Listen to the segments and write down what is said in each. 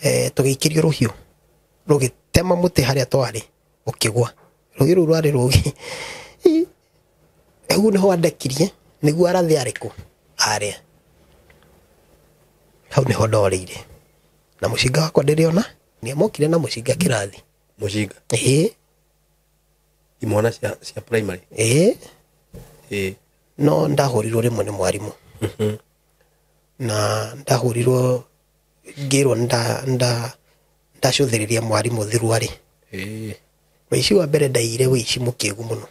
Tũgĩikĩrio rũhiũ rũgĩtema mũtĩ harĩa twarĩ ũkĩgwa. Rũhiũ rũu rwarĩ rũgĩ. Hau nĩho andekirie nĩguo arathe arĩkũ arĩa. Hau nĩho ndorĩire. Na mũcinga wakwa ndĩrĩ ona nĩamokire na mũcinga kĩrathi. Mũcinga? Ĩĩ. Imwana cia primary? Ĩĩ. Ĩĩ. No ndahũrirwo rĩmwe nĩ mwarimũ. Na ndahũrirwo ngĩrwo ndacũthĩrĩria mwarimũ thuruarĩ. Ĩĩ. Wĩici wa mbere ndaiyire wĩici mũkĩgu mũno.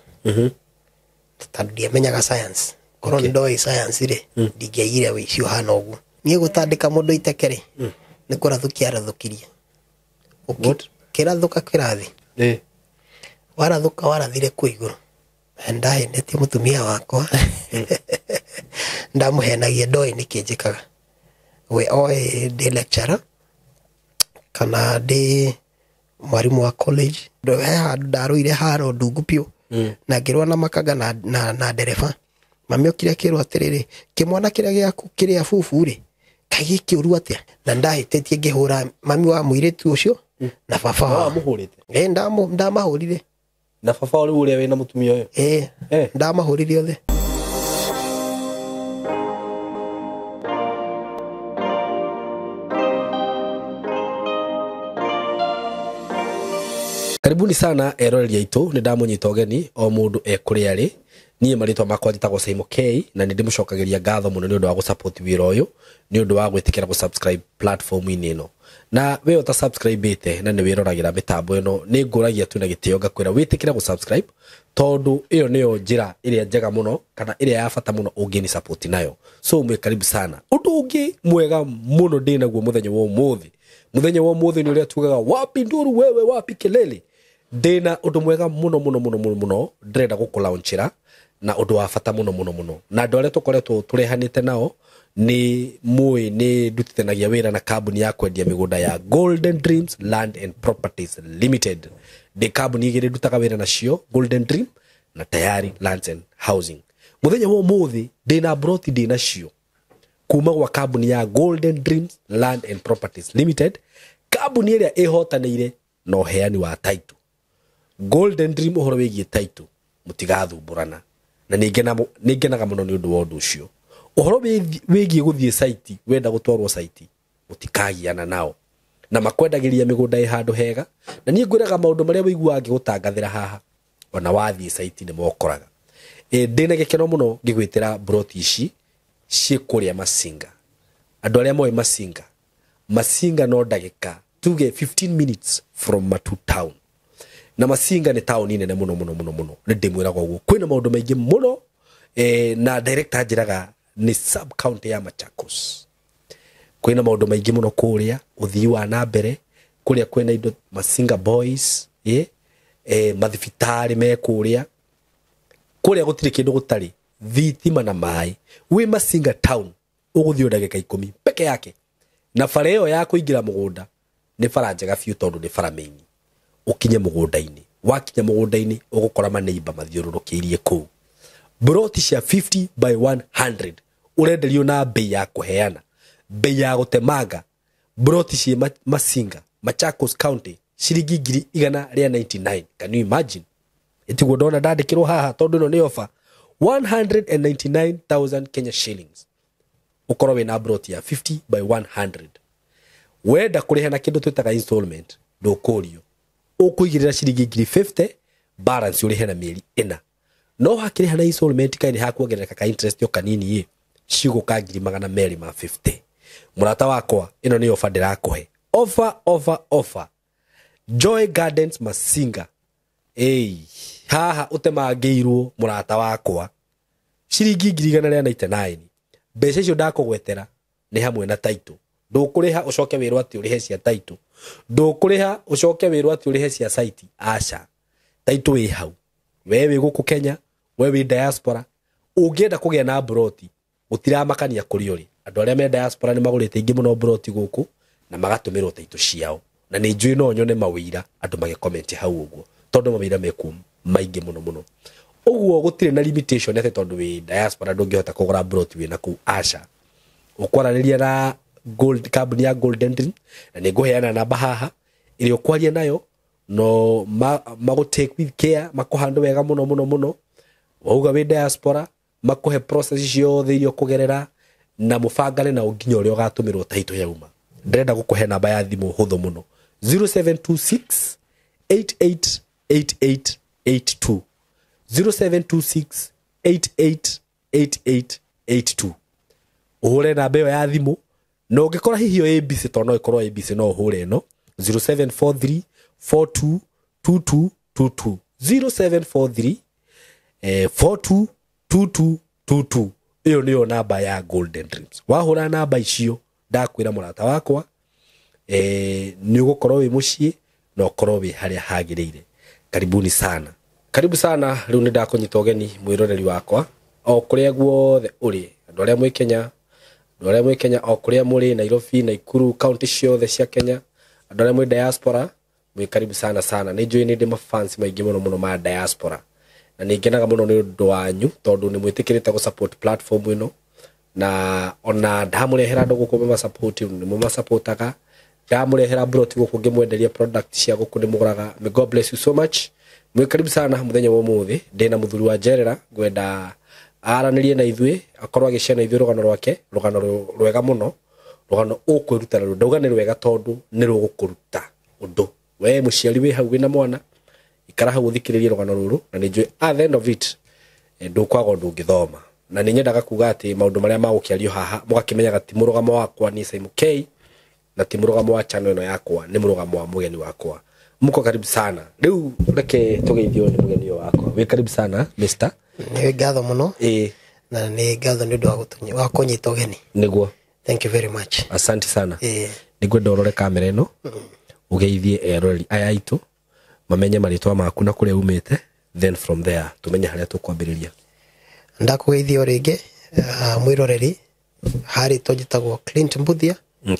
Tondũ ndiamenyaga science. Korwo nĩ ndoĩ science rĩ, ndingĩaiyire wĩici ũhana ũguo. Niĩ gũtandĩka mũndũ iteke rĩ, nĩ kũrathũkia arathũkirie. What? Kĩrathũka kĩrathi. Ĩĩ. Warathũka warathire kũ igũrũ. Ndahenetie mũtumia wakwa. Ndamũhenagia ndoĩ nĩkĩ njĩkaga. We oĩ ndĩ lecturer kana ndĩ mwarimũ wa college. He handũ ndarũire haro ndungu biũ. Na ngĩrũa na makanga na ndereba. Mami okire akĩrwo atĩrĩrĩ, kĩmwana kĩrĩa gĩaku kĩrĩa bubu rĩ, kaĩ gĩkĩũru atĩa? Na ndahĩtĩtie ngĩhũra mami wa mũirĩtu ũcio na baba wao. Wamũhũrĩte? Ĩĩ, ndamahũrire. Na baba rĩu ũrĩa wĩna mũtumia ũyũ? Ĩĩ. Ndamahũrire othe. Karibuni sana eroreri aitũ, nĩ ndamũnyita ũgeni o mũndũ e kũrĩa arĩ. Niĩ marĩtwa makwa njĩtagwo Saimo K, na nĩ ndĩmũcokagĩria ngatho mũno nĩ ũndũ wa gũsupport wĩra ũyũ, nĩ ũndũ wa gwĩtĩkĩra gũsubscribe platform-inĩ ĩno. Na we ũta subscribe-ĩte na nĩ wĩroragĩra mĩtambo ĩno, nĩ ngũragia tu na gĩtĩo ngakwĩra wĩtĩkĩre gũsubscribe, tondũ ĩyo nĩyo njĩra ĩrĩa njega mũno kana ĩrĩa ya bata mũno ũngĩni support nayo. So mwĩ karibu sana. Ũndũ ũngĩ mwega mũno ndĩ naguo mũthenya wa ũmũthĩ, mũthenya wa ũmũthĩ nĩ ũrĩa tugaga wapi nduru wewe wapi kelele. Ndĩna ũndũ mwega mũno mũno mũno mũno mũno ndĩrenda gũkũlaunchĩra, na ũndũ wa bata mũno mũno mũno. Na andũ arĩa tũkoretwo tũrehanĩte nao nĩ mũĩ nĩ ndutithanagia wĩra na kambuni ya kwendia mĩgũnda ya Golden Dreams Land and Properties Limited. Ndĩ kambuni igĩrĩ ndutaga wĩra nacio, Golden Dream na Tayari Lands and Housing. Mũthenya wa ũmũthĩ ndĩna broti ndĩ nacio kuma gwa kambuni ya Golden Dreams Land and Properties Limited, kambuni ĩrĩa ĩhotanĩire na ũheani wa title. Golden Dream ũhoro wĩgiĩ title mũtigathumbũrana, na nĩngenaga mũno nĩ ũndũ wa ũndũ ũcio. Ũhoro wĩgiĩ gũthiĩ site, wenda gũtwarwo site, mũtikagiana nao, na makwendagĩria mĩgũnda ĩ handũ hega. Na niĩ ngwĩraga maũndũ marĩa ũiguaga ngĩgũtangathĩra haha, ona wathiĩ site nĩ mokoraga. Ndĩna gĩkeno mũno ngĩgwĩtĩra broti ici ciĩ kũrĩa Masinga. Andũ arĩa moĩ Masinga, Masinga no ndagĩka tuge 15 minutes from Matu town. Na Masinga nĩ taũni nene mũno mũno mũno mũno, nĩ ndĩmwĩraga ũguo. Kwĩna maũndũ maingĩ mũno, na director anjĩraga nĩ sub county ya Machakos. Kwĩna maũndũ maingĩ mũno kũrĩa, ũthii wa na mbere, kũrĩa kwĩna indo Masinga Boys, mathibitarĩ me kũrĩa. Kũrĩa gũtirĩ kĩndũ gũtarĩ, thitima na maĩ. Wĩ Masinga town ũgũthiĩ ndagĩka 10 peke yake. Na bara ĩyo ya kũingĩra mũgũnda nĩ bara njega biũ tondũ nĩ bara main. Ũkinye mũgũnda-inĩ, wakinya mũgũnda-inĩ ũgũkora maneiba mathiũrũrũkĩirie kũu. Broti cia 50 by 100 ũrenderio na bei ya kũheana, bei ya gũtemanga. Broti cia Masinga, Machakos County, ciringi ngiri igana rĩa 99. Can you imagine? Ĩtiguo ndona ndandĩkĩrwo haha tondũ ĩno nĩ offer 199,000 Kenya shillings. Ũkorwo wĩna broti ya 50 by 100. Wenda kũrĩha na kĩndũ twĩtaga installment, ndũkũrio. Ũkũigĩrĩra ciringi ngiri 50, balance ũrĩhe na mĩeri ĩna. No hakĩrĩha na installment kaĩ nĩ hakuongerereka ka interest o kanini ĩ, cigũka ngiri magana merĩ ma 50. Mũrata wakwa, ĩno nĩ offer ndĩrakũhe. Offer, offer, offer. Joy Gardens Masinga. Ĩi, haha ũtemangĩirwo mũrata wakwa. Ciringi ngiri igana rĩa 99. Mbeca icio ndakũgwetera nĩ hamwe na title. Ndũkũrĩha ũcoke wĩrwo atĩ ũrĩhe cia title. Ndũkũrĩha ũcoke wĩrwo atĩ ũrĩhe cia site. Aca. Title ĩ hau. We wĩ gũkũ Kenya, we wĩ diaspora, ũngĩenda kũgĩa na broti, gũtiramakania kũrĩa ũrĩ. Andũ arĩa me diaspora nĩ magũrĩte ingĩ mũno broti gũkũ na magatũmĩrwo title ciao. Na nĩ njũĩ no nyone mawĩira andũ magĩcomment hau ũguo, tondũ mawĩira mekuo maingĩ mũno mũno. Ũguo gũtirĩ na limitation atĩ tondũ wĩ diaspora ndũngĩhota kũgũra broti wĩna kũu. Aca. Ũkwaranĩria na Gold, kambuni ya Golden Dream, na nĩ ngũheana namba haha ĩrĩa ũkwaria nayo no magũ take with care, makũhandũ wega mũno mũno mũno. Wauga wĩ diaspora, makũhe process ciothe iria ũkũgerera na mũbangane nao nginya ũrĩa ũgatũmĩrwo title yauma. Ndĩrenda gũkũhe namba ya thimũ hũthũ mũno, 0726 888882, 0726 888882. Ũhũre namba ĩyo ya thimũ, na ũngĩkora hihi ĩyo ĩ busy, tondũ no ĩkorwo ĩ busy, no ũhũre ĩno 0743 422222, 0743 422222. Ĩyo nĩyo namba ya Golden Dreams. Wahũra namba icio, ndakwĩra mũrata wakwa, nĩ ũgũkorwo wĩ mũciĩ na ũkorwo wĩ harĩa hagĩrĩire. Karibuni sana, karibu sana. Rĩu nĩ ndakũnyita ũgeni mwĩroreri wakwa o kũrĩa guothe ũrĩ, andũ arĩa mwĩ Kenya, andũ arĩa mwĩ Kenya o kũrĩa mũrĩ, Nairobi, Naikuru, kaunti ciothe cia Kenya, andũ arĩa mwĩ diaspora, mwĩ karibu sana sana. Nĩ njũĩ nĩ ndĩ mafans maingĩ mũno mũno ma diaspora, na nĩ ngenaga mũno nĩ ũndũ wanyu tondũ nĩ mwĩtĩkĩrĩte gũ support platform ĩno, na ona ndamũrehera andũ gũkũ mama support nĩ mũmasupportaga, ndamũrehera broti gũkũ ngĩmwenderia product cia gũkũ nĩ mũgũraga. May God bless you so much. Mwĩ karibu sana. Mũthenya wa ũmũthĩ ndĩna mũthuri wa njerera, ngwenda aranĩrie na ithuĩ, akorwo agĩshare na ithuĩ rũgano rwake, rũgano rwega mũno, rũgano ũkwĩruta naruo. Ndauga nĩ rwega tondũ nĩ rũgũkũruta ũndũ. We mũciari wĩ hau wĩna mwana, ikara hau ũthikĩrĩrie rũgano rũrũ, na nĩ njũĩ at the end of it ndũkwaga ũndũ ũngĩthoma. Na nĩ nyendaga kuga atĩ maũndũ marĩa magũkĩario haha mũgakĩmenyaga ti mũrũgamo wakwa niĩ Simon K, na ti mũrũgamo wa channel ĩno yakwa, nĩ mũrũgamo wa mũgeni wakwa. Mko karibu sana. Rĩu reke tũgeithio nĩ mũgeni ũyũ wakwa. Wĩ karibu sana, Mr. Nĩ ngatho mũno. Na nĩ ngatho nĩ ũndũ wa kũnyita ũgeni. Nĩguo. Thank you very much. Asante sana. Nĩngwenda ũrore kamera ĩno, ũgeithie eroreri aya aitũ, mamenye marĩtwa maku na kũrĩa umĩte, then from there tũmenye harĩa tũkwambĩrĩria. Ndakũgeithia o rĩngĩ, mwĩroreri, harĩ to njĩtagwo Clint Mbuthia.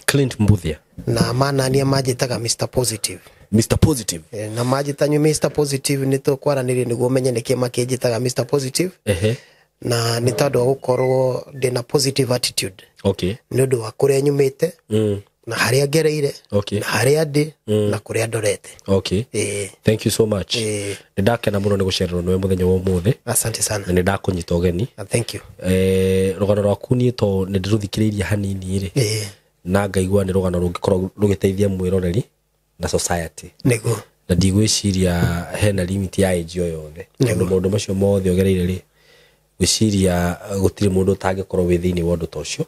Clint Mbuthia. Na manania manjĩtaga Mr Positive. Mr Positive. Na manjĩtanyu Mr Positive nĩ tũkwaranĩria nĩguo menye nĩkĩ makĩnjĩtaga Mr Positive. Na nĩ tondũ wa gũkorwo ndĩna positive attitude. Nĩ ũndũ wa kũrĩa nyumĩte, na harĩa ngereire, na harĩa ndĩ, na kũrĩa ndorete. Thank you so much. Nĩ ndakena mũno nĩ gũcererwo nĩwe mũthenya wa ũmũthĩ. Asante sana. Na nĩ ndakũnyita ũgeni. Thank you. Rũgano rwaku niĩ to nĩ ndĩrũthikĩrĩirie hanini rĩ, na ngaigua nĩ rũgano rũngĩkorwo rũgĩteithia mwĩroreri na society. Nĩguo. Na ndigwĩciria hena limit ya age o yothe. Tondũ maũndũ macio mothe ũgereire rĩ, ngwĩciria gũtirĩ mũndũ ũtangĩkorwo wĩ thĩinĩ wa ũndũ ta ũcio.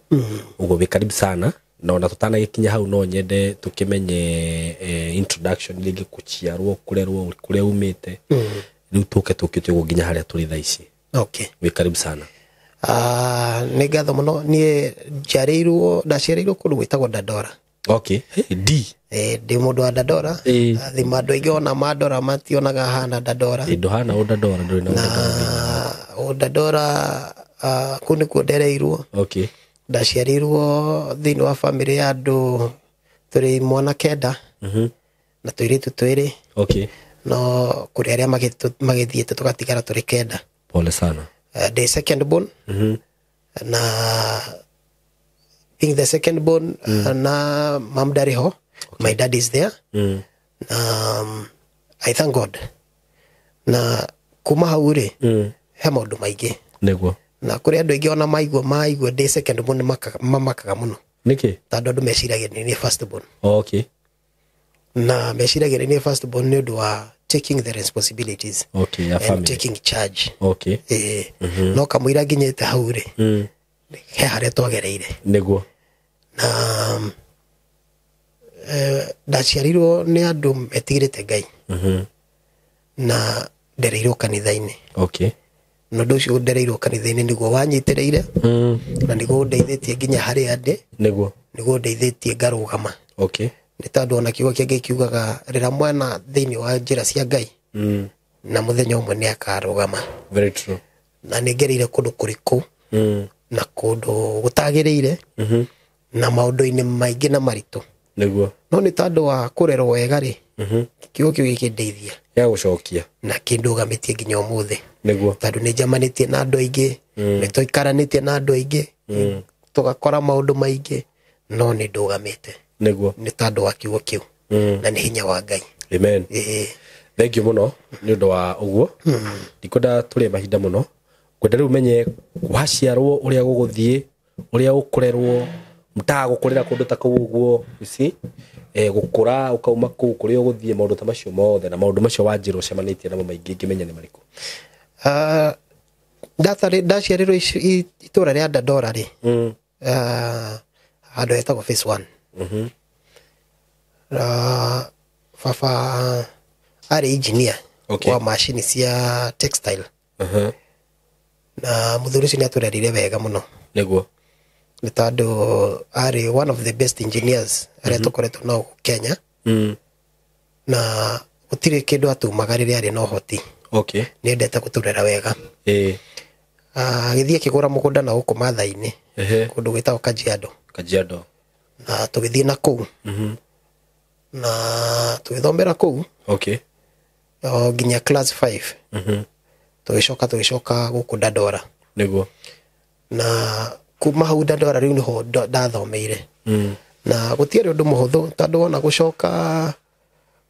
Ũguo wĩ karibu sana. Na ona tũtanagĩkinya hau no nyende tũkĩmenye introduction rĩngĩ, kũciarwo, kũrerwo, kũrĩa umĩte. Rĩu tũke tũkĩte ũguo nginya harĩa tũrĩ thaa ici. Wĩ karibu sana. Nĩ ngatho mũno. Niĩ ndaciarĩirwo kũndũ gwĩtagwo Dandora. Hey, D. Ndĩ mũndũ wa Dandora. Thima andũ aingĩ ona mandora mationaga hana Dandora. Ndũhana ũ Dandora, ndũrĩ na ũ Dandora thĩinĩ. Na ũ Dandora, kũu nĩkuo ndereirwo. Ndaciarĩirwo thĩinĩ wa bamĩrĩ ya andũ tũrĩ mwana kenda. Na tũirĩtu twĩrĩ. No kũrĩ arĩa magĩthiĩte tũgatigara tũrĩ kenda. Pole sana. Ndĩ second born. Na being the second born, na mam ndarĩ ho. My dad is there. I thank God. Na kuma hau rĩ, he maũndũ maingĩ. Nĩguo. Na kũrĩ andũ aingĩ ona maigua ndĩ second born mamakaga mũno. Nĩkĩ? Tondũ andũ meciragia nĩ niĩ first born. Na meciragia nĩ niĩ first born nĩ ũndũ wa taking the responsibilities. Ya And family. taking charge. No kamũira nginyĩte hau rĩ, he harĩa twagereire. Nĩguo. Na ndaciarirwo nĩ andũ metigĩrĩte Ngai. Na ndereirwo kanitha-inĩ. Na ũndũ ũcio ndereirwo kanitha-inĩ nĩguo wanyitĩrĩire. Na nĩguo ũndeithĩtie nginya harĩa ndĩ. Nĩguo. Nĩguo ũndeithĩtie ngarũgama. Nĩ tondũ ona kiugo kĩa Ngai kiugaga rĩrĩa mwana thĩinĩ wa njĩra cia Ngai, na mũthenya ũmwe nĩ akarũgama. Very true. Na nĩ ngereire kũndũ kũrikũ, na kũndũ gũtagĩrĩire, na maũndũ-inĩ maingĩ na maritũ. Nĩguo. No nĩ tondũ wa kũrerwo wega rĩ, kiugo kĩu gĩkĩndeithia. Gĩa gũcokia. Na kĩndũgamĩtie nginya ũmũthĩ. Nĩguo. Tondũ nĩ njamanĩtie na andũ aingĩ, nĩ tũikaranĩtie na andũ aingĩ, tũgakora maũndũ maingĩ, No nĩ ndũgamĩte. Nĩguo. Nĩ tondũ wa kiugo kĩu na nĩ hinya wa Ngai. Amen. Ĩĩ. Thank you mũno nĩ ũndũ wa ũguo. Ndikwenda tũrĩe mahinda mũno, ngwenda rĩu menye waciarwo ũrĩa gũgũthiĩ, ũrĩa ũkũrerwo, mtaa gũkũrĩra kũndũ ta kũu ũguo, you see? Gũkũra ũkauma kũu kũrĩa ũgũthiĩ, maũndũ ta macio mothe na maũndũ macio wanjĩra ũcemanĩtie namo maingĩ ngĩmenya nĩ marĩkũ. Ndaciarĩrwo itũra rĩa Dandora rĩ, handũ hetagwo Phase 1. Baba arĩ engineer wa macini cia textile. Na mũthuri ũcio nĩ atũrerire wega mũno. Nĩguo. Nĩ tondũ arĩ one of the best engineers arĩa tũkoretwo nao Kenya. Na gũtirĩ kĩndũ atumaga rĩrĩa arĩ na ũhoti. Nĩ endete gũtũrera wega. Agĩthiĩ akĩgũra mũgũnda na gũkũ Mathai-inĩ, kũndũ gwĩtagwo Kajiado. Kajiado. Na tũgĩthiĩ na kũu. Na tũgĩthomera kũu. O nginya class 5. Tũgĩcoka gũkũ Dandora. Nĩguo. Na kuma hau Dandora rĩu nĩho ndathomeire. Na gũtiarĩ ũndũ mũhũthũ tondũ wona gũcoka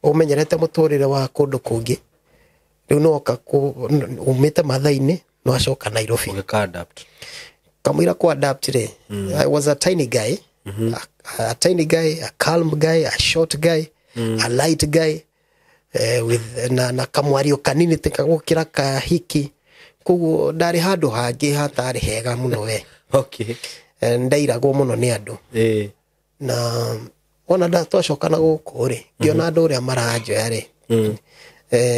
ũmenyerete mũtũrĩre wa kũndũ kũngĩ. Rĩu nĩwoka umĩte Mathai-inĩ, nĩwacoka Nairobi. Ũgĩka adapt. Kamũira kũ adapt rĩ, I was a tiny guy. A tiny guy, a calm guy, a short guy, a light guy, with na kamwario kanini tika gũkĩra kahiki. Koguo ndarĩ handũ hangĩ hatarĩ hega mũno we. Ndairagwo mũno nĩ andũ. Na wona twacoka na gũkũ rĩ, ngĩona andũ ũrĩa maranjoya rĩ,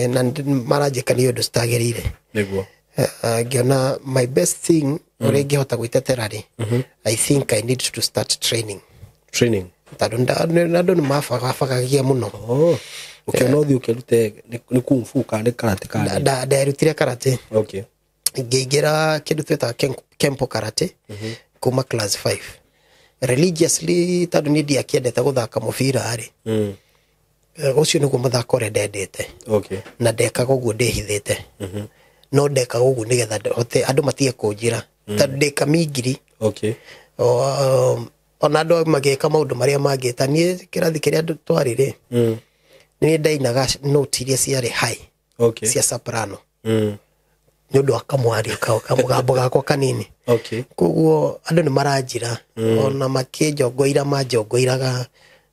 na maranjĩka nĩ ũndũ citagĩrĩire. Nĩguo. Ngĩona my best thing ũrĩa ingĩhota gwĩtetera rĩ, I think I need to start training. Training. Tondũ andũ nĩ mabagagia mũno. Ũkĩona ũthiĩ ũkĩrute nĩ kung fu kana nĩ karate kana nĩ? Nderutire karate. Ngĩingĩra kĩndũ twĩtaga Kempo karate kuma class 5. Religiously tondũ niĩ ndiakĩendete gũthaka mũbira rĩ, ũcio nĩguo mũthako ũrĩa ndendete. Na ndekaga ũguo ndĩhithĩte. No ndekaga ũguo nĩgetha hote andũ matige kũnjĩra. Tondũ ndĩ kamingiri. Ona andũ magĩka maũndũ marĩa mangĩ, ta niĩ kĩrathi kĩrĩa twarĩ rĩ, nĩ ndainaga note iria ciarĩ high, cia soprano. Nĩ ũndũ wa kamwario kamũgambo gakwa kanini. Koguo andũ nĩ maranjĩra, ona makĩnjongoira manjongoiraga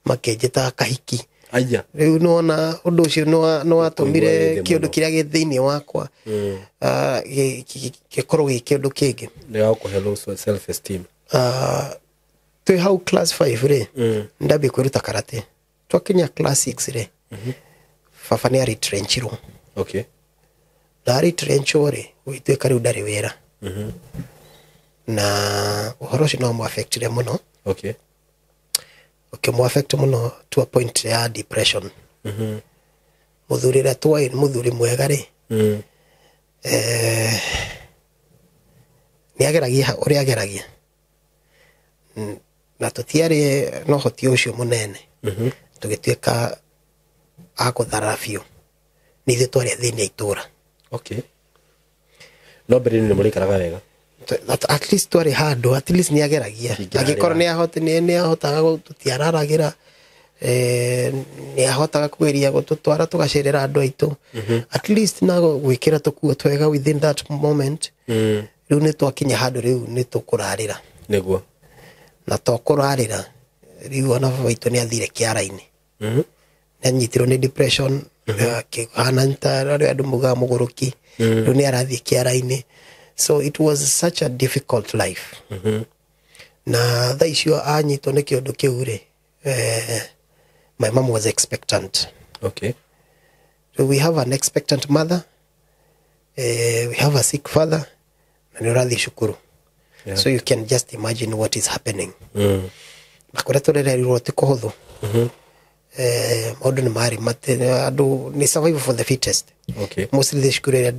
makĩnjĩta kahiki. Aya. Rĩu nĩwona ũndũ ũcio nĩwatũmire kĩũndũ kĩrĩa gĩ thĩinĩ wakwa, gĩkorwo gĩ kĩũndũ kĩngĩ. Nĩ gagũkũhe low self esteem. Twĩ hau class 5 rĩ, ndambia kwĩruta karate. Twakinya class 6 rĩ, baba nĩ aretrenchirwo. Na aretrenchwo rĩ, gũgĩtuĩka rĩu ndarĩ wĩra. Na ũhoro ũcio no ũmũaffectire mũno. Ũkĩmũaffect mũno to a point ya depression. Mũthuri ũrĩa twoĩ nĩ mũthuri mwega rĩ, nĩ ageragia ũrĩa ageragia. Na tũtiarĩ na ũhoti ũcio mũnene. Tũgĩtuĩka a gũthara biũ. Nĩ ithuĩ twarĩ athĩni a itũũra. No mbere nĩ mũrĩikaraga wega. At least twarĩ handũ, at least nĩ ageragia. Ingĩrarĩra. Angĩkorwo nĩ ahotaga tũtiararagĩra, nĩ ahotaga kũgeria gũtũtwara tũgacerera andũ aitũ. At least na gwĩkĩra tũkuo twega within that moment. Rĩu nĩ twakinya handũ rĩu nĩ tũkũrarĩra. Nĩguo. Na to kũrarĩra, rĩu ona baba witũ nĩ athire kĩara-inĩ. Nĩ anyitirwo nĩ depression, akĩhana ta arĩa andũ maugaga mũgũrũki. Rĩu nĩ arathiĩ kĩara-inĩ. So it was such a difficult life. Na thaa icio anyitwo nĩ kĩũndũ kĩu rĩ, my mom was expectant. So we have an expectant mother, we have a sick father, na nĩ ũrathiĩ cukuru. So you can just imagine what is happening. Na kũrĩa tũrererirwo ti kũhũthũ. Maũndũ nĩ marĩ andũ nĩ survival for the fittest. Mostly the cukuru ĩrĩa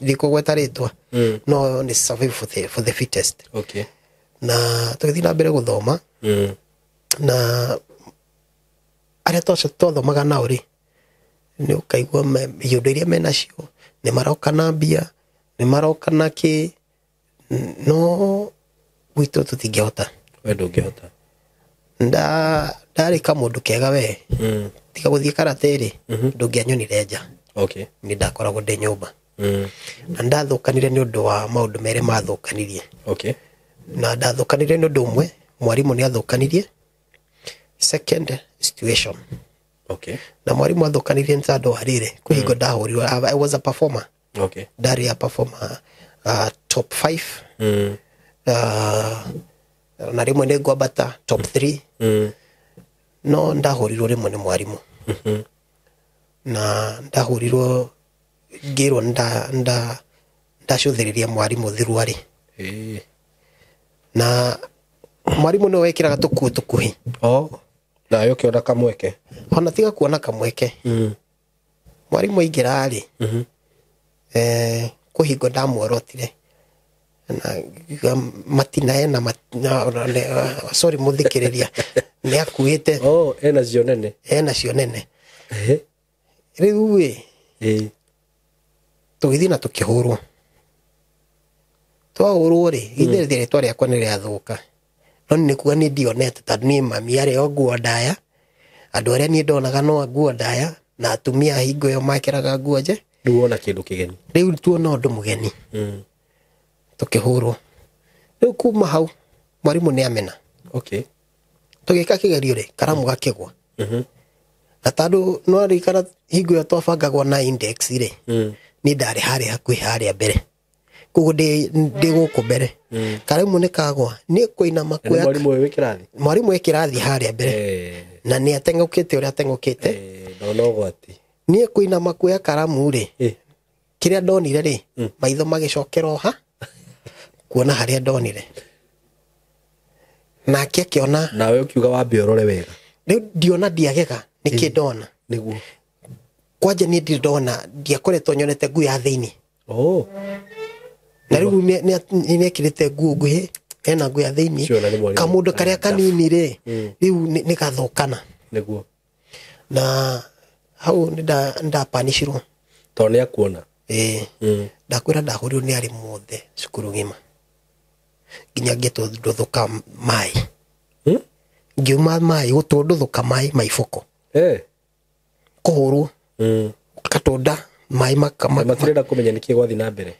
ndikũgweta rĩtwa, no nĩ survival for the fittest. Na tũgĩthiĩ na mbere gũthoma. Na arĩa twathomaga nao rĩ, nĩ ũkaigua iũndũ iria menacio, nĩ maroka na mbia, nĩ maroka na kĩ, no gwitũ tũtingĩhota. We ndũngĩhota. Ndarĩ kamũndũ kega we. Tiga gũthiĩ karate rĩ, ndũngĩanyonire nja. Okay. Nĩ ndakoragwo ndĩ nyũmba. Na ndathũkanire nĩ ũndũ wa maũndũ merĩ mathũkanirie. Okay. Na ndathũkanire nĩ ũndũ ũmwe, mwarimũ nĩ athũkanirie. Second situation. Okay. Na mwarimũ athũkanirie nĩ tondũ wa rĩrĩ, kwĩ hingo ndahũrirwo, I was a performer. Okay. Ndarĩ a performer top 5. Na rĩmwe nĩ ngwambata top 3. No ndahũrirwo rĩmwe nĩ mwarimũ. Na ndahũrirwo ngĩrwo ndacũthĩrĩria mwarimũ thuruarĩ. Na mwarimũ nĩwe wekĩraga tũkuo tũkuhĩ. Oh. Nawe ũkĩona kamweke. Ona tiga kuona kamweke. Mwarimũ aingĩra rĩ, kwĩ hingo ndamuorotire. Na ngiuga matina ena sorry mũthikĩrĩria, nĩ akuĩte. Oh, ena cio nene. Ena cio nene. Rĩu ĩ, tũgĩthiĩ na tũkĩhũrwo. Twahũrwo rĩ, ithe rĩtwa rĩakwa nĩ rĩathũka. No nĩ kuga niĩ ndionete tondũ niĩ mami arĩ o nguo ndaya. Andũ arĩa niĩ ndonaga no nguo ndaya, na atumia hingo ĩyo mekĩraga nguo nje. Rĩu wona kĩndũ kĩgeni. Rĩu tuona ũndũ mũgeni. Tũkĩhũrwo. Rĩu kuma hau mwarimũ nĩ amena. Okay. Tũgĩka kĩgerio rĩ, karamu gakĩgwa. Na tondũ no arikana hingo ĩyo twabangagwo na index rĩ, niĩ ndarĩ harĩa hakuhĩ harĩa mbere. Koguo ndĩ gũkũ mbere. Karamu nĩ kagwa, niĩ kũinama Na nĩ kuoya mwarimũ ũyũ wĩ kĩrathi? Mwarimũ wĩ kĩrathi harĩa mbere. Na nĩ ateng'ũkĩte ũrĩa ateng'ũkĩte. Ndona ũgwati. Niĩ kũinama kuoya karamu rĩ, kĩrĩa ndonire rĩ, maitho magĩcokera o ha, kuona harĩa ndonire. Nake akĩona. Nawe ũkiuga wambe ũrore wega. Rĩu ndiona ndiagega, nĩkĩ ndona? Nĩguo. Kwanja niĩ ndirĩ ndona, ndiakoretwo nyonete nguo ya thĩinĩ. Oh. Na rĩu nĩ ekĩrĩte nguo nguhĩ, ena nguo ya thĩinĩ. Sure, na nĩ mwarimũ. Kamũndũ karĩa kanini rĩ, rĩu nĩ gathũkana. Nĩguo. Na hau nĩ ndapanicirwo. Tondũ nĩ akuona. Ĩĩ. Ndakwĩra ndahũrirwo nĩ arimũ othe cukuru ng'ima. Nginya ngĩtwo nduthũka maĩ. Ngiuma maĩ, gũtwo nduthũka maĩ ma iboko. Kũhũrwo. Katunda maĩ Na matirenda kũmenya nĩkĩ gwathiĩ na mbere.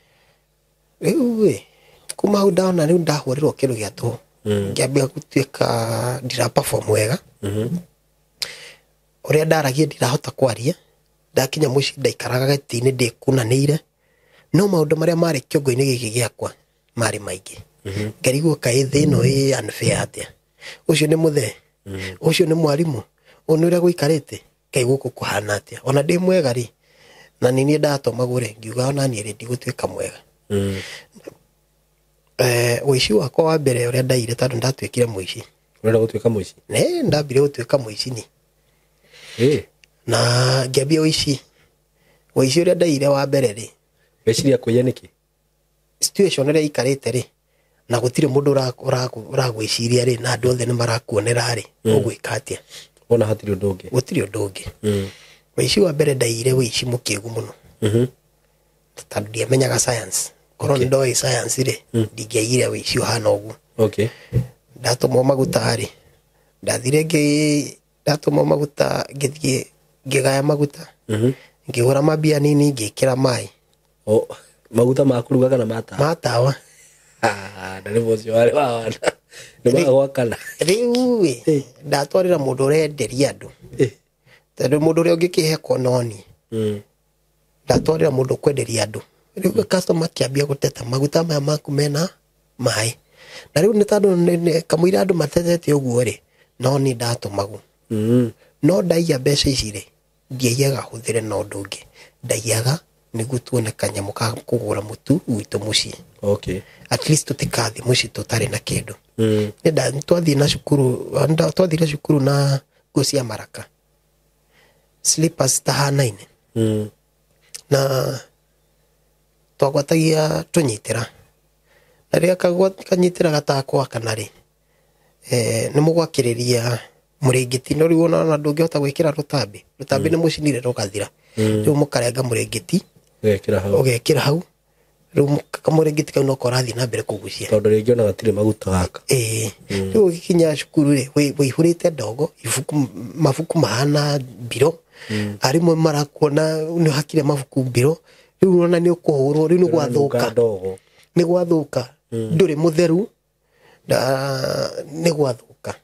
Rĩu ĩ, kuma hau ndona rĩu ndahũrirwo kĩndũ gĩa tũhũ. Ngĩambia gũtuĩka ndira perform wega. Ũrĩa ndaragia ndirahota kwaria. Ndakinya mũciĩ ndaikaraga gĩtĩ-inĩ ndĩkunanĩire. No maũndũ marĩa marĩ kĩongo-inĩ gĩkĩ gĩakwa marĩ maingĩ. Ngarigwo kaĩ thĩ ĩno ĩ unfair atĩa. Ũcio nĩ mũthee, ũcio nĩ mwarimũ, ũyũ nĩ ũrĩa gũikarĩte, kaĩ gũkũ kũhana atĩa. Ona ndĩ mwega rĩ, na nĩ niĩ ndatũmagwo rĩ, ngiuga ona niĩ rĩ ndigũtuĩka mwega. Ũici wakwa wa mbere ũrĩa ndaire tondũ ndatuĩkire mũici. Ũrenda gũtuĩka mũici? Nĩ, ndambire gũtuĩka mũici ni. Na ngĩambia ũici. Ũici ũrĩa ndaire wa mbere rĩ. Weciria kũiya nĩkĩ? Situation ĩrĩa ĩikarĩte rĩ, na gũtirĩ mũndũ ũragwĩciria rĩ, na andũ othe nĩ marakuonera rĩ, ũgwĩka atĩa? Ona hatirĩ ũndũ ũngĩ. Gũtirĩ ũndũ ũngĩ. Ũici wa mbere ndaire ũici mũkĩgu mũno. Tondũ ndiamenyaga science. Korwo ndoĩ science rĩ, ndingĩaiyire ũici ũhana ũguo. Ndatũmwo maguta rĩ, ndathire ndatũmwo maguta, ngĩthiĩ ngĩgaya maguta. Ngĩgũra mambia nini, ngĩkĩra maĩ. O, maguta ma kũruga kana ma tawa? Ma tawa. Na nĩ ũcio warĩ wa wana. Nĩ ma gwakana. Rĩu ĩ, ndatwarĩra mũndũ ũrenderia andũ. Tondũ mũndũ ũrĩa ũngĩkĩhe kona niĩ. Ndatwarĩra mũndũ ũkwenderia andũ. Rĩu customer akĩambia gũteta maguta maya maku mena maĩ. Na rĩu nĩ tondũ kamũira andũ matetete ũguo rĩ, no niĩ ndatũmagwo. No ndaiya mbeca ici rĩ, ndiaiyaga hũthĩre na ũndũ ũngĩ. Ndaiyaga nĩguo tuone kanyamũ ka kũgũra mũtu gwitũ mũciĩ. At least tũtikathiĩ mũciĩ tũtarĩ na kĩndũ. Nĩ twathiĩ na cukuru, twathire cukuru na nguo cia maraka. Slippers citahanaine. Na twagwatagia tũnyitĩra. Na rĩrĩa kanyitĩra gatakwakana rĩ, nĩ mũgwakĩrĩria mũrĩngĩti. No rĩu ona ndũngĩhota gwĩkĩra rũtambĩ. Rũtambĩ nĩ mũcinire rũgathira. Rĩu mũkarenga mũrĩngĩti, Ũgekĩra hau. Ũgekĩra hau. Rĩu kamũrĩngĩti kau no korathiĩ na mbere kũgucia. Tondũ rĩngĩ ona gatirĩ maguta gaka. Ĩĩ. Rĩu ũgĩkinya cukuru rĩ, wĩihũrĩte ndogo, ibuku, mabuku mahana mbiro. Arimũ marakuona nĩ ũhakire mabuku mbiro. Rĩu ũrona nĩ ũkũhũrwo, rĩu nĩ gwathũka. Ndogo. Nĩ gwathũka. Ndũrĩ mũtheru na nĩ gwathũka.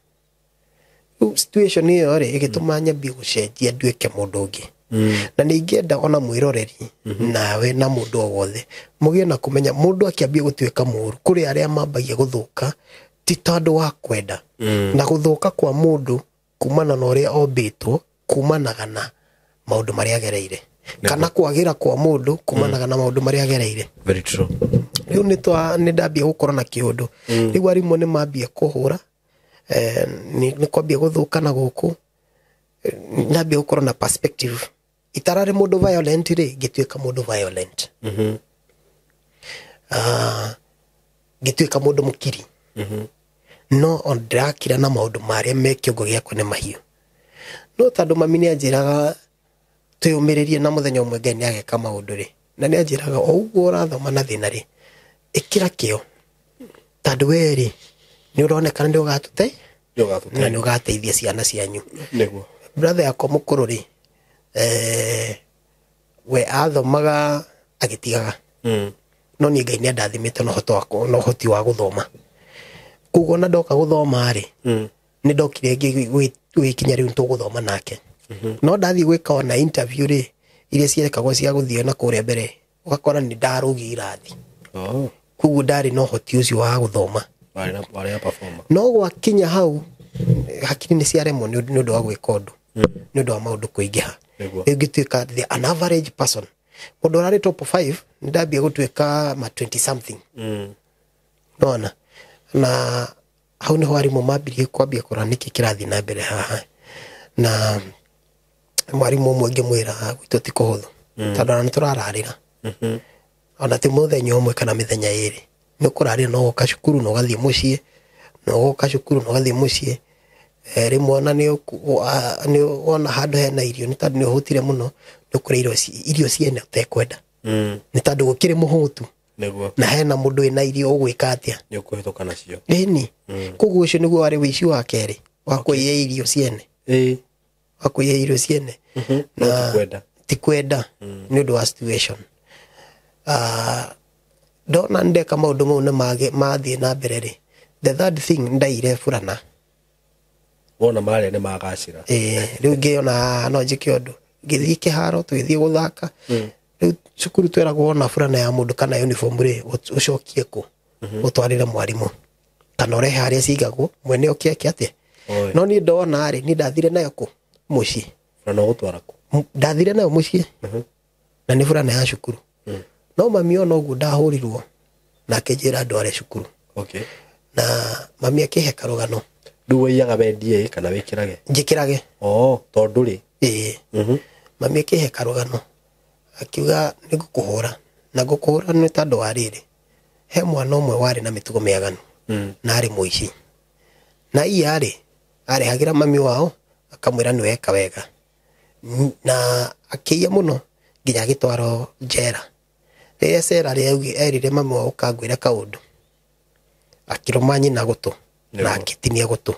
Rĩu situation ĩyo rĩ, ĩgĩtũma nyambie gũcenjia nduĩke mũndũ ũngĩ. Na nĩ ingĩenda ona mwĩroreri nawe na mũndũ o wothe mũgĩe na kũmenya mũndũ akĩambia gũtuĩka mũũru, kũrĩ arĩa mambagia gũthũka ti tondũ wa kwenda. Na gũthũka kwa mũndũ kumana na ũrĩa ombĩtwo kumanaga na maũndũ marĩa agereire, kana kwagĩra kwa mũndũ kumanaga na maũndũ marĩa agereire. Very true. Rĩu nĩ ndambia gũkorwo na kĩũndũ. Rĩu arimũ nĩ mambia kũhũra, nĩ kwambia gũthũka na gũkũ, ndambia gũkorwo na perspective. Itararĩ mũndũ violent rĩ, ngĩtuĩka mũndũ violent. Ngĩtuĩka mũndũ mũkiri. No on ndĩrakira na maũndũ marĩa me kĩongo gĩakwa nĩ mahiũ. No tondũ mami nĩ anjĩraga twĩyũmĩrĩrie na mũthenya ũmwe Ngai nĩ ageka maũndũ rĩ, na nĩ anjĩraga o ũguo ũrathoma na thĩna rĩ, ĩkĩra kĩo, tondũ we rĩ nĩ ũronekana nĩ ũgatũte na nĩ ũgateithia ciana cianyu. Nĩguo. Brother yakwa mũkũrũ rĩ, we athomaga agĩtigaga. No niĩ Ngai nĩ andathimĩte na ũhoti wakwa, na ũhoti wa gũthoma. Koguo ona ndoka gũthoma rĩ, nĩ ndokire gũgĩkinya rĩu tũgũthoma nake. No ndathiĩ gwĩka ona interview rĩ, iria cierekagwo cia gũthiĩ na kũrĩa mbere, ũgakora nĩ ndarũgia irathi. Koguo ndarĩ na ũhoti ũcio wa gũthoma. Warĩ na performer. No gwakinya hau hakiri nĩ ciaremwo nĩ ũndũ wa gwĩka ũndũ, nĩ ũndũ wa maũndũ kũingĩha. Rĩu ngĩtuĩka the an average person. Mũndũ ũrarĩ top 5 nĩ ndambia gũtuĩka ma 20 something. Nona na hau nĩho arimũ mambirie kwambia kũrora nĩkĩ kĩrathiĩ na mbere haha. Na mwarimũ ũmwe ngĩmwĩra gwitũ ti kũhũthũ, tondũ ona nĩ tũrararĩra. Ona ti mũthenya ũmwe kana mĩthenya ĩrĩ, nĩ ũkũrarĩra no ũgoka cukuru na ũgathiĩ mũciĩ, na ũgoka cukuru na ũgathiĩ mũciĩ. Rĩmwe ona nĩ wona handũ hena irio nĩ tondũ nĩ ũhũtire mũno, nĩ ũkũrĩa irio ciene ũtekwenda. Nĩ tondũ gũkĩrĩ mũhũtu. Nĩguo. Na hena mũndũ wĩna irio ũgwĩka atĩa? Nĩ ũkũhĩtũka nacio. Ĩni. Koguo ũcio nĩguo warĩ ũici wa kerĩ, wa kũiya irio ciene. Wa kũiya irio ciene. Na ti kwenda nĩ ũndũ wa situation. Ndona ndeka maũndũ mau nĩ mathiĩ na mbere rĩ, the third thing ndaire burana. Wona marĩa nĩ magacĩra. Rĩu ngĩona no njĩke ũndũ, ngĩthiĩ kĩharo tũgĩthiĩ gũthaka. Rĩu cukuru tweragwo wona burana ya mũndũ kana uniform rĩ, ũcokie kũ, ũtwarĩre mwarimũ kana ũrehe harĩa cigagwo mwene oke eke atĩa. No niĩ ndona rĩ, niĩ ndathire nayo kũ mũciĩ. Burana ũgũtwara kũ? Ndathire nayo mũciĩ. Na nĩ burana ya cukuru. No mami ona ũguo ndahũrirwo na akĩnjĩra ndware cukuru. Na mami akĩhe karũgano. Rĩu waiyaga wendie kana wĩkĩrage? Njĩkĩrage. Tondũ rĩ? Ĩĩ. Mami akĩhe karũgano akiuga nĩ ngũkũhũra, na ngũkũhũra nĩ tondũ wa rĩrĩ, he mwana ũmwe warĩ na mĩtugo mĩaganu na arĩ mũici. Na iya rĩ, arehagĩra mami wao akamwĩra nĩ weka wega, na akĩiya mũno nginya agĩtwarwo njera. Rĩrĩa cera rĩ erire mami wao ũkangwĩra kaũndũ, akĩrũma nyina gũtũ na akĩtinia gũtũ.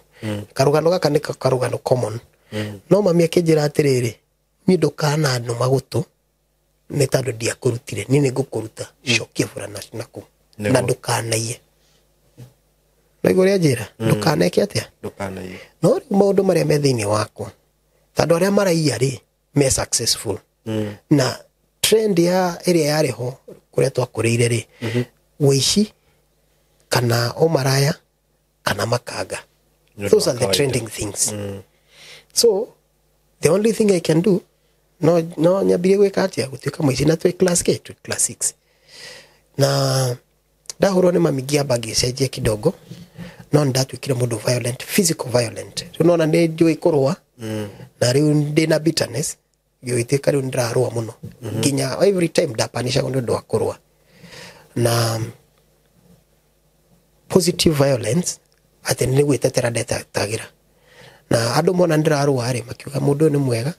Karũgano gaka nĩ karũgano common. No mami akĩnjĩra atĩrĩrĩ, niĩ ndũkananũma gũtũ nĩ tondũ ndiakũrutire, niĩ nĩ ngũkũruta, cokia burana naku na ndũkanaiye. Naigua ũrĩa njĩra, ndũkaneke atĩa? Ndũkanaiye. No rĩu maũndũ marĩa me thĩinĩ wakwa, tondũ arĩa maraiya rĩ, me successful. Na trend ya ĩrĩa yarĩ ho kũrĩa twakũrĩire rĩ, ũici kana ũmaraya kana makanga. Those are the trending things. So the only thing I can do, no nyambirie gwĩka atĩa, gũtuĩka mũici. Na twĩ class K, twĩ class 6. Na ndahũrwo nĩ mami ngĩamba ngĩcenjia kidogo, no nĩndatuĩkire mũndũ violent, physical violent. Rĩu nona nĩ njũĩ kũrũa, na rĩu ndĩna bitterness, ngĩtuĩka rĩu nĩndĩrarũa mũno. Nginya every time ndapanicagwo nĩ ũndũ wa kũrũa. Na positive violence atĩ nĩ gwĩtetera ndetetagĩra. Na andũ mona nĩndĩrarũa rĩ, makiuga mũndũ ũyũ nĩ mwega.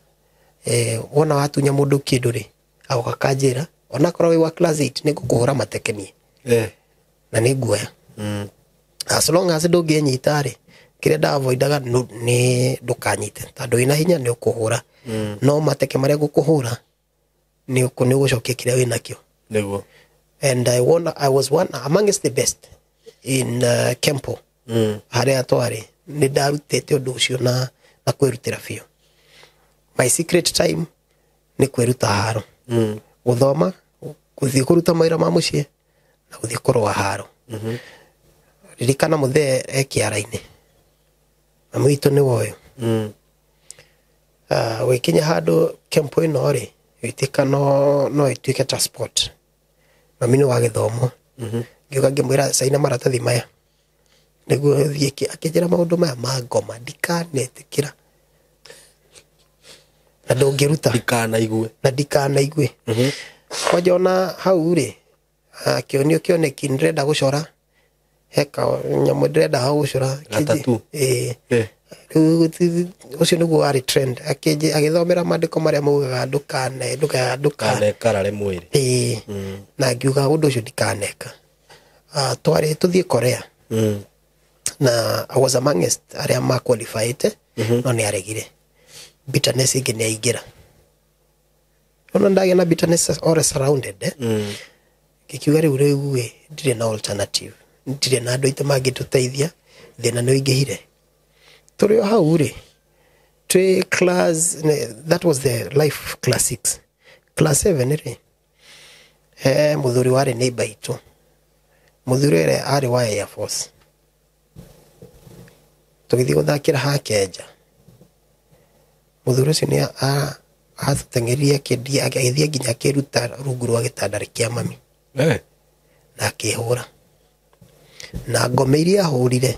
Wona watunya mũndũ kĩndũ rĩ, agoka kanjĩra Onakorwo wĩ wa class 8 nĩ ngũkũhũra matekenie. Na nĩ nguoya. As long as ndũngĩnyita rĩ, kĩrĩa ndavoidaga nĩ ndũkanyite, tondũ wĩna hinya nĩ ũkũhũra. No mateke marĩa ngũkũhũra nĩ ũgũcokia kĩrĩa wĩnakĩo. Nĩguo. And I was one amongst the best in Kempo. Harĩa twarĩ nĩ ndarutĩte ũndũ ũcio na kwĩrutĩra biũ. My secret time nĩ kwĩruta haro. Gũthoma, gũthiĩ kũruta mawĩra ma mũciĩ na gũthiĩ kũrũa haro. Ririkana mũthee e kĩara-inĩ. Mami witũ nĩ woyo. Gũgĩkinya handũ Kempo ĩno rĩ, ĩgĩtuĩka no ĩtuĩke ta sport. Mami nĩ wa gĩthomo. Ngĩũka ngĩmwĩra caina maratathi maya nĩguo thiĩ, akĩnjĩra maũndũ maya ma ngoma ndikanetĩkĩra na ndũngĩruta ndikanaigue na ndikanaigue. Kwanja ona hau rĩ, akĩonio kĩoneki ndĩrenda gũcora, heka nyamũ ndĩrenda hau gũcora. Gatatu. Rĩu ũcio nĩguo warĩ trend. Agĩthomera maandĩko marĩa maugaga ndũkane ndũkanekarare mwĩrĩ. Na ngiuga ũndũ ũcio ndikaneka. Twarĩ tũthiĩ Korea. Na I was amongst arĩa ma qualified, no nĩ aregire. Bitterness ĩngĩ nĩ aingĩra. Ona ndagĩa na bitterness all surrounded. Ngĩkiuga rĩu ĩ ndirĩ na alternative, ndirĩ na andũ aitũ mangĩtũteithia, thĩna nĩ ũingĩhire. Tũrĩ o hau rĩ, twĩ class, that was the life class 6. Class 7 rĩ, he mũthuri warĩ neighbor itũ. Mũthuri ũrĩa arĩ wa Air Force. Tũgĩthiĩ gũthakĩra hake nja. Mũthuri ũcio nĩ atũteng'eririe agĩthiĩ nginya akĩruta rungu rwa gĩtanda kĩa mami. Na akĩhũra. Na ngome iria ahũrire,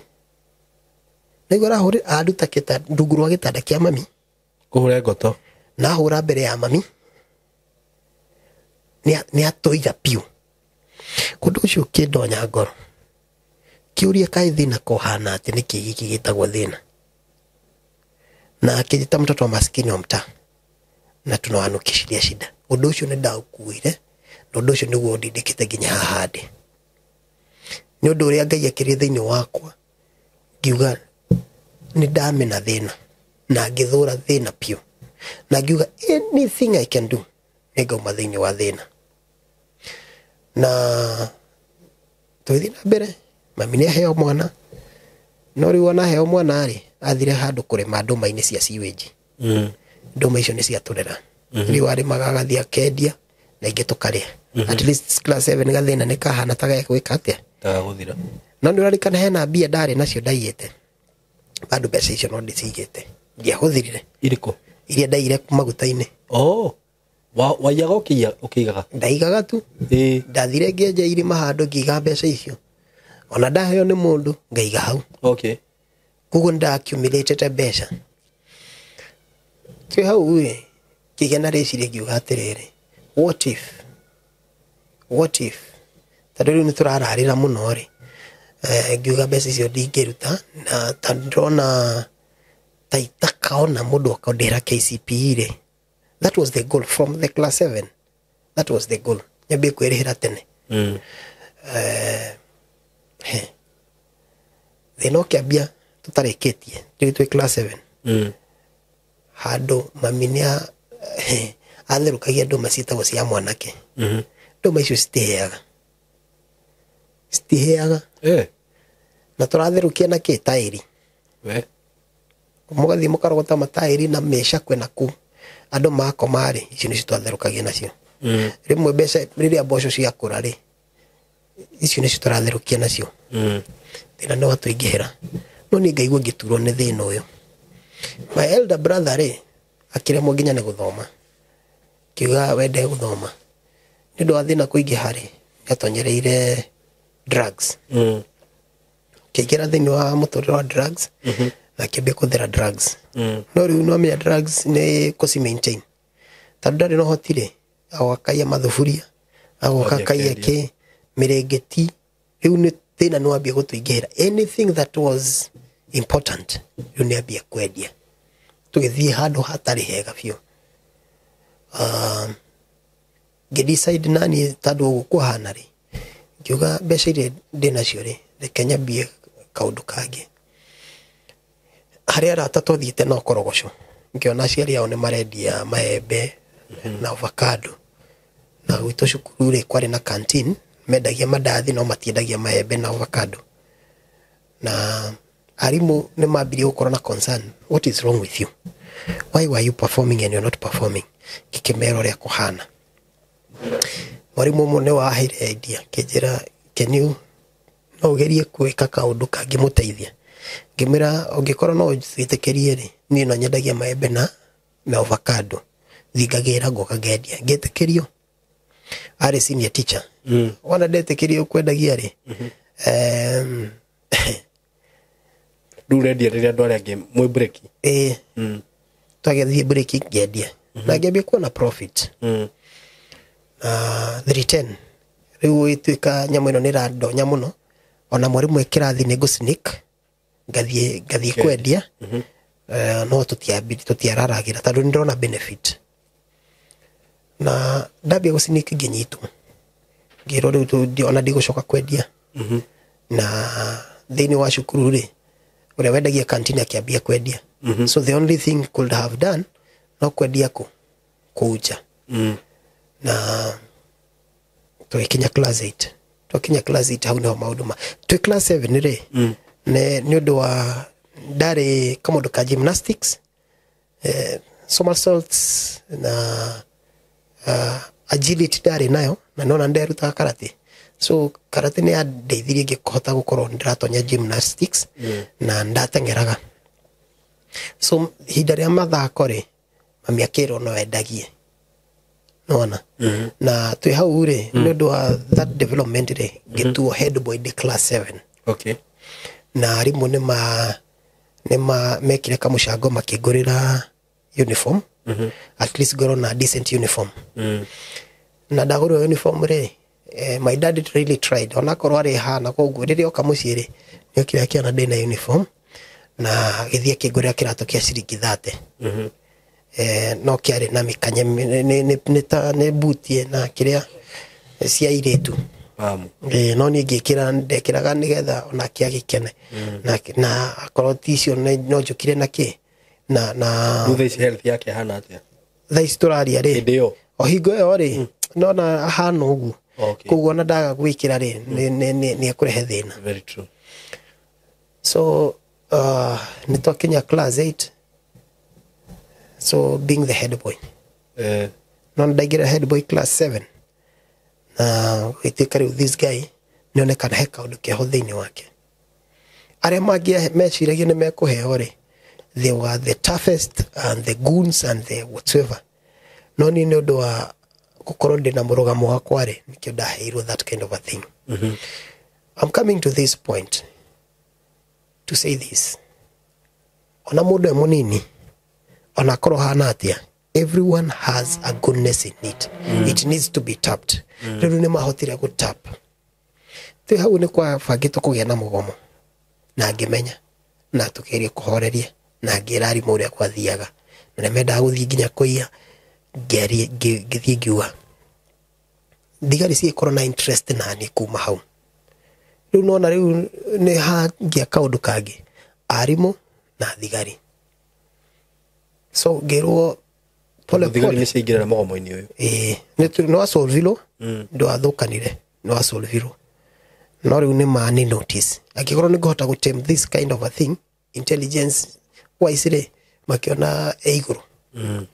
nĩguo arahũrire aruta rungu rwa gĩtanda kĩa mami. Kũhũra ngoto. Na ahũra mbere ya mami. Nĩ atũira biũ. Kũndũ ũcio ũkĩndonya ngoro. Kĩũria kaĩ thĩna kohana atĩ nĩkĩ gĩkĩ gĩtagwo thĩna. Na akĩnjĩta mtoto wa maskini wa mtaa. Na tunawanukishiria shida. Ũndũ ũcio nĩ ndaũkuire, na ũndũ ũcio nĩguo ũndindĩkĩte nginya haha ndĩ. Nĩ ũndũ ũrĩa Ngai ekĩrire thĩinĩ wakwa, ngiuga nĩ ndamena thĩna, na ngĩthũra thĩna biũ. Na ngiuga anything I can do, nĩ ngauma thĩinĩ wa thĩna. Na tũgĩthiĩ na mbere, mami nĩ aheo mwana, no rĩu ona aheo mwana rĩ, athire handũ kũrĩma ndũma-inĩ cia sewage. Ndũma icio nĩ ciatũrera. Rĩu arĩmaga agathiĩ akendia, na ingĩ tũkarĩa. At least class 7 gathĩna nĩ kahana ta gegwĩka atĩa? Tagagũthira. No nĩ ũrarikana hena mbia ndarĩ nacio ndaiyĩte. Bado mbeca icio no ndĩcigĩte. Ndiahũthĩrire. Irĩkũ? Iria ndaiyire maguta-inĩ. Oh. Waiyaga ũkĩigaga? Ndaigaga tu. Ndathire ngĩenja irima handũ ngĩiga mbeca icio. Ona ndaheo nĩ mũndũ ngaiga hau. Okay. Koguo nĩ ndaccumulated mbeca. Twĩ hau ĩ, ngĩgĩa na rĩciria ngiuga atĩrĩrĩ, what if? What if? Tondũ rĩu nĩ tũrararĩra mũno rĩ. Ngiuga mbeca icio ndingĩruta, na ta ndĩrona ta itakaona mũndũ akondĩra KCPE rĩ. That was the goal from the class 7. That was the goal. Nyambie kwĩrĩhĩra tene. Thĩna ũkĩambia tũtarĩkĩtie, rĩu twĩ class 7. Handũ mami nĩ atherũkagia ndũma ciĩtagwo cia mwanake. Ndũma icio citihĩaga. Citihĩaga. Na tũratherũkia na kĩ taĩri. Mũgathiĩ mũkarogota mataĩri na mĩcakwe na kũu. Andũ makoma rĩ, icio nĩcio twatherũkagia nacio. Rĩmwe mbeca rĩrĩa mboco ciakũra rĩ, icio nĩcio tũratherũkia nacio. Thĩna nĩ watũingĩhĩra. No niĩ ngaigua ngĩturwo nĩ thĩna ũyũ. My elder brother rĩ, akĩremwo nginya nĩ gũthoma. Kiuga wende gũthoma. Nĩ ũndũ wa thĩna kũingĩha rĩ, nĩatonyereire drugs. Kĩingĩra thĩinĩ wa mũtũrĩre wa drugs, na akĩambia kũhũthĩra drugs. No rĩu no amenya drugs nĩ kũci maintain. Tondũ ndarĩ na ũhoti rĩ, agoka akaiya mathuburia, agoka akaiya kĩ, mĩrĩngĩti. Rĩu nĩ thĩna nĩ wambia gũtũingĩhĩra. Anything that was important, rĩu nĩ ambia kwendia. Tũgĩthiĩ handũ hatarĩ hega biũ. Ngĩ decide nani tondũ ũguo kũhana rĩ, ngiuga mbeca iria ndĩ nacio rĩ, reke nyambie kaũndũ kangĩ. Harĩa arata twathiĩte no korogoco, ngĩona aciari ao nĩ marendia maembe na avocado, na gwitũ cukuru rĩ kwarĩ na canteen mendagia mandathi no matiendagia maembe na avocado. Na arimũ nĩ mambirie gũkorwo na concern, what is wrong with you, why were you performing and you're not performing? Ngĩkĩmera ũrĩa kũhana. Mwarimũ ũmwe nĩ waheire idea, kĩnjĩra, can you, no ũgerie gwĩka kaũndũ kangĩmũteithia? Ngĩmwĩra ũngĩkorwo no wĩtĩkĩrie rĩ, niĩ no nyendagia maembe na avocado, thiĩ ngagĩra ngoka ngendia. Ngĩtĩkĩrio. Arĩ senior teacher. Wona ndetĩkĩrio kwendagia rĩ, Rĩu ũrendia rĩrĩa andũ arĩa angĩ mwĩ break? Ĩĩ. Twagĩthiĩ break ngĩendia na ngĩambia kuona profit na 310. Rĩu ĩtuĩka nyamũ ĩno nĩ ĩrandonya mũno, ona mwarimũ e kĩrathi nĩ ngũ sneak ngathiĩ kwendia. No tũtiararagĩra tondũ nĩ ndĩrona benefit. Na ndambia gũ sneak ngĩnyitwo, ngĩrwo rĩu ona ndigũcoka kwendia. Na thĩinĩ wa cukuru rĩ, ũrĩa wendagia canteen akĩambia kwendia. So the only thing could have done no kwendia kũ kũu nja. Na tũgĩkinya class 8. Twakinya class 8, hau nĩho maũndũ ma twĩ class 7 rĩ, nĩ ũndũ wa ndarĩ kamũndũ ka gymnastics, somersaults na agility ndarĩ nayo, na nona nderutaga karate, so karate nĩ yandeithirie ngĩhota gũkorwo ndĩratonya gymnastics. Na ndateng'eraga, so ihinda rĩa mathako rĩ, mami akĩrwo no endagie nona. Na twĩ hau rĩ, nĩ ũndũ wa that development rĩ, ngĩtuo head boy ndĩ class 7. Na arimũ nĩ ma mekire kamũcango makĩngũrĩra uniform, at least ngorwo na decent uniform. Na ndagũrĩrwo uniform rĩ, my dad really tried, onakorwo arĩ hana koguo rĩrĩa oka mũciĩ rĩ, nĩokire akĩona ndĩna uniform na agĩthiĩ akĩngũrĩra kĩratũ kĩa ciringi 30. No kĩarĩ na mĩkanye nĩ ta nĩ butie na kĩrĩa cia airĩtu. Mamu. No niĩ ngĩkĩra, ndekĩraga nĩgetha onake agĩkene. Na akorwo ti icio no njũkire na kĩ na Rĩu thaa ici health yake hana atĩa? Thaa ici tũraria rĩ, Hĩndĩ ĩyo. O hingo ĩyo rĩ, nona ahana ũguo. Koguo ona ndaga gwĩkĩra rĩ, nĩ ekũrehe thĩna. Very true. So nĩ twakinya class 8, so being the head boy, no ndaingĩra head boy class 7, na gũgĩtuĩka rĩu this guy nĩonekana he kaũndũ keho thĩinĩ wake. Arĩa mangĩ meciragia nĩ mekũheo rĩ, they were the toughest and the goons and the whatsoever, no niĩ nĩ ũndũ wa gũkorwo ndĩ na mũrũgamo wakwa rĩ, nĩkĩo ndaheirwo that kind of a thing. I'm coming to this point to say this: ona mũndũ e mũnini, ona akorwo hana atĩa, everyone has a goodness in it. It needs to be tapped. Rĩu nĩ mahotire gũ tap. Twĩ hau nĩ kwabangĩtwo kũgĩa na mũgomo, na ngĩmenya na tũkĩgeria kũhoreria na ngĩra arimũ ũrĩa gwathiaga, na nĩ mendaga gũthiĩ nginya kũiya. Ngĩthiĩ ngiuga thigari cigĩkorwo na interest nani kuma hau. Rĩu nona rĩu nĩ hangĩa kaũndũ kangĩ, arimũ na thigari, so ngĩrwo pole Thigari pole. nĩ ciaingĩrĩra mũgomo-inĩ ũyũ? Ĩĩ, nĩ wasolvirwo, ndwathũkanire, nĩ wasolvirwo, no rĩu nĩ ma nĩ notice angĩkorwo nĩ ngũhota gũ tame this kind of a thing intelligence wise rĩ, makĩona ĩ igũrũ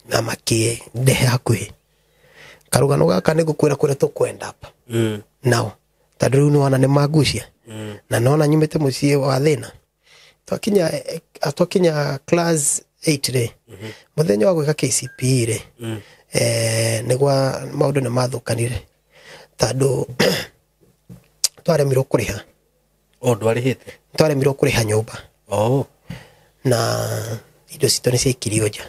na makĩndehe hakuhĩ. Karũgano gaka nĩ ngũkwĩra kũrĩa tũkwenda up now, tondũ rĩu nĩwona nĩ mangucia na nona nyumĩte mũciĩ wa thĩna. Twakinya class 8 rĩ, mũthenya wa gwĩka KCPE rĩ, nĩgwa maũndũ nĩ mathũkanire tondũ twaremirwo kũrĩha. O ndwarĩhĩte? Twaremirwo kũrĩha nyũmba. Na indo citũ nĩ ciaikirio nja.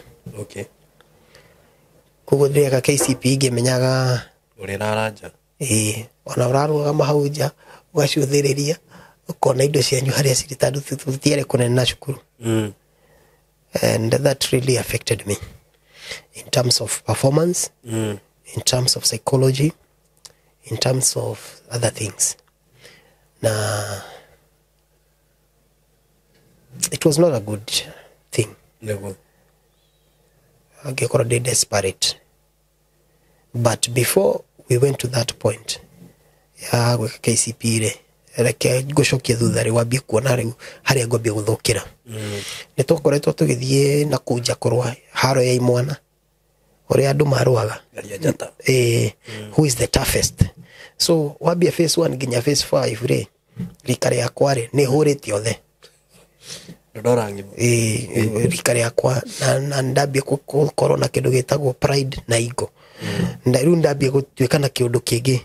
Koguo ndĩreka KCPE ngĩmenyaga Ũrĩrara nja. Ĩĩ, ona ũrarũgama hau nja ũgacũthĩrĩria ũkona indo cianyu harĩa cirĩ, tondũ tũtiarĩ kũnene na cukuru. And that really affected me in terms of performance. in terms of psychology, in terms of other things. Na it was not a good thing. Nĩguo. Angĩkorwo ndĩ desperate. But before we went to that point ya gwĩka KCPE rĩ, reke ngũcokie thutha rĩ, wambie kuona rĩu harĩa ngwambia gũthũkĩra. Nĩ twakoretwo tũgĩthiĩ na kũu nja kũrũa haro ya imwana, ũrĩa andũ marũaga. Ngaria njata. Who is the toughest. So wambia phase 1 nginya phase 5 rĩ, rika rĩakwa rĩ nĩ hũrĩte othe. Ndora ng'ima. Rika rĩakwa na ndambia gũkorwo na kĩndũ gĩtagwo pride na ego. Na rĩu ndambia gũtuĩka na kĩũndũ kĩngĩ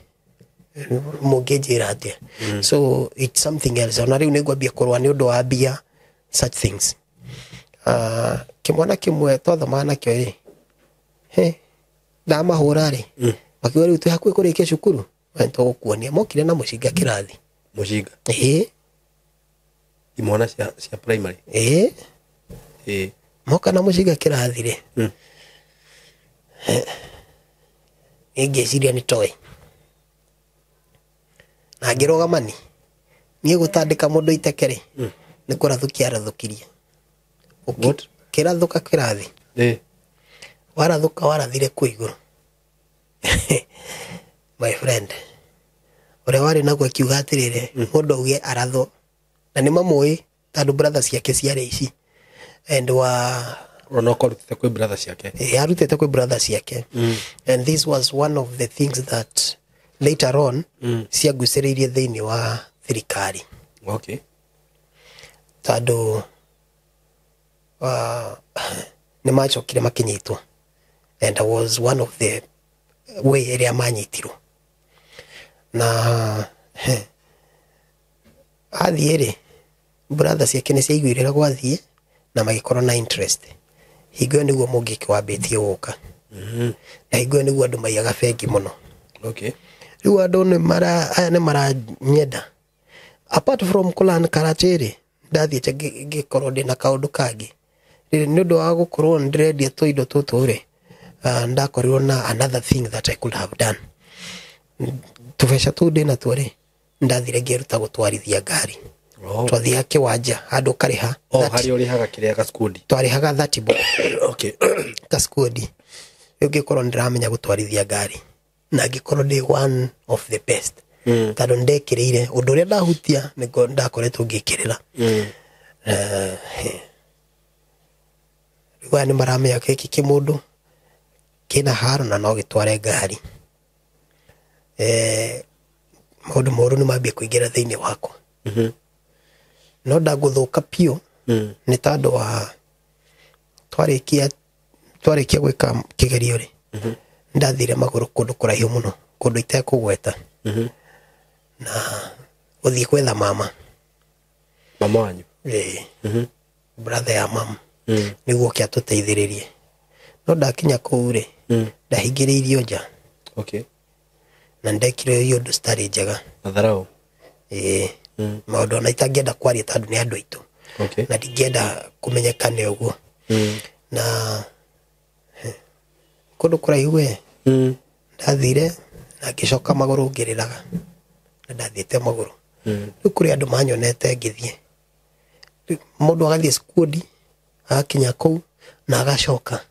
mũngĩnjĩra atĩa. So it's something else. Ona rĩu nĩngwambia kũrũa nĩ ũndũ wa mbia, such things. Kĩmwana kĩmwe twathomaga nakĩo rĩ, he ndamahũra rĩ, makiuga rĩu twĩ hakuhĩ kũrĩkia cukuru, na nĩtũgũkuonia. Mokire na mũcinga kĩrathi. Mũcinga? Ĩĩ. Imwana cia primary? Ĩĩ. Ĩĩ. Moka na mũcinga kĩrathi rĩ, niĩ ngĩciria nĩ toy. Na ngĩrũgama ni, niĩ gũtandĩka mũndũ iteke rĩ, nĩ kũrathũkia arathũkirie. What? Kĩrathũka kĩrathi. Warathũka warathire kũ igũrũ. My friend, ũrĩa warĩ naguo akiuga atĩrĩrĩ, mũndũ auge arathwo. Na nĩ mamũĩ tondũ brother ciake ciarĩ ici. And wa Ona okorwo arutĩte kwĩ brother ciake. Ĩĩ, arutĩte kwĩ brother ciake. And this was one of the things that later on ciangucĩrĩirie thĩinĩ wa thirikari. Tondũ nĩ macokire makĩnyitwo. And I was one of the way ĩrĩa manyitirwo. Na athiĩ rĩ, brother ciake nĩ ciaiguire ũrĩa gwathiĩ na magĩkorwo na interest. Hingo ĩyo nĩguo mũngĩki wambĩtie gũka. Na hingo ĩyo nĩguo andũ maiyaga bengi mũno. Rĩu andũ nĩ mara, aya nĩ maranyenda. Apart from kũlearn karate rĩ, ndathiĩte ngĩkorwo ndĩna kaũndũ kangĩ. Rĩrĩ nĩ ũndũ wa gũkorwo ndĩrendia tũindo tũtũ rĩ, ndakorirwo na another thing that I could have done. Tũbeca tũu ndĩnatuo rĩ, ndathire ngĩruta gũtwarithia ngari. Twathiaga kĩwanja handũ ũkarĩha. Harĩa ũrĩhaga kĩrĩa gacikundi? Twarĩhaga 30 bob. Gacikundi. Rĩu ngĩkorwo nĩndĩramenya gũtwarithia ngari. Na ngĩkorwo ndĩ one of the best. Tondũ nĩndekĩrĩire ũndũ ũrĩa ndahutia nĩguo ndakoretwo ngĩkĩrĩra. Rĩu aya nĩmaramenya gĩkĩ kĩmũndũ kĩna haro na no gĩtware ngari. Maũndũ moru nĩmambia kũingĩra thĩinĩ wakwa. No ndagũthũka piũ, nĩ tondũ wa twarĩkia gwĩka kĩgerio rĩ, ndathire magũrũ kũndũ kũraihu mũno, kũndũ itekũgweta. Na gũthiĩ gwetha mama. Mama wanyu? Ĩĩ. Brother ya mama. Nĩguo oke atũteithĩrĩrie. No ndakinya kũu rĩ, ndahingĩrĩirio nja. Na ndekire iũndũ citarĩ njega. Matharau? Ĩĩ. Maũndũ ona itangĩenda kwaria tondũ nĩ andũ aitũ. Na ndingĩenda kũmenyekane ũguo. Na kũndũ kũraihu we, ndathire na ngĩcoka magũrũ ngĩrĩraga. Na ndathiĩte magũrũ. Rĩu kũrĩ andũ manyonete ngĩthiĩ. Rĩu mũndũ agathiĩ skundi, agakinya kũu na agacoka.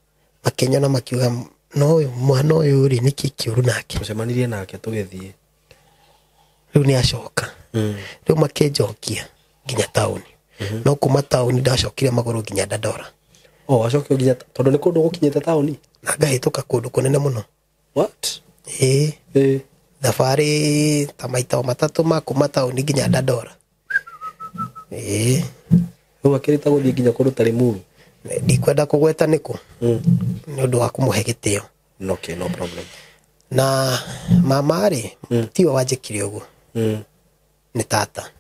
Makĩnyona makiuga, no ũyũ mwana ũyũ rĩ, nĩkĩ kĩũru nake? Tũcemanirie nake tũgĩthiĩ. Rĩu nĩ acoka. Rĩu makĩnjokia nginya taũni. No kuma taũni ndacokire magũrũ nginya Dandora. Wacokire nginya tondũ nĩ kũndũ gũkinyĩte taũni? Na ngahĩtũka kũndũ kũnene mũno. What? Ĩĩ. Thabarĩ ta maita matatũ ma kuma taũni nginya Dandora. Ĩĩ. Rĩu akĩrĩta gũthiĩ nginya kũndũ ta Limuru? Ndikwenda kũgweta nĩkũ. Nĩ ũndũ wa kũmũhe gĩtĩo. Okay, no problem. Na mama rĩ, tiwe wanjĩkire ũguo. Nĩ tata.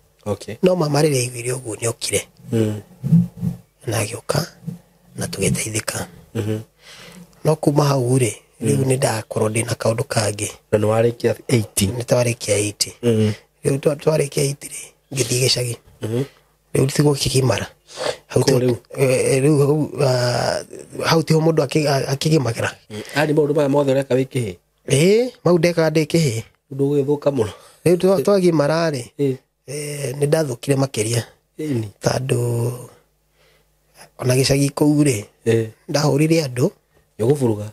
No mama rĩrĩa aiguire ũguo nĩ okire. Na agĩũka na tũgĩteithĩka. No kuma hau rĩ, rĩu nĩ ndakorwo ndĩna kaũndũ kangĩ. Na nĩ warĩkia 80? Nĩ twarĩkia 80. Rĩu twarĩkia 80 rĩ, ngĩthiĩ gĩcagi. Rĩu ti gũkĩgimara. Hau Kũu rĩu? Rĩu hau, hau tiho mũndũ akĩgimagĩra. Aya nĩ maũndũ maya mothe ũreka wĩ kĩhĩ? Ĩĩ, mau ndekaga ndĩ kĩhĩĩ. Ndũgũgĩthũka mũno. Rĩu twagimara rĩ, Ĩĩ. nĩ ndathũkire makĩria. Ĩni. Tondũ ona gĩcagi kũu rĩ, Ĩĩ. ndahũrire andũ. Nĩũgũburuga.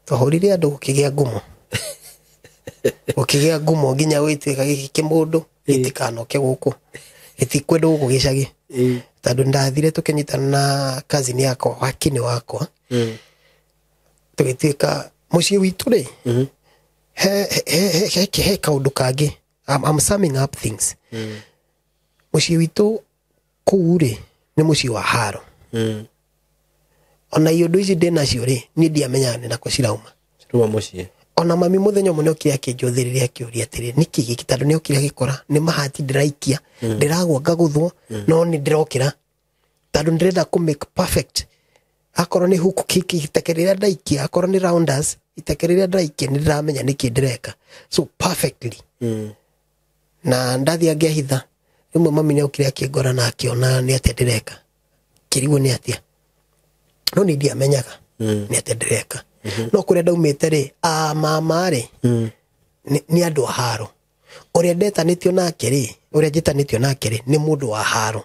Twahũrire andũ gũkĩgĩa ngumo. Gũkĩgĩa ngumo nginya gwĩtuĩka gĩkĩ kĩmũndũ gĩtikanoke gũkũ. Gĩtikwendwo gũkũ gĩcagi. Ĩĩ. Tondũ ndathire tũkĩnyitana na cousin yakwa, wakini wakwa. Tũgĩtuĩka mũciĩ witũ rĩ, he kaũndũ kangĩ. I'm summing up things. Mũciĩ witũ kũu rĩ, nĩ mũciĩ wa haro. Ona iũndũ ici ndĩ nacio rĩ, niĩ ndiamenyaga nĩ nakũ cirauma. Ciruma mũciĩ. Ona mami mũthenya ũmwe nĩokire akĩnjũthĩrĩria akĩũria atĩrĩ, nĩkĩ gĩkĩ? Tondũ nĩokire agĩkora nĩ mahati ndĩraikia, ndĩragwa ngagũthwo, no nĩ ndĩrokĩra. Tondũ ndĩrenda kũ make perfect. Akorwo nĩ hook kick iteke rĩrĩa ndaikia, akorwo nĩ rounders iteke rĩrĩa ndaikia, nĩ ndĩramenya nĩkĩ ndĩreka. So perfectly. Na ndathiĩ ngĩhitha, rĩmwe mami nĩokire akĩngora na akĩona nĩ atĩa ndĩreka. Kĩrigwo nĩ atĩa. No niĩ ndiamenyaga nĩ atĩa ndĩreka. No kũrĩa ndaumĩte rĩ, a mama rĩ, nĩ andũ a haro. Ũrĩa ndetanĩtio nake rĩ, ũrĩa njĩtanĩtio nake rĩ, nĩ mũndũ wa haro.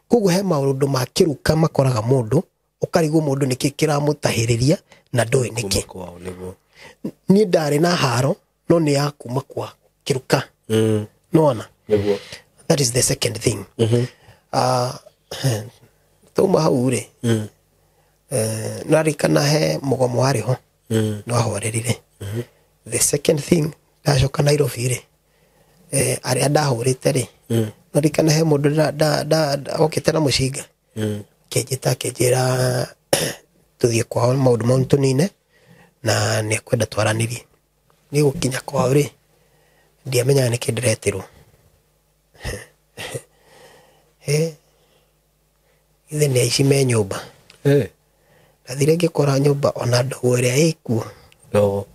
Koguo he maũndũ ma kĩruka makoraga mũndũ, ũkarigwo mũndũ nĩkĩ kĩramũtahĩrĩria na ndũĩ nĩkĩ. Kuma kwao nĩguo. Niĩ ndarĩ na haro, no nĩ ya kuma kwa kĩruka. Nĩwona? Nĩguo. That is the second thing. Tauma hau rĩ, naririkana he mũgomo warĩ ho, nĩwahorerire. The second thing, ndacoka Nairobi rĩ, arĩa ndahũrĩte rĩ, naririkana he mũndũ okĩte na mũcinga. Akĩnjĩta akĩnjĩra tũthiĩ kwao maũndũ mau tũnine na nĩekwenda twaranĩrie. Niĩ gũkinya kwao rĩ, ndiamenyaga nĩkĩ ndĩretirwo. Ithe nĩ aici me nyũmba. Ndathire ngĩkora nyũmba ona ndogo ĩrĩa ĩkuo. Ndogo.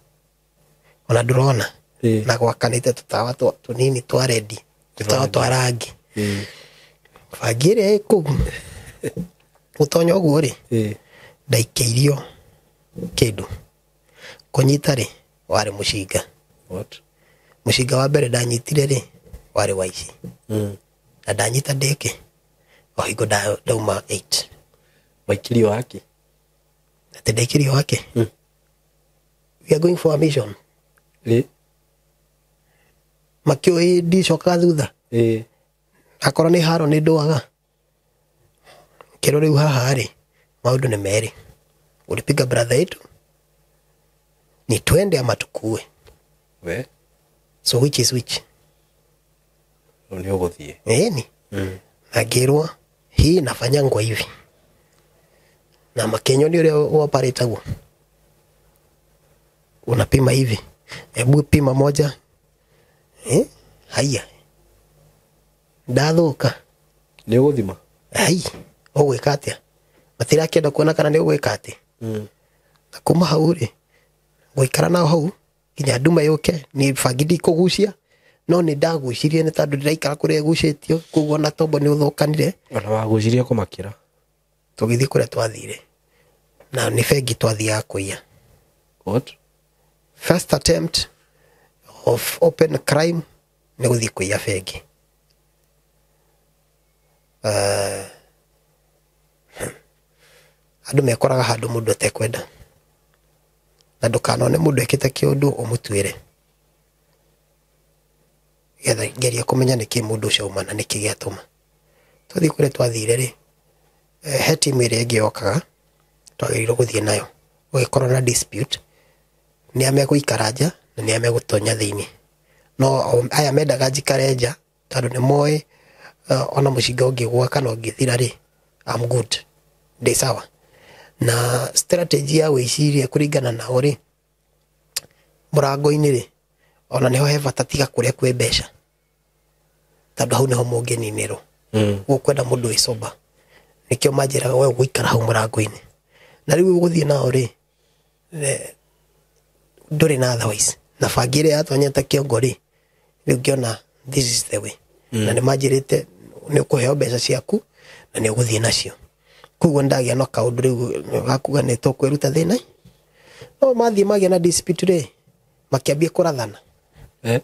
Ona ndũrona. Na gwakanĩte tũtawa tũnini twa rendi, tũtawa twa rangi. Bangi ĩrĩa ĩ kũu, gũtonya ũguo rĩ, ndaikĩirio kĩndũ. Kũnyita rĩ, warĩ mũcinga. What? Mũcinga wa mbere ndanyitire rĩ, warĩ wa ici. Na ndanyita ndĩkĩ, o hingo ndauma 8. Waikĩrio wake? Atĩ ndaikĩrio wake? We are going for a mission. Makĩũĩ ndicokaga thutha. Akorwo nĩ haro nĩ ndũaga. Kĩro rĩu haha rĩ, maũndũ nĩ merĩ. Ulipiga brother yetu, ni twende ama tukue. We? So which is which? Rĩu nĩ ũgũthiĩ. Ĩni. Na ngĩrwo, hii nafanyangwa hivi. Na makenyo ni ũrĩa ũoparatagwo. Unapima hivi. Hebu pima moja. Haya. Ndathũka. Nĩ ũgũthima? Ai, ũgwĩka atĩa? Matirakĩenda kuona kana nĩ ũgwĩka atĩa. Na kuma hau rĩ, gũikara nao hau nginya nduma yũke, ni bangi ndikũgucia, no nĩ ndagucirie nĩ tondũ ndĩraikara kũrĩa ĩgucĩtio, koguo ona tombo nĩ ũthũkanire. Ona wagucirie kũmakĩra. Tũgĩthiĩ kũrĩa twathire. Na nĩ bengi twathiaga kũiya. What? First attempt of open crime nĩ gũthiĩ kũiya bengi. Andũ mekoraga handũ mũndũ atekwenda. Na ndũkanone mũndũ ekĩte kĩũndũ ũmũtuĩre. Getha geria kũmenya nĩkĩ mũndũ ũcio auma na nĩkĩ gĩatũma. Twathiĩ kũrĩa twathire rĩ, he timu ĩrĩa ĩngĩ yokaga, twagĩrĩirwo gũthiĩ nayo. Gũgĩkorwo na dispute, nĩ a megũikara nja na nĩ a megũtonya thĩinĩ. No aya mendaga njikare nja tondũ nĩ moĩ, ona mũcinga ũngĩgũa kana ũngĩthira rĩ, I'm good, ndĩ sawa. Na strategy ya wĩcirie kũringana nao rĩ, mũrango-inĩ rĩ, ona nĩho he bata tiga kũrĩa kwĩ mbeca. Tondũ hau nĩho mũngĩninĩrwo. Gũkwenda mũndũ wĩ sober. Nĩkĩo manjĩraga we ũgũikara hau mũrango-inĩ. Na rĩu ũgũthiĩ nao rĩ, ndũrĩ na otherwise. Na bangi ĩrĩa yatonyete kĩongo rĩ, rĩu ngĩona this is the way. Na nĩ manjĩrĩte nĩ ũkũheo mbeca ciaku na nĩ ũgũthiĩ nacio. Koguo ndagĩa na kaũndũ rĩu gakuga nĩ tũkwĩruta thĩna. No mathiĩ magĩa na dispute rĩ, Makĩambia kũrathana. Eh.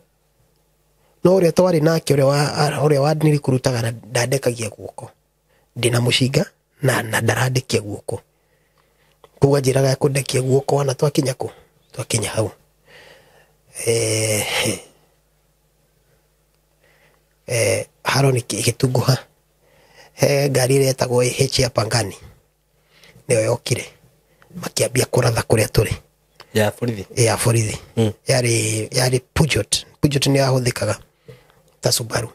No ũrĩa twarĩ nake, ũrĩa wa nĩrĩkurutaga, ndandekagia guoko. Ndĩna mũcinga na ndarandekia guoko. Koguo anjĩraga ekũndekia guoko wana twakinya kũ? Twakinya hau. Haro nĩ ĩgĩtunguha. He ngari ĩrĩa ĩtagwo H ya Pangani nĩyo yokire, makĩambia kũratha kũrĩa tũrĩ. Ya borithi. Ya borithi. Yarĩ Peugeot. Peugeot nĩ yahũthĩkaga ta Subaru.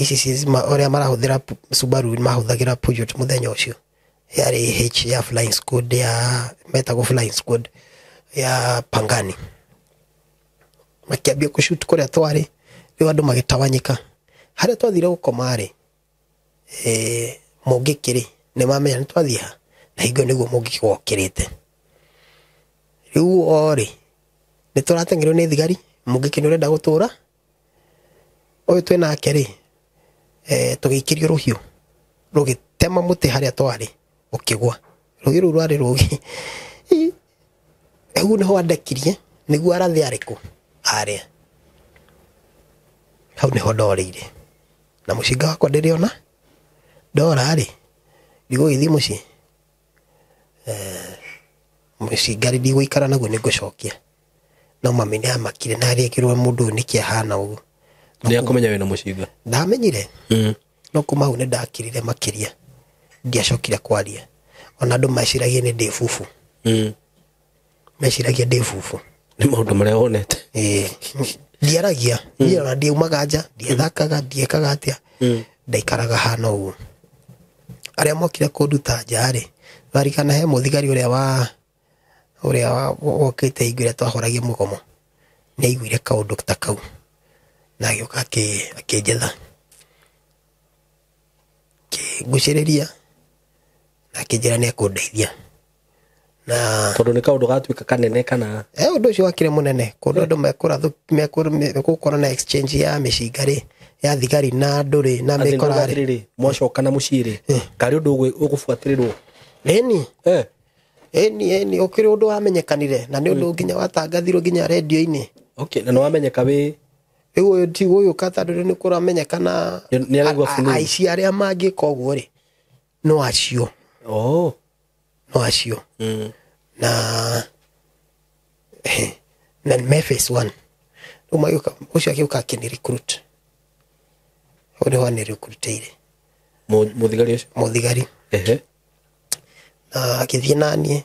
Ici ũrĩa marahũthĩra Subaru mahũthagĩra Peugeot mũthenya ũcio. Yarĩ H ya flying squad, ya metagwo flying squad ya Pangani. Makĩambia kũshoot kũrĩa twarĩ. Rĩu andũ magĩtawanyĩka. Harĩa twathire gũkoma rĩ, mũngĩkĩ rĩ, nĩ mamenya nĩ twathiĩ ha, na hingo nĩguo mũngĩkĩ wokĩrĩte. Rĩu o rĩ, nĩ tũrateng'erio nĩ thigari, mũngĩkĩ nĩ ũrenda gũtũra ũyũ twĩ nake rĩ, tũgĩikĩrio rũhiũ rũgĩtema mũtĩ harĩa twarĩ, ũkĩgwa. Rũhiũ rũu rwarĩ rũgĩ. Hau nĩho andekirie nĩguo arathe arĩkũ arĩa. Hau nĩho ndorĩire na mũcinga wakwa ndĩrĩona. Ndora rĩ, ndigũgĩthiĩ mũciĩ, mũcinga rĩ, ndigũikara naguo, nĩngũcokia. No mami nĩ amakire na arĩkĩrwo mũndũ ũyũ nĩkĩ ahana ũguo. Nĩ akũmenya wĩna mũcinga. Ndamenyire. No kuma hau nĩ ndakirire makĩria, ndiacokire kwaria. Ona andũ meciragia nĩ ndĩ bubu. Meciragia ndĩ bubu. Nĩ maũndũ marĩa wonete. Ĩĩ, ndiaragia niĩ, ona ndiaumaga nja, ndiethakaga, ndiekaga atĩa. Ndaikaraga hana ũguo. Arĩa mokire kũnduta nja rĩ, warikana he mũthigari ũrĩa wokĩte hingo ĩrĩa twahoragia mũgomo, nĩ aiguire kaũndũ ta kau na agĩũka akĩnjetha, akĩngucĩrĩria na akĩnjĩra nĩ ekũndeithia na Tondũ nĩ kaũndũ gatuĩka kanene kana? Ũndũ ũcio wakĩrĩ mũnene kũndũ andũ mekũrwo na exchange ya mĩcinga rĩ, ya thigari na andũ rĩ, na mĩkora rĩ. Atĩrĩrĩ, mwacoka na mũciĩ rĩ, karĩ ũndũ ũgũbuatĩrĩrwo? Ĩni. Eh. Ĩni, ũkĩrĩ ũndũ wamenyekanire na nĩ ũndũ nginya watangathirwo nginya rendio-inĩ. Okay, na nĩ wamenyeka wĩ Rĩu ũyũ ti gũgĩũka tondũ rĩu nĩ kũramenyekana. Nĩ araigua fununu. Aici arĩa mangĩka ũguo rĩ, no acio. Oh. No acio. Na me phase one. Rĩu magĩũka, ũcio agĩũka akĩnĩ recruit. Hau nĩho anĩ recruitĩire. Mũthigari ũcio? Mũthigari. Ehe. Na akĩthiĩ naniĩ,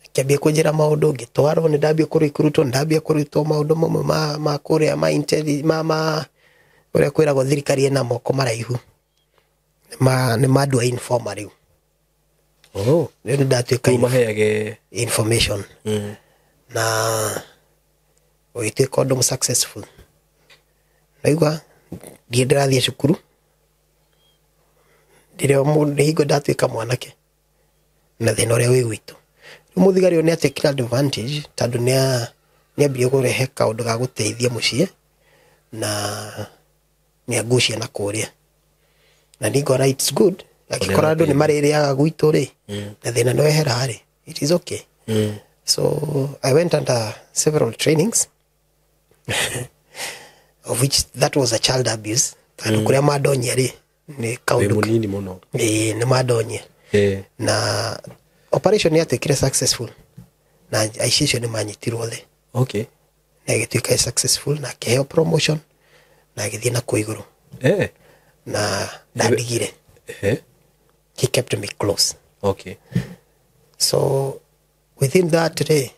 akĩambia kũnjĩra maũndũ, ngĩtwarwo, nĩ ndambia kũrecruitwo, nĩ ndambia kũrutwo maũndũ mamwe ma kũrĩa ma intelli, ma ũrĩa kwĩragwo thirikari ĩna moko maraihu. Nĩ mandua informer rĩu. Oh. Rĩu nĩ ndatuĩka Rĩu maheage information. Na ũgĩtuĩka ũndũ successful. Naigua ndiĩ ndĩrathiĩ cukuru, ndĩrĩ o mũndũ hingo ndatuĩka mwanake na thĩna ũrĩa wĩ gwitũ. Rĩu mũthigari ũyũ nĩ atekire advantage tondũ nĩ ambirie kũrehe kaũndũ ga gũteithia mũciĩ na nĩ angucia na kũrĩa. Na niĩ ngona it's good. Angĩkorwo andũ nĩ marĩrĩaga gwitũ rĩ, na thĩna nĩ wehera rĩ, it is okay. So I went under several trainings, of which that was a child abuse. Tondũ kũrĩa mandonyia rĩ, nĩ Wĩ kaũndũ mũnini mũno. Ĩĩ, nĩ mandonyia. Na operation nĩ yatuĩkire successful na aici acio nĩ manyitirwo thĩ. Na ĩgĩtuĩka successful na akĩheo promotion na agĩthiĩ na kũu igũrũ. Na ndandigire. He kept me close. So within that day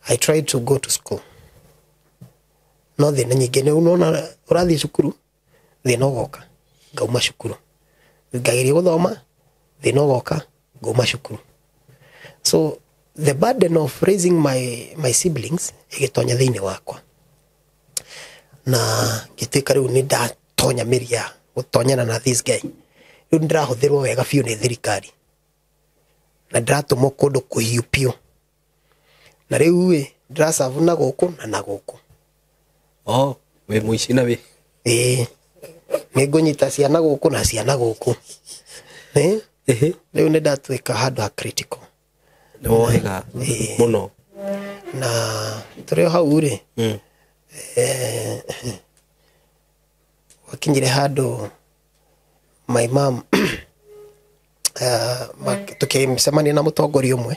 I tried to go to school, no thĩna nyingĩ nĩ unaona ũrathiĩ cukuru, thĩna ũgoka, ngauma cukuru, ngageria gũthoma, thĩna ũgoka, ngauma cukuru. So the burden of raising my siblings ĩgĩtonya thĩinĩ wakwa na ngĩtuĩka rĩu nĩ ndatonya mĩri ya gũtonyana na this guy. Rĩu nĩndĩrahũthĩrwo wega biũ nĩ thirikari na ndĩratũmwo kũndũ kũhiũ biũ, na rĩu ĩ ndĩracabu na gũkũ na gũkũ. Oh, wĩ mũici na wĩ Ĩĩ, nĩ ngũnyita ciana gũkũ na ciana gũkũ. Ĩ rĩu nĩ ndatuĩka handũ ha critical. Nĩ wohĩga Ĩĩ. mũno. Na tũrĩ o hau rĩ, wakinyire handũ my mom tukĩcemania na mũtongoria ũmwe.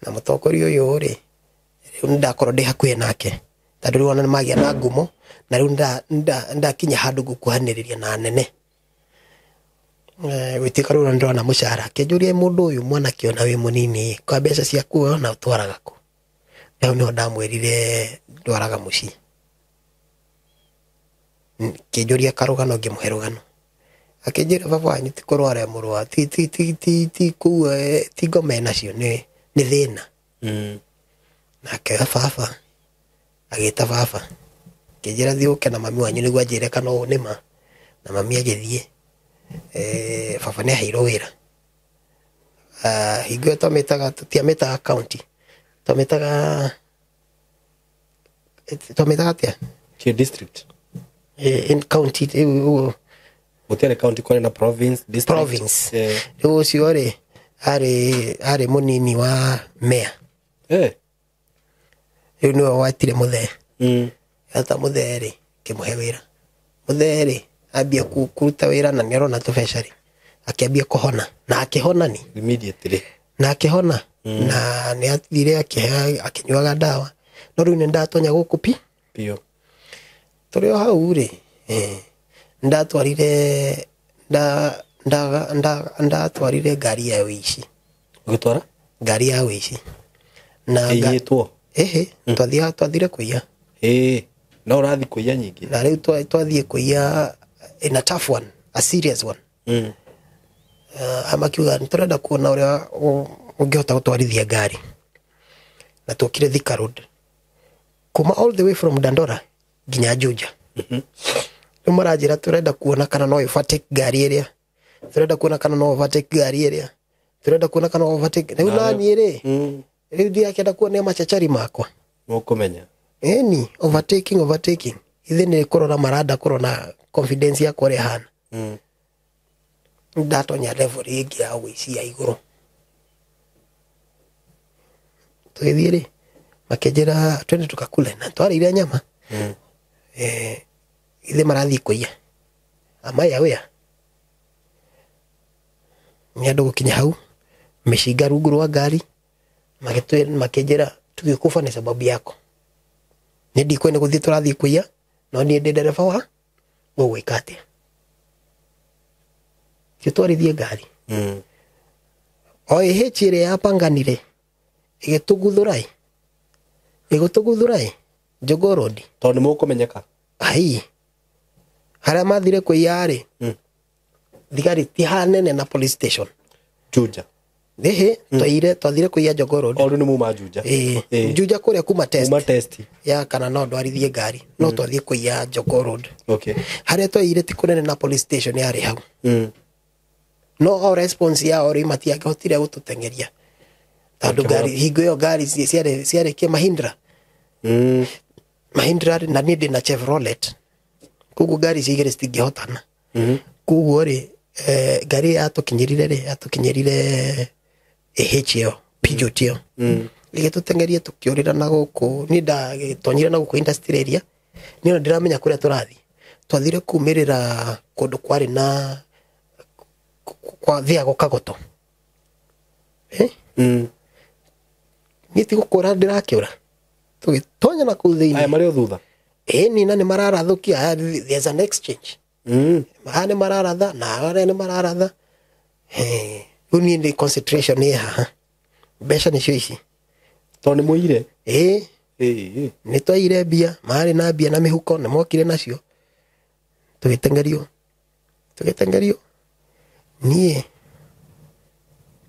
Na mũtongoria ũyũ rĩ, rĩu nĩndakorwo ndĩ hakuhĩ nake tondũ rĩu ona nĩmagĩa na ngumo, na rĩu nĩndakinya handũ ngũkuhanĩrĩria na anene. Gwĩtuĩka rĩu nĩndĩrona mũcara, akĩnjũria mũndũ ũyũ mwanake ona wĩ mũnini, kwa mbeca ciaku ona ũtwaraga kũ? Hau nĩho ndamwĩrire ndwaraga mũciĩ. Kĩnjũria karũgano, ngĩmũhe rũgano. Akĩnjĩra baba wanyu ti kũrwara mũrwa, ti ti ti ti ti kũu, ti ngoma enacio, nĩ thĩna. Na akĩoya baba, agĩta baba, akĩnjĩra thiĩ ũke na mami wanyu nĩguo anjĩre kana ũũ nĩ ma. Na mami agĩthiĩ. Baba nĩ aheirwo wĩra. Hingo ĩyo twamĩtaga, tũtiamĩtaga county, twamĩtaga atĩa? Kĩ district? In county, ũguo. Gũtiarĩ county, kwarĩ na province, district. Province. Rĩu ũcio rĩ, arĩ mũnini wa mayor. Rĩu nĩwe watire mũthee. Ata mũthee rĩ, kĩmũhe wĩra. Mũthee rĩ, ambia kũruta wĩra na nĩarona tũbeca rĩ, akĩambia kũhona. Na akĩhona ni. Immediately. Na akĩhona. Na nĩathire akĩnyuaga ndawa. No rĩu nĩndatonya gũkũ pi. Biũ. Tũrĩ o hau rĩ, ndatwarire ngari ya ũici. Ũgĩtwara? Ngari ya ũici. Na ĩiyĩtwo? Ĩhĩ, twathire kũiya. No ũrathiĩ kũiya nyingĩ? Na rĩu twathiĩ kũiya in a tough one, a serious one. Amakiuga nĩtũrenda kuona ũrĩa ũngĩhota gũtwarithia ngari. Na tuokire Thika Road. Kuma all the way from Dandora nginya Juja. Rĩu maranjĩra tũrenda kuona kana no overtake ngari ĩrĩa. Tũrenda kuona kana no overtake ngari ĩrĩa. Tũrenda kuona kana no overtake. Rĩu naniĩ rĩ, rĩu ndirakĩenda kuonia machachari makwa. Mũkũmenya. Ĩni, overtaking, overtaking. Ithe nĩ kũrora maranda kũrora confidence yakwa ũrĩa ĩhana. Ndatonya level ĩngĩ ya ũici ya igũrũ. Tũgĩthiĩ rĩ, makĩnjĩra twende tukakule, na twarĩire nyama. Ithe marathiĩ kũiya. Amaya wĩa. Nĩ andũ gũkinya hau, mĩcinga rungu rwa ngari, makĩnjĩra tũgĩkufa nĩ sababu yako. Nĩ ndikwenda gũthiĩ tũrathiĩ kũiya, no niĩ ndĩ ndereba wa ũgwĩka atĩa? Tũtwarithie ngari. O ĩhĩchi ĩrĩa yapanganire, ĩgĩtũguthũra ĩ. Ĩgĩtũguthũra ĩ, Jogoo Road. Tondũ nĩ mũkũmenyeka? Ai. Harĩa mathire kũiya rĩ, thigari ti hanene na police station. Juja. Ĩhĩ, twathire kũiya Jogoo Road. O rĩu nĩ muma Juja. Ĩĩ. Juja kũrĩa kuma test. Kuma test. Ya kana no ndwarithie ngari. No twathiĩ kũiya Jogoo Road. Okay. Harĩa twaiyire ti kũnene na police station yarĩ hau. No o response yao rĩ, matiangĩhotire gũtũteng'eria. Tondũ ngari, hingo ĩyo ngari ciarĩ kĩ Mahindra. Mahindra rĩ, na niĩ ndĩ na Chevrolet. Koguo ngari icio igĩrĩ citingĩhotana. Koguo rĩ, ngari yatũkinyĩrire rĩ, yatũkinyĩrire AH ĩyo, Peugeot ĩyo. Ĩgĩtũteng'eria tũkĩũrĩra na gũkũ. Niĩ ndagĩtonyire na gũkũ industrial area. Niĩ ona ndiramenya kũrĩa tũrathiĩ. Twathire kumĩrĩra kũndũ kwarĩ na kwa thiago kagoto. Niĩ ti gũkũra ndĩrakĩũra. Tũgĩtonya na kũu thĩinĩ. Aya marĩ o thutha? Ĩĩ, ni na nĩ mararathũkia. Aya, there's an exchange. Aya nĩ mararatha, na arĩa nĩ mararatha. Rĩu niĩ ndĩ concentration ĩ haha. Mbeca nĩcio ici. Tondũ nĩ mũire? Ĩĩ. Nĩ twaire mbia, marĩ na mbia na mĩhuko, nĩ mokire nacio. Tũgĩteng'erio. Tũgĩteng'erio. Niĩ,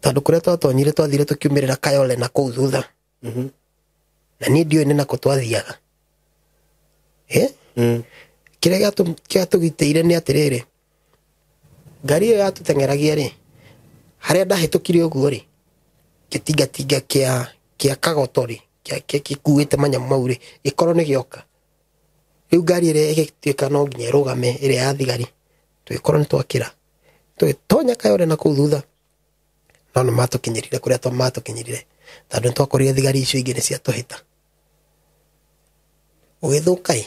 tondũ kũrĩa twatonyire twathire tũkiumĩrĩra Kayole na kũu thutha. Na niĩ ndiũĩ nĩ nakũ twathiaga. Kĩrĩa gĩatũgitĩire nĩ atĩrĩrĩ, ngari ĩyo yatũteng'eragia rĩ, harĩa ndahĩtũkire ũguo rĩ, gĩtingatinga kĩa kagoto rĩ, gĩkuĩte manyamũ mau rĩ, gĩkorwo nĩ gĩoka. Rĩu ngari ĩrĩa ĩgĩtuĩka no nginya ĩrũgame ĩrĩa ya thigari, tũgĩkorwo nĩ twakĩra. Tũgĩtonya Kayole na kũu thutha. No nĩ matũkinyĩrire kũrĩa matũkinyĩrire. Tondũ nĩtwakorire thigari icio ingĩ nĩ ciatũhĩta. Ũgĩthũka ĩ,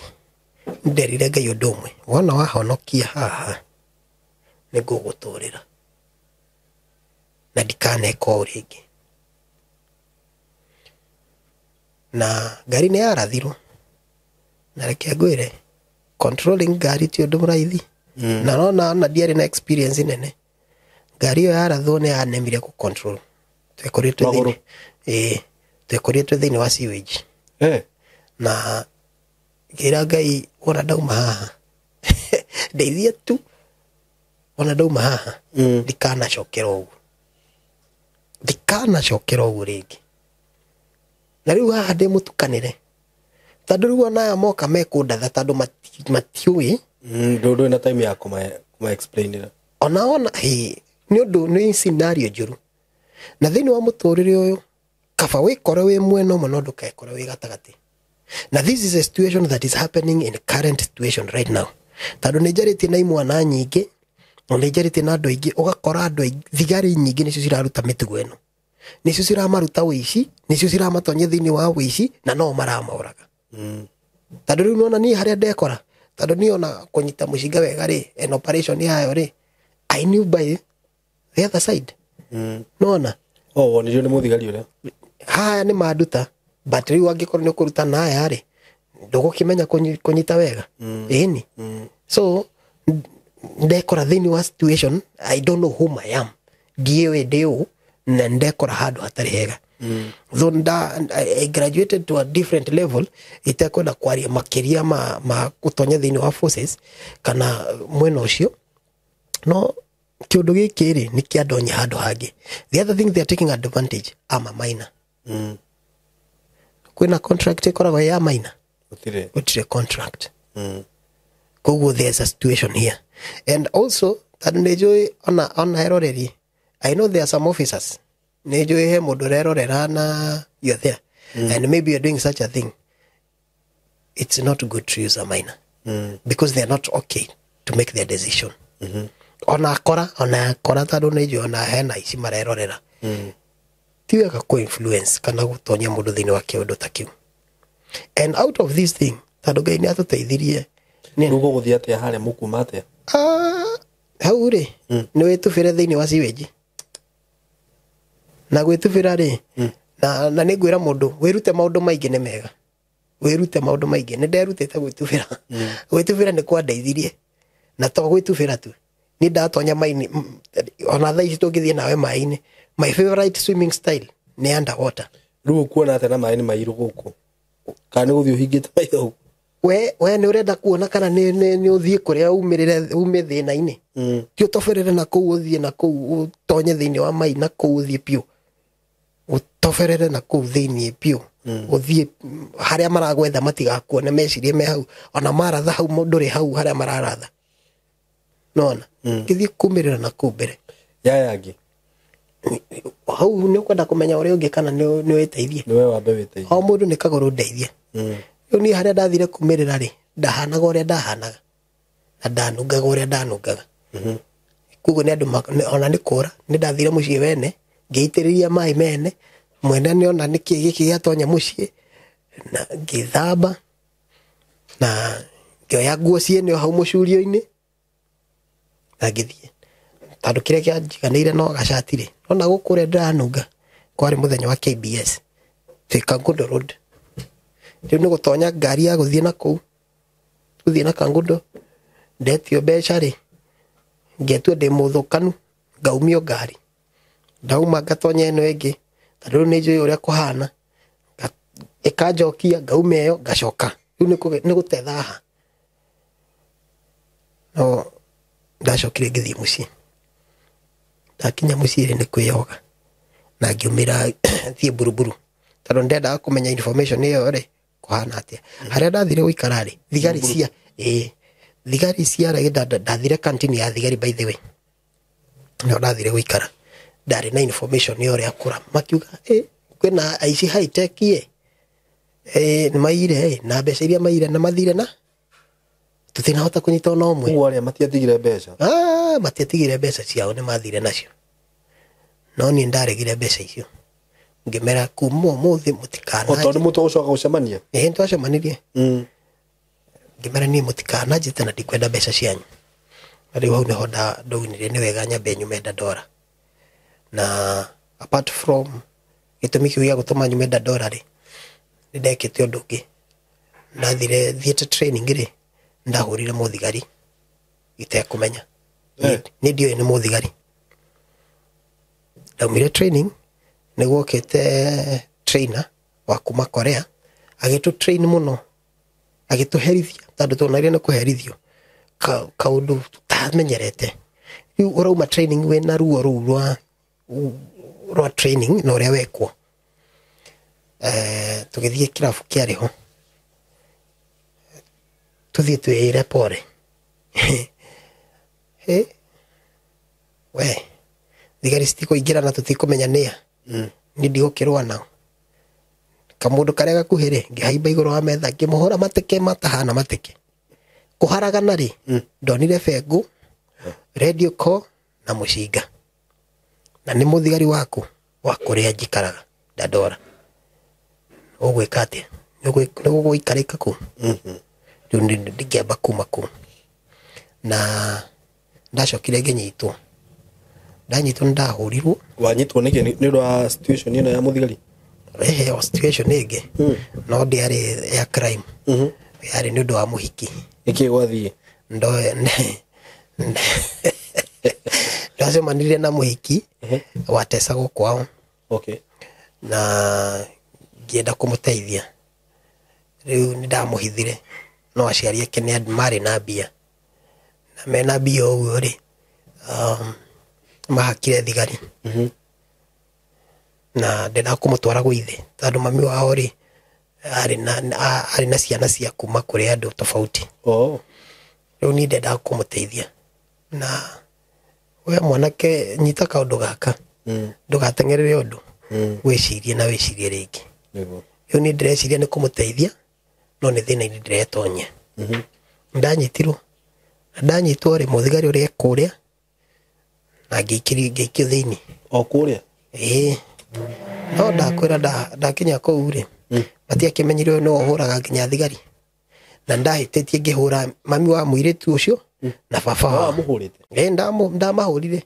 nĩnderire Ngai ũndũ ũmwe, wona wahonokia haha nĩngũgũtũrĩra na ndikaneka ũũ rĩngĩ. Na ngari nĩ yarathirwo, na reke ngwĩre, controlling ngari ti ũndũ mũraithi. Na nona ona ndiarĩ na experience nene. Ngari ĩyo yarathwo nĩ yanemire kũ control. Twekoretwo Magũrũ. thĩinĩ, ĩĩ, twekoretwo thĩinĩ wa sewage. Na ngĩra Ngai wona ndauma haha ndeithie tu, wona ndauma haha ndikanacokera ũguo, ndikanacokera ũguo rĩngĩ. Na rĩu haha ndĩ mũtukanĩre, tondũ rĩu ona aya moka mekũndatha tondũ matiũĩ. Ndũrĩ na time ya kũma explainĩra. Ona ona ĩ, nĩ ũndũ nĩ scenario njũru. Na thĩinĩ wa mũtũrĩre ũyũ kaba wĩkore wĩ mwena ũmwe no ndũkekore wĩ gatagatĩ. Na this is a situation that is happening in current situation right now. Tondũ nĩ njarĩtie na imwana nyingĩ, na nĩ njarĩtie na andũ aingĩ, ũgakora andũ aingĩ, thigari nyingĩ nĩcio ciraruta mĩtugo ĩno. Nĩcio ciramaruta ũici, nĩcio ciramatonyia thĩinĩ wa ũici, na no maramoraga. Tondũ rĩu nĩwona niĩ harĩa ndekora, tondũ niĩ ona kũnyita mũcinga wega rĩ, an operation yayo rĩ, I knew by the other side. Nĩwona? O, wonirio nĩ mũthigari ũrĩa? Haya nĩ manduta, but rĩu angĩkorwo nĩ ũkũruta na aya rĩ, ndũgũkĩmenya kũnyita wega. Ĩni. So, ndekora thĩinĩ wa situation, I don't know whom I am. Ndiũĩ ndĩ ũ, na ndekora handũ hatarĩ hega. Though I graduated to a different level, itekwenda kwaria makĩria ma gũtonya thĩinĩ wa forces, kana mwena ũcio. No kĩũndũ gĩkĩ rĩ, nĩ kĩandonya handũ hangĩ. The other thing they are taking advantage, I'm a minor. Kwĩna contract ĩkoragwo ya minor? Gũtirĩ. Gũtirĩ contract. Koguo there's a situation here. And also, tondũ nĩ njũĩ ona eroreri, I know there are some officers. Nĩ njũĩ he mũndũ ũrerorera na you're there. And maybe you're doing such a thing. It's not good to use a minor. Because they are not okay to make their decision. Ona akora, ona akora tondũ nĩ njũĩ ona hena ici marerorera. Ti wega kũ influence kana gũtonya mũndũ thĩinĩ wa kĩũndũ ta kĩu. And out of this thing, tondũ Ngai nĩ atũteithirie. Rĩu gũgũthiĩ atĩa harĩa mũkuma atĩa? Hau rĩ, nĩ wĩtubĩre thĩinĩ wa sewage. Na gwĩtubĩra rĩ, na nĩ ngwĩra mũndũ, wĩrute maũndũ maingĩ nĩ mega. Wĩrute maũndũ maingĩ. Nĩ nderutĩte gwĩtubĩra. Gwĩtubĩra nĩ kwandeithirie. Na to gwĩtubĩra tu. Nĩ ndatonya maĩ-inĩ, ona thaa ici tũngĩthiĩ nawe maĩ-inĩ. My favorite swimming style nĩ underwater. Rĩu ũkuona atĩa na maĩ nĩ mairũ gũkũ? Kana nĩ gũthiĩ ũhingĩte maitho ũguo? We nĩ ũrenda kuona kana nĩ ũthiĩ kũrĩa umĩrĩre, ume thĩna-inĩ. Ti ũtoberere na kũu ũthiĩ na kũu ũtonye thĩinĩ wa maĩ na kũu ũthiĩ biũ. Ũtoberere na kũu thĩinĩ biũ. Ũthiĩ harĩa maragwetha matigakuone, mecirie me hau. Ona maratha hau ndũrĩ hau harĩa mararatha. Nĩwona? Ngĩthiĩ kumĩrĩra na kũu mbere. Yaya angĩ. Hau nĩ ũkwenda kũmenya ũrĩa ũngĩ kana nĩ wĩteithie. Nĩ we wambe wĩteithie. O mũndũ nĩ kagũrũ ndeithie. Rĩu niĩ harĩa ndathire kumĩrĩra rĩ, ndahanaga ũrĩa ndahanaga. Na ndanungaga ũrĩa ndanungaga. Koguo nĩ andũ ona nĩ kũra, nĩ ndathire mũciĩ wene, ngĩitĩrĩria maĩ mene, mwene nĩ ona nĩkĩ gĩkĩ gĩatonya mũciĩ, na ngĩthamba, na ngĩoya nguo ciene o hau mũcurio-inĩ, na ngĩthiĩ. Tondũ kĩrĩa kĩanjiganĩire no gacati rĩ, ona gũkũ ũrĩa ndĩranunga, kwarĩ mũthenya wa KBS, twĩ Kangundo Road. Rĩu nĩ gũtonya ngari ya gũthiĩ na kũu, gũthiĩ na Kangundo, ndetio mbeca rĩ, ngetua ndĩ mũthũkanu, ngaumio ngari. Ndauma ngatonya ĩno ĩngĩ, tondũ rĩu nĩ njũĩ ũrĩa kũhana, ĩkanjokia, ngauma ĩyo, ngacoka. Rĩu nĩ gũte thaha. No ndacokire ngĩthiĩ mũciĩ. Ndakinya mũciĩ rĩ, nĩ kwĩyoga. Na ngiumĩra thiĩ Buruburu. Tondũ ndendaga kũmenya information ĩyo rĩ, kũhana atĩa. Harĩa ndathire gũikara rĩ, thigari cia, ĩĩ, thigari cia rĩ, ndathire kantini ya thigari by the way. Nĩho ndathire gũikara. Ndarĩ na information ĩyo ũrĩa kũra. Makiuga, kwĩna aici high tech ĩ. Nĩ maiyire, na mbeca iria maiyire na mathire na tũtinahota kũnyita ona ũmwe. Ũguo arĩa matiatigire mbeca? Matiatigire mbeca ciao, nĩ mathire nacio. No niĩ ndaregire mbeca icio. Ngĩmera kuma ũmũthĩ mũtikana. O tondũ mũtũgũcoka gũcemania. Ĩĩ nĩtwacemanirie. Ngĩmera niĩ mũtikananjĩte na ndikwenda mbeca cianyu. Na rĩu hau nĩho ndaunire nĩ wega nyambe nyume Dandora. Na apart from gĩtũmi kĩu gĩa gũtũma nyume Dandora rĩ, nĩ ndekĩte ũndũ ũngĩ. Ndathire thiĩte training rĩ, ndahũrire mũthigari itekũmenya. Niĩ ndiũĩ nĩ mũthigari. Ndaumire training, nĩ gwokĩte trainer wa kuma Korea, agĩtũ train mũno, agĩtũherithia tondũ tuonire nĩ kũherithio kaũndũ tamenyerete. Rĩu ũrauma training wĩna ruo rũu rwa training na ũrĩa wekwo. Tũgĩthiĩ kĩrabu kĩarĩ ho, tũthiĩ twĩĩre pore. We thigari citikũingĩra na tũtikũmenya nĩa. Niĩ ndigũkĩrũa nao. Kamũndũ karĩa gakuhĩ rĩ, ngĩhaimba igũrũ wa metha ngĩmũhũra mateke matahana mateke. Kũharagana rĩ, ndonire bengũ, radio call na mũcinga. Na nĩ mũthigari waku wa kũrĩa njikaraga Dandora. Ũgwĩka atĩa? Nĩ ũgũikarĩka kũu? Rĩu ndingĩamba kuma kũu. Na ndacokire ngĩnyitwo. Ndanyitwo nĩ ndahũrirwo. Wanyitwo nĩkĩ? Nĩ ũndũ wa situation ĩno ya mũthigari? Ehe, o situation ĩngĩ. No ndĩarĩ ya crime. Yarĩ nĩ ũndũ wa mũhiki. Nĩkĩ gwathiĩ? Ndacemanirie na mũhiki watecagwo kwao. Na ngĩenda kũmũteithia. Rĩu nĩ ndamũhithire, no aciari ake nĩ marĩ na mbia. Na mena mbia ũguo rĩ, mahakire thigari. Na ndendaga kũmũtwara gwa ithe, tondũ mami wao rĩ, arĩ na ciana cia kuma kũrĩ andũ tofauti. Rĩu niĩ ndendaga kũmũteithia. Na we mwanake nyita kaũndũ gaka, ndũgateng'erere ũndũ, wĩcirie na wĩcirie rĩngĩ. Rĩu niĩ ndĩreciria nĩ kũmũteithia, no nĩ thĩna-inĩ ndĩretonya. Ndanyitirwo. Na ndanyitwo rĩ, mũthigari ũrĩa ekũrĩa, na ngĩikio thĩinĩ. O kũrĩa? Ĩĩ. No ndakwĩra ndakinya kũu rĩ, matiakĩmenyire ũyũ nĩwe ũhũraga nginya thigari. Na ndahĩtĩtie ngĩhũra mami wa mũirĩtu ũcio na baba wao. Wamũhũrĩte? Ĩĩ, ndamahũrire.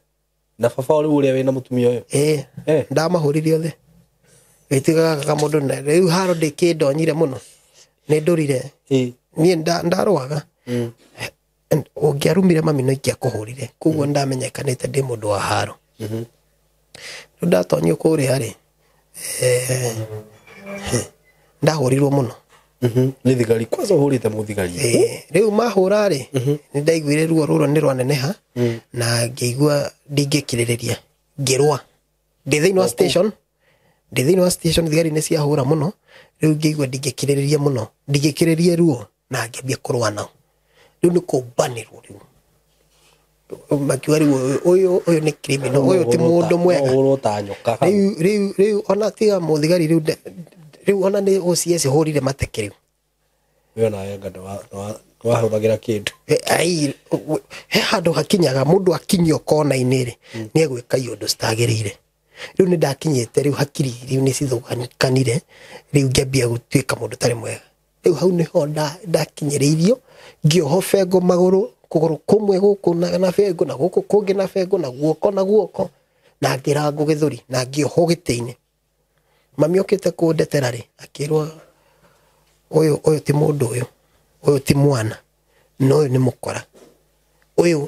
Na baba rĩu ũrĩa wĩna mũtumia ũyũ? Ĩĩ, ndamahũrire othe. Gĩtigaga kamũndũ na rĩu haro ndĩkĩndonyire mũno. Nĩ ndũrire. Niĩ ndarũaga. Ũngĩarumire mami no ingĩakũhũrire. Koguo ndamenyekanĩte ndĩ mũndũ wa haro. Rĩu ndatonyio kũrĩa rĩ, ndahũrirwo mũno. Nĩ thigari kwanza ũhũrĩte mũthigari. Rĩu mahũra rĩ, nĩ ndaiguire ruo rũrũ nĩ rwaneneha, na ngĩigua ndingĩkirĩrĩria. Ngĩrũa. Ndĩ thĩinĩ wa station. Ndĩ thĩinĩ wa station thigari nĩ ciahũra mũno. Rĩu ngĩigua ndingĩkirĩrĩria mũno. Ndingĩkirĩrĩria ruo na ngĩambia kũrũa nao. Rĩu nĩ kũmbanĩrwo rĩu. Makiuga rĩu ũyũ nĩ criminal, ũyũ ti mũndũ mwega. Ũhũrwo ta nyoka. Rĩu ona tiga mũthigari rĩu rĩu ona nĩ OCS hũrire mateke rĩu. We ona anga ndwahũthagĩra kĩndũ. Ai, he handũ hakinyaga mũndũ akinyio kona-inĩ rĩ, nĩ egwĩka iũndũ citagĩrĩire. Rĩu nĩ ndakinyĩte rĩu hakiri rĩu nĩ cithũkanire, rĩu ngĩambia gũtuĩka mũndũ ũtarĩ mwega. Rĩu hau nĩho ndakinyĩrĩirio, ngĩohwo bengo magũrũ, kũgũrũ kũmwe gũkũ na bengo, na gũkũ kũngĩ na bengo, na guoko na guoko, na ngĩrangwo gĩthũri, na ngĩohwo gĩtĩ-inĩ. Mami okĩte kũndetera rĩ, akĩrwo ũyũ ti mũndũ ũyũ, ũyũ ti mwana, na ũyũ nĩ mũkora. Ũyũ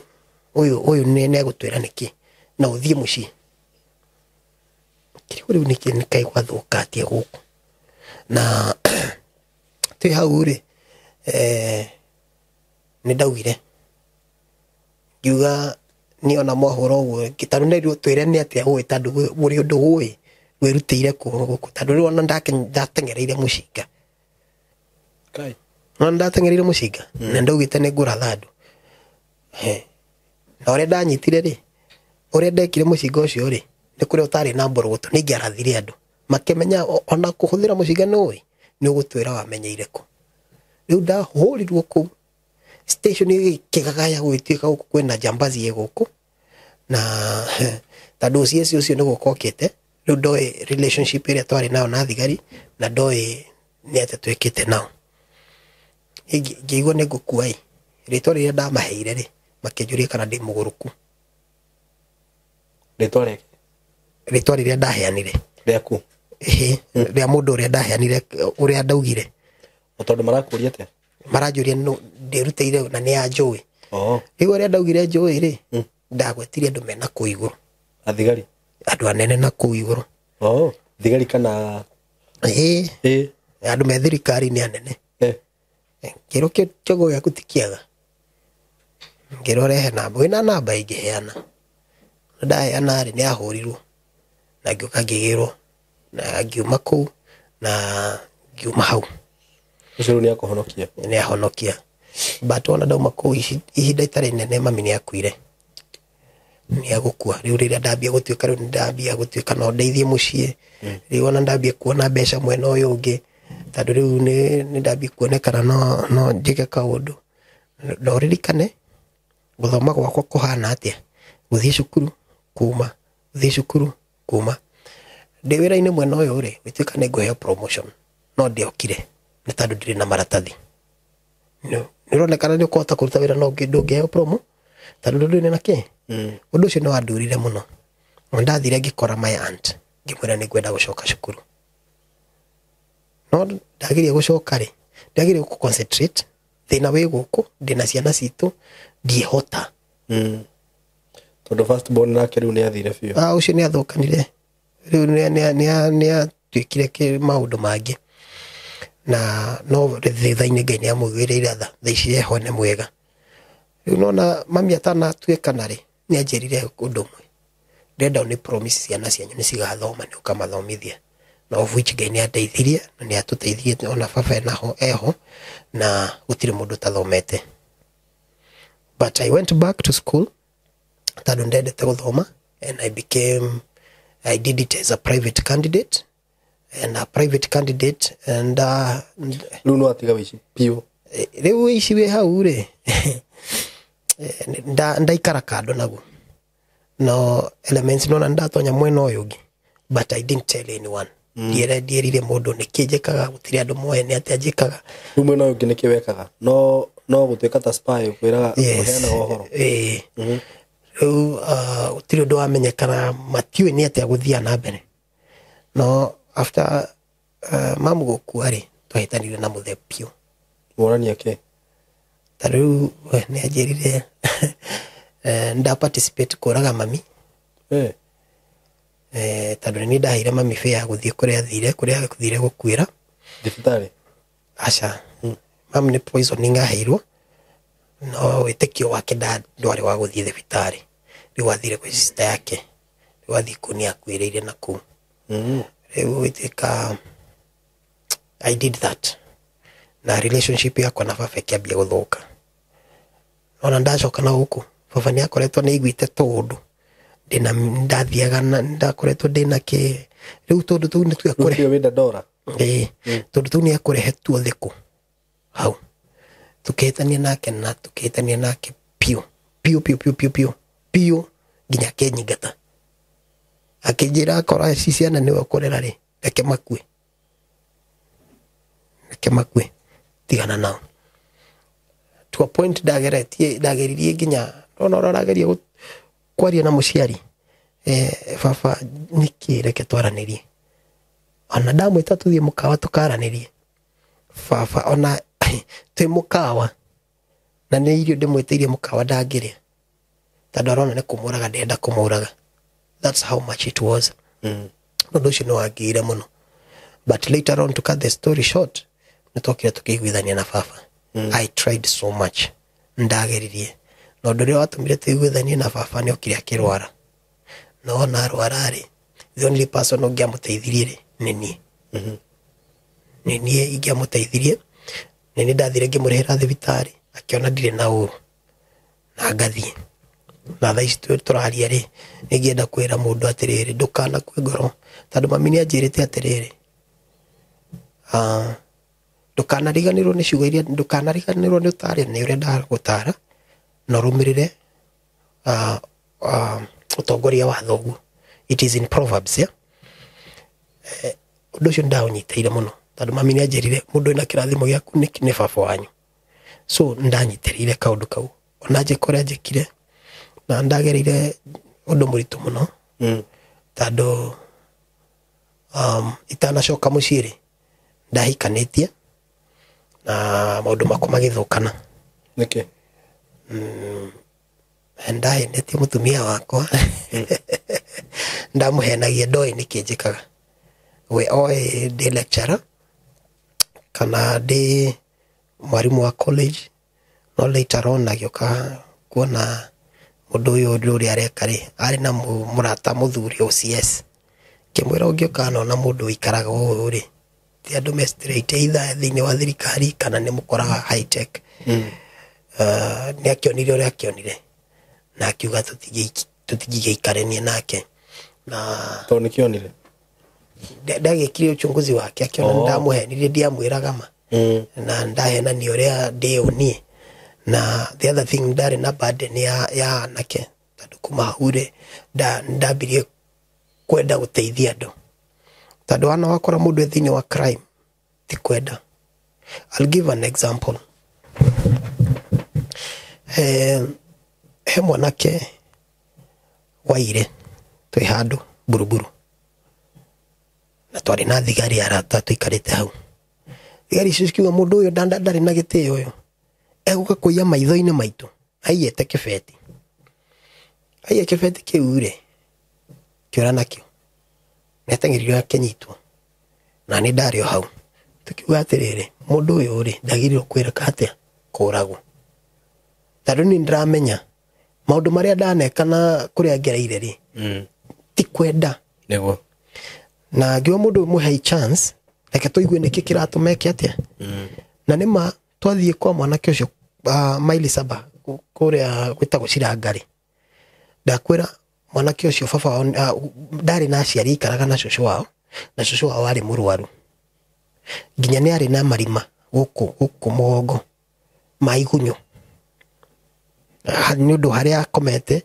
nĩ egũtwĩra nĩkĩ, na ũthiĩ mũciĩ. Kĩrĩa rĩu nĩkĩ nĩ kaĩ gwathũka atĩa gũkũ. Na twĩ hau rĩ, nĩ ndaugire ngiuga niĩ ona mwahũra ũguo, tondũ nĩ twĩre nĩ atĩa ũĩ, tondũ ũrĩ ũndũ ũĩ wĩrutĩire gũkũ, tondũ rĩu ona ndateng'ereire mũcinga. Kai. Ona ndateng'ereire mũcinga, na ndaugĩte nĩ ngũratha andũ. Na ũrĩa ndanyitire rĩ, ũrĩa ndekire mũcinga ũcio rĩ, nĩ kũrĩa ũtarĩ na mbũrũgũtũ, nĩ ingĩarathire andũ. Makĩmenya ona kũhũthĩra mũcinga nĩ ũĩ, nĩ ũgũtwĩra wamenyeire kũ. Rĩu ndahũrirwo kũu, station ĩkĩgagaya gũgĩtuĩka gũkũ kwĩna jambazi ĩ gũkũ, na tondũ OCS ũcio nĩ gũka okĩte, Rĩu ndoĩ relationship ĩrĩa twarĩ nayo na thigari, na ndoĩ nĩ atĩa twĩkĩte nao. Ngĩigua nĩ ngũkua ĩ, rĩtwa rĩrĩa ndamaheire rĩ, makĩnjũria kana ndĩ mũgũrũku. Rĩtwa rĩake? Rĩtwa rĩrĩa ndaheanire. Rĩaku? Ĩhĩ, rĩa mũndũ ũrĩa ndaheanire, ũrĩa ndaugire. O tondũ marakũria atĩa? Maranjũria ndĩrutĩire na nĩ anjũĩ. Oh. Rĩu ũrĩa ndaugire njũĩ rĩ, ndagwetire andũ mena kũu igũrũ. Athigari? Andũ anene na kũu igũrũ. Oh, thigari kana? Ĩĩ. Ĩĩ. Andũ me thirikari nĩ anene. Ngĩrwo kĩongo gĩaku ti kĩega. Ngĩrwo rehe namba, wĩna namba ingĩheana. Ndaheana rĩ, nĩ ahũrirwo. Na ngĩũka ngĩgĩrwo. Na ngiuma kũu, na ngiuma hau. Ũcio rĩu nĩ akũhonokia? Nĩ ahonokia. But ona ndauma kũu ihinda itarĩ inene mami nĩ akuire. Nĩ agũkua. Rĩu rĩrĩa ndambia gũtuĩka, rĩu nĩ ndambia gũtuĩka no ndeithie mũciĩ. Rĩu ona ndambia kuona mbeca mwena ũyũ ũngĩ. Tondũ rĩu nĩ ndambia kuonekana no njĩke kaũndũ. Na ũririkane gũthoma gwakwa kũhana atĩa? Gũthiĩ cukuru, kuma, gũthiĩ cukuru, kuma. Ndĩ wĩra-inĩ mwena ũyũ rĩ, gũtuĩka nĩ ngũheo promotion. No ndĩokire nĩ tondũ ndirĩ na maratathi. Nĩ ũronekana nĩ ũkũhota kũruta wĩra no ndũngĩheo promo tondũ ndũrĩ na kĩ. Ũndũ ũcio nĩ wandurire mũno. Na ndathire ngĩkora my aunt, ngĩmwĩra nĩ ngwenda gũcoka cukuru. No ndageria gũcoka rĩ, ndageria gũ concentrate, thĩna wĩ gũkũ, ndĩna ciana citũ, ndiĩhota. Tondũ first born nake rĩu nĩ athire biũ. Ah, ũcio nĩ athũkanire. Rĩu nĩ atuĩkire maũndũ mangĩ. Na no thutha-inĩ Ngai nĩ amũiguĩrĩire tha, thaa ici eho nĩ mwega. Rĩu nona mami atanatuĩkana rĩ, nĩ anjĩrire ũndũ ũmwe. Ndĩrenda nĩ promise ciana cianyu nĩ cigathoma, nĩ ũkamathomithia. Na of which Ngai nĩ andeithirie na nĩ atũteithirie ona baba enaho eho, na gũtirĩ mũndũ ũtathomete. But I went back to school tondũ ndendete gũthoma, and I did it as a private candidate. And a private candidate and rĩu no atiga wĩici biũ. Rĩu wĩici wĩ hau rĩ, ndaikara kando naguo. No elements nona ndatonya mwena ũyũ ũngĩ, but I didn't tell anyone. Ndierire mũndũ nĩkĩ njĩkaga, gũtirĩ andũ moĩ nĩ atĩa njĩkaga. Rĩu mwena ũyũ ũngĩ nĩkĩ wekaga? No gũtuĩka ta spy kwĩraga, kũheanaga ũhoro. Ĩĩ. Rĩu gũtirĩ ũndũ wamenyekana, matiũĩ nĩ atĩa gũthiaga na mbere. No after mamu gũkua rĩ, twahĩtanire na mũthee biũ. Muonania kĩ? Ta rĩu we nĩ anjĩrire nda participate kũraga mami. Tondũ nĩ ndaheire mami fare ya gũthiĩ kũrĩa athire, kũrĩa athire gũkuĩra. Thibitarĩ? Aca. Mami nĩ poisoning aheirwo, no wĩtĩkio wake ndwarĩ wa gũthiĩ thibitarĩ. Rĩu athire kwĩ sister yake. Rĩu athiĩ kũu nĩ akuĩrĩire na kũu. Rĩu gwĩtuĩka I did that. Na relationship yakwa na baba ĩkĩambia gũthũka. Ona ndacoka na gũkũ, baba nĩ akoretwo nĩ aiguĩte tũũndũ. Ndĩna ndathiaga na ndakoretwo ndĩna kĩ. Rĩu tũũndũ tũu nĩ tuo Rĩu ekũrehe. wĩ Dandora? Ĩĩ. Tũndũ tũu nĩ ekũrehe tuothe kũ. Hau. Tukĩhĩtania nake na tukĩhĩtania nake biũ. Biũ, biũ, biũ, biũ, biũ. Biũ nginya akĩnyingata. Akĩnjĩra akorwo ici ciana nĩwe ũkũrera rĩ, reke makue. Reke makue. Tigana nao. To a point ndageretie, ndageririe nginya ona ũrĩa ũrageria kwaria na mũciari. Baba nĩkĩ reke twaranĩrie. Ona ndamwĩta tũthiĩ mũkawa tũkaranĩrie. Baba ona twĩ mũkawa na nĩ irio ndĩmwĩtĩirie mũkawa ndangĩrĩa. Tondũ arona nĩ kũmũraga ndĩrenda kũmũraga. That's how much it was. Ũndũ ũcio nĩ wangĩire mũno. But later on, to cut the story short, nĩ twokire tũkĩiguithania na baba. I tried so much. Ndageririe. Na ũndũ ũrĩa watũmire tũiguithanie na baba nĩ okire akĩrwara. Na ona arwara rĩ, the only person ũngĩamũteithirie rĩ, nĩ niĩ. Nĩ niĩ ingĩamũteithirie. Nĩ niĩ ndathire ngĩmũrĩhĩra thibitarĩ, akĩona ndirĩ na ũru. Na ngathiĩ. Na thaa ici tũraria rĩ, nĩngĩenda kwĩra mũndũ atĩrĩrĩ, ndũkanakue ngoro. Tondũ mami nĩ anjĩrĩte atĩrĩrĩ, ndũkanariganĩrwo nĩ ciugo iria, ndũkanariganĩrwo nĩ ũtaaro nĩ ũrĩa ndagũtara, na ũrũmĩrĩre, ũtongoria wa thoguo. It is in Proverbs, yeah? Ũndũ ũcio nĩndaũnyitĩire mũno tondũ mami nĩanjĩrire mũndũ wĩna kĩrathimo gĩaku nĩ baba wanyu. So nĩndanyitĩrĩire kaũndũ kau ona njĩka ũrĩa njĩkire na ndagereire ũndũ mũritũ mũno tondũ itanacoka mũciĩ rĩ ndahikanĩtie na maũndũ makwa magĩthũkana. Nĩkĩ? Ndahenetie mũtumia wakwa ndamũhenagia ndoĩ nĩkĩ njĩkaga. We oĩ ndĩ lecturer kana ndĩ mwarimũ wa college, no later on agĩũka kuona mũndũ ũyũ ũndũ ũrĩa areka rĩ arĩ na mũrata mũthuri OCS. Ngĩmwĩra ũngĩũka nona mũndũ ũikaraga ũũ rĩ ti andũ me straight either thĩinĩ wa thirikari kana nĩ mũkoraga high tech. Nĩ akĩonire ũrĩa akĩonire na akiuga tũtingĩgĩikarania nake na Tondũ nĩkĩonire? Ndagĩkire uchunguzi wake akiona ndamũhenirie ndiamwĩraga ma na ndahenania ũrĩa ndĩ niĩ. Na the other thing ndarĩ na burden ya anake tondũ kuma hau rĩ ndambirie kwenda gũteithia andũ tondũ wana wakora mũndũ e thĩinĩ wa crime ti kwenda. I'll give an example. He mwanake waire twĩ handũ Buruburu na twarĩ na thigari arata tũikarĩte hau. Thigari icio cikiuga mũndũ ũyũ ndarĩ na gĩtĩo ũyũ egũka kũiya maitho-inĩ maitũ aiyĩte kĩbeti. Aiya kĩbeti kĩu rĩ kĩora nakĩo nĩateng'eririo akĩnyitwo na nĩ ndarĩ o hau. Tũkiuga atĩrĩrĩ mũndũ ũyũ rĩ ndagĩrĩirwo kwĩrĩka atĩa kũragwo tondũ niĩ nĩndĩramenya maũndũ marĩa ndaneka na kũrĩa ngereire rĩ ti kwenda. Nĩguo. Na ngiuga mũndũ ũyũ mũhei chance reke tũigue nĩkĩ kĩratũma eke atĩa. Na nĩma twathiĩ kwa mwanake ũcio maili saba kũrĩa gwĩtagwo Ciranga rĩ ndakwĩra mwanake ũcio baba wao ndarĩ na aciari aikaraga na cũcũ wao na cũcũ wao arĩ mũrwaru nginya nĩ arĩ na marima gũkũ mũgongo ma igunyũ nĩ ũndũ harĩa akomete.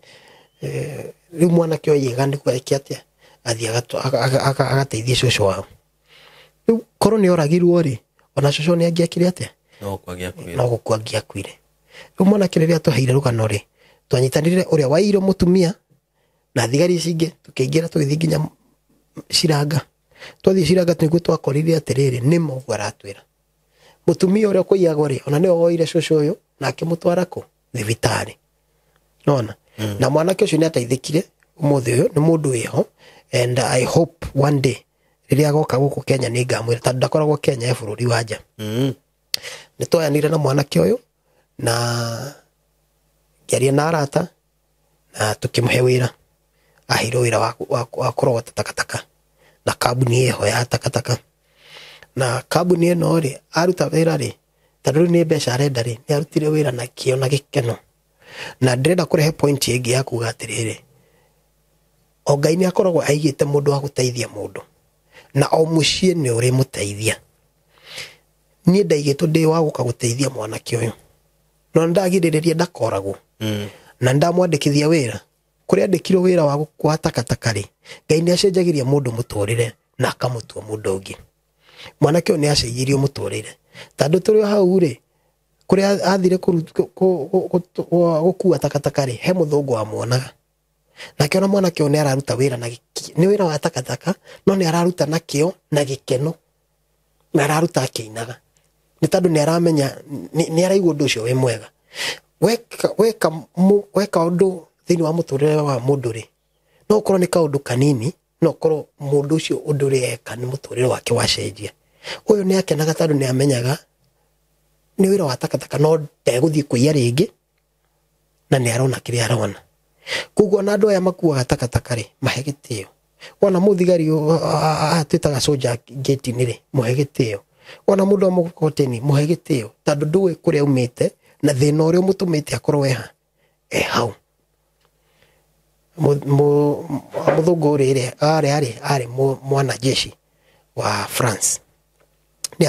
Rĩu mwanake ũyũ aiga nĩguo eke atĩa athiĩ agateithie cũcũ wao. Rĩu korwo nĩ oragirwo rĩ ona cũcũ nĩ angĩekire atĩa No gũkua angĩakuire. No gũkua angĩakuire. Rĩu mwanake rĩrĩa twaheire rũgano rĩ twanyitanĩire ũrĩa waiyire mũtumia na thigari ici ingĩ tũkĩingĩra tũgĩthiĩ nginya Ciranga. Twathiĩ Ciranga nĩguo twakorire atĩrĩrĩ nĩma ũguo aratwĩra mũtumia ũrĩa ũkũiyagwo rĩ ona nĩwe woire cũcũ ũyũ na akĩmũtwara kũ thibitarĩ. Nona na mwanake ũcio nĩ ateithĩkire ũmũthĩ ũyũ nĩ mũndũ wĩho and I hope one day rĩrĩa agoka gũkũ Kenya nĩ ngamwĩra tondũ ndakoragwo Kenya e bũrũri wa nja. Nĩ twayanire na mwanake ũyũ na ngĩaria na arata na tũkĩmũhe wĩra. Aheirwo wĩra wa kũrogota takataka na kambuni ĩho ya takataka. Na kambuni ĩno rĩ aruta wĩra rĩ tondũ rĩu nĩ mbeca arenda rĩ nĩ arutire wĩra na kĩo na gĩkeno. Na ndĩrenda kũrehe point ĩngĩ ya kuga atĩrĩrĩ o Ngai nĩ akoragwo aigĩte mũndũ wa gũteithia mũndũ na o mũciĩ nĩ ũrĩ mũteithia. Niĩ ndaigĩtwo ndĩ wa gũka gũteithia mwanake ũyũ no ndagirĩrĩria ndakoragwo na ndamwandĩkithia wĩra kũrĩa andĩkirwo wĩra wa gũkua takataka rĩ Ngai nĩ acenjagĩria mũndũ mũtũrĩre na akamũtua mũndũ ũngĩ. Mwanake ũyũ nĩ acenjirio mũtũrĩre tondũ tũrĩ o hau rĩ kũrĩa athire gũkua takataka rĩ he mũthũngũ wamuonaga na akĩona mwanake ũyũ nĩ araruta wĩra na nĩ wĩra wa takataka no nĩ araruta na kĩo na gĩkeno na araruta akĩinaga nĩ tondũ nĩ aramenya nĩ araigua ũndũ ũcio wĩ mwega. Weka ũndũ thĩinĩ wa mũtũrĩre wa mũndũ rĩ no ũkorwo nĩ kaũndũ kanini no ũkorwo mũndũ ũcio ũndũ ũrĩa eka nĩ mũtũrĩre wake wacenjia. Ũyũ nĩ akenaga tondũ nĩ amenyaga nĩ wĩra wa takataka no ndegũthiĩ kũiya rĩngĩ na nĩ arona kĩrĩa arona. Koguo ona andũ aya makuaga takataka rĩ mahe gĩtĩo. Wona mũthigari twĩtaga soldier gate-inĩ rĩ mũhe gĩtĩo. Wona mũndũ wa mũkokoteni mũhe gĩtĩo tondũ ndũĩ kũrĩa aumĩte na thĩna ũrĩa ũmũtũmĩte akorwo e hau. Mũthũngũ ũrĩa arĩ arĩ mwanajeshi wa France nĩ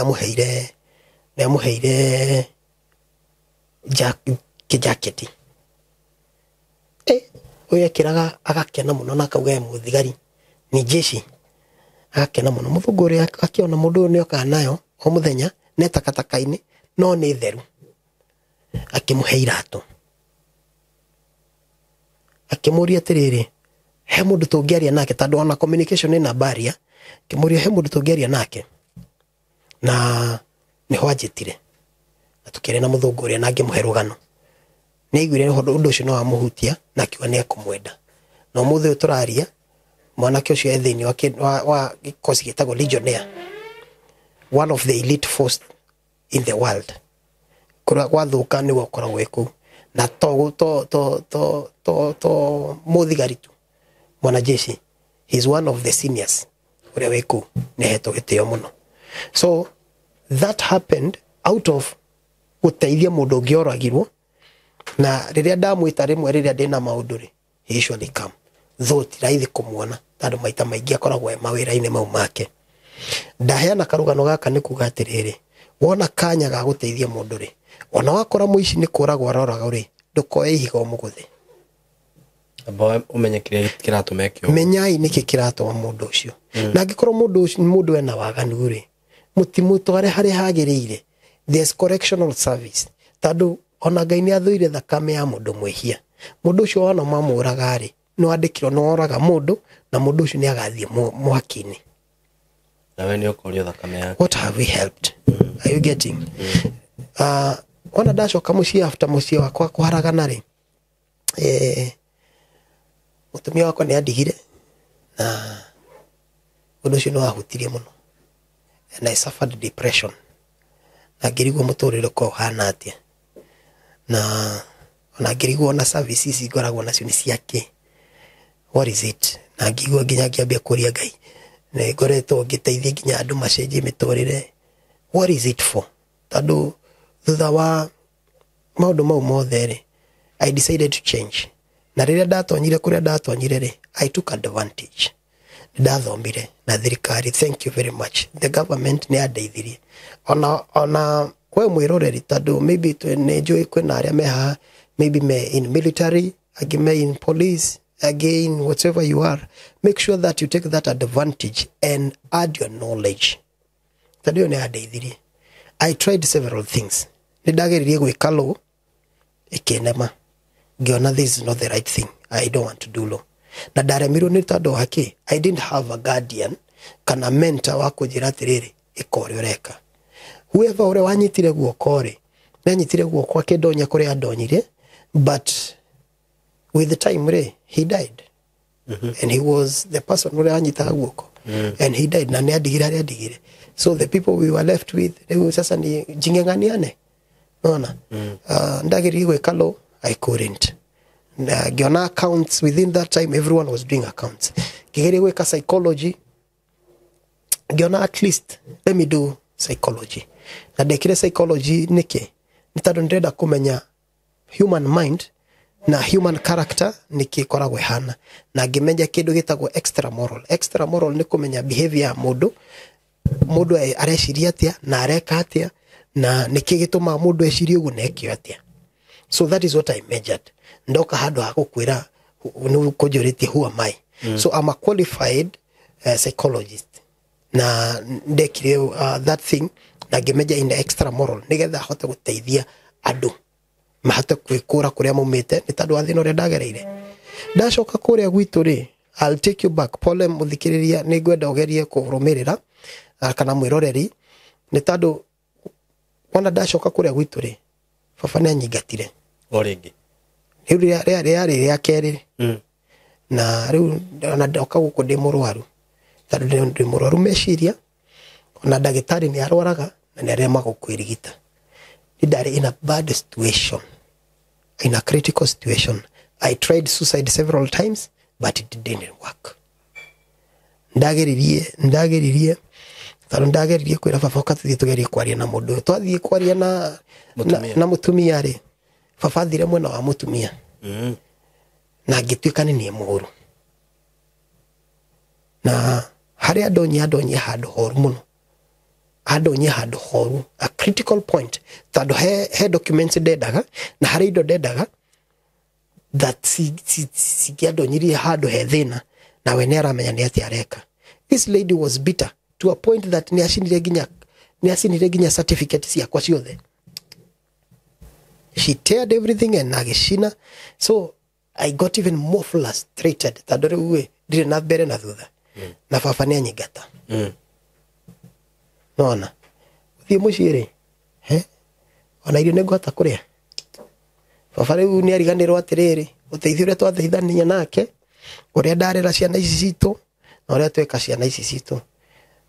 amũheire kĩjaketi. Ũyũ ekĩraga agakena mũno na akauga e mũthigari ni jeshi. Agakena mũno. Mũthũngũ ũrĩa akĩona mũndũ ũyũ nĩokaga nayo o mũthenya nĩ takataka-inĩ no nĩ theru. Akĩmũhe iratũ. Akĩmũria atĩrĩrĩ, he mũndũ tũngĩaria nake tondũ ona communication ĩna barrier. Akĩmũria he mũndũ tũngĩaria nake, na nĩho anjĩtire na tũkĩaria na mũthũngũ ũrĩa na ngĩmũhe rũgano. Nĩ aiguire ũndũ ũcio nĩ wamũhutia na akiuga nĩ ekũmwenda. Na ũmũthĩ ũyũ tũraria, mwanake ũcio e thĩinĩ wa gĩkosi gĩtagwo Legionnaire, one of the elite force in the world. Kũrĩa gwathũka nĩwe ũkoragwo wĩ kũu, na to to to to to to mũthigari tu, mwanajeshi. He is one of the seniors ũrĩa wĩ kũu, nĩ ahetwo gĩtĩo mũno. So that happened out of gũteithia mũndũ ũngĩ oragirwo. Na rĩrĩa ndamwĩta rĩmwe rĩrĩa ndĩna maũndũ rĩ, he usually come, though ti raithi kũmuona tondũ maita maingĩ akoragwo e mawĩra-inĩ mau make. Ndaheana karũgano gaka nĩ kuga atĩrĩrĩ, wona kanya ga gũteithia mũndũ rĩ, ona wakora mũici nĩ kũragwo aroraga rĩ, ndũkoe ihiga ũmũgũthe. Amba ũmenye kĩrĩa kĩratũma eke ũguo. Menyai nĩkĩ kĩratũma mũndũ ũcio. Na angĩkorwo mũndũ ũcio mũndũ ena waganu rĩ, mũtimũtware harĩa hagĩrĩire. There's correctional service, tondũ ona Ngai nĩ athũire thakame ya mũndũ mwĩhia. Mũndũ ũcio wona mamũraga rĩ, nĩ wandĩkirwo nĩ woraga mũndũ, na mũndũ ũcio nĩ agathiĩ mwaki-inĩ. Nawe nĩ ũkorio thakame yake. What have we helped? Are you getting? Ona ndacoka mũciĩ after mũciĩ wakwa kũharagana rĩ, mũtumia wakwa nĩ andigire, na ũndũ ũcio nĩ wahutirie mũno, and I suffered depression, na ngĩrigwo mũtũrĩre ũkoragwo ũhana atĩa, na ona ngĩrigwo ona service ici ngoragwo nacio nĩ ciakĩ, what is it? Na ngĩigua nginya ngĩambia kũria Ngai, nĩ ngoretwo ngĩteithia nginya andũ macenjie mĩtũrĩre, what is it for? Tondũ thutha wa maũndũ mau mothe rĩ, I decided to change. Na rĩrĩa ndatonyire kũrĩa ndatonyire rĩ, I took advantage. Ndathomire na thirikari, thank you very much, the government nĩ yandeithirie. Ona we mwĩroreri, tondũ maybe nĩ njũĩ kwĩna arĩa me haha, maybe me in military, angĩ me in police, angĩ in whatever you are, make sure that you take that advantage and add your knowledge, tondũ ĩyo nĩ yandeithirie. I tried several things. Nĩ ndageririe gwĩka law, ĩkĩnema. Ngĩona this is not the right thing, I don't want to do law. Na ndaremirwo nĩ tondũ wa kĩ? I didn't have a guardian kana mentor wa kũnjĩra atĩrĩrĩ, ĩka ũrĩa ũreka. Whoever ũrĩa wanyitire guoko rĩ, nĩanyitire guoko akĩndonya kũrĩa andonyire, but with the time rĩ, he died. And he was the person ũrĩa wanyitaga guoko, and he died, na nĩ andigire harĩa andigire. So the people we were left with rĩu sasa ni jing'eng'aniane. Nona ndageririe gwĩka law, I couldn't. Na ngĩona accounts, within that time everyone was doing accounts. Ngĩgeria gwĩka psychology, ngĩona at least let me do psychology. Na ndekire psychology nĩkĩ? Nĩ tondũ ndĩrenda kũmenya human mind na human character nĩkĩ ĩkoragwo ĩhana, na ngĩmenya kĩndũ gĩtagwo extra moral. Extra moral nĩ kũmenya behavior ya mũndũ, mũndũ areciria atĩa na areka atĩa, na nĩkĩ gĩtũmaga mũndũ ecirie ũguo na eke atĩa. So that is what I measured. Ndoka handũ ha gũkwĩra nĩ kũnjũrĩtie who am I. So I'm a qualified psychologist, na ndekire that thing na ngĩmeja in the extra moral nĩgetha hote gũteithia andũ mahote kwĩkũra kũrĩa maumĩte, nĩ tondũ wa thĩna ũrĩa ndagereire. Ndacoka kũrĩa gwitũ rĩ, I'll take you back. Pole mũthikĩrĩria, nĩ ngwenda ũgerie kũrũmĩrĩra, kana mwĩroreri, nĩ tondũ wona ndacoka kũrĩa gwitũ rĩ, baba nĩ anyingatire. O rĩngĩ. Rĩu rĩarĩ rĩa kerĩ. Na rĩu ona ndoka gũkũ ndĩ mũrwaru, tondũ ndĩ mũrwaru meciria, ona ndagĩtarĩ nĩ arwaraga na nĩ aremagwo kwĩrigita. Nĩ ndarĩ in a bad situation, in a critical situation. I tried suicide several times, but it didn't work. Ndageririe tondũ ndageririe kwĩra baba, ũka tũthiĩ tũgerie kwaria na mũndũ ũyũ. Twathiĩ kwaria na Mũtumia. Na mũtumia rĩ, baba athire mwena wa mũtumia. Na ngĩtuĩka nĩ niĩ mũũru, na harĩa andonyie handũ horu mũno, andonyie handũ horu, a critical point, tondũ he documents ndendaga na harĩ indo ndendaga that cingĩandonyirie handũ he thĩna, nawe nĩ aramenya nĩ atĩa areka. This lady was bitter to a point that nĩ acinire nginya certificate ciakwa ciothe. She teared everything and agĩcina. So I got even more frustrated tondũ rĩu ĩ ndirĩ na mbere na thutha na baba nĩ anyingata. Nona gũthiĩ mũciĩ rĩ, he ona irio nĩ ngũhota kũrĩa? Baba rĩu nĩ ariganĩrwo atĩrĩrĩ, ũteithio ũrĩa twateithania nake, ũrĩa ndarera ciana ici citũ na ũrĩa tweka ciana ici citũ,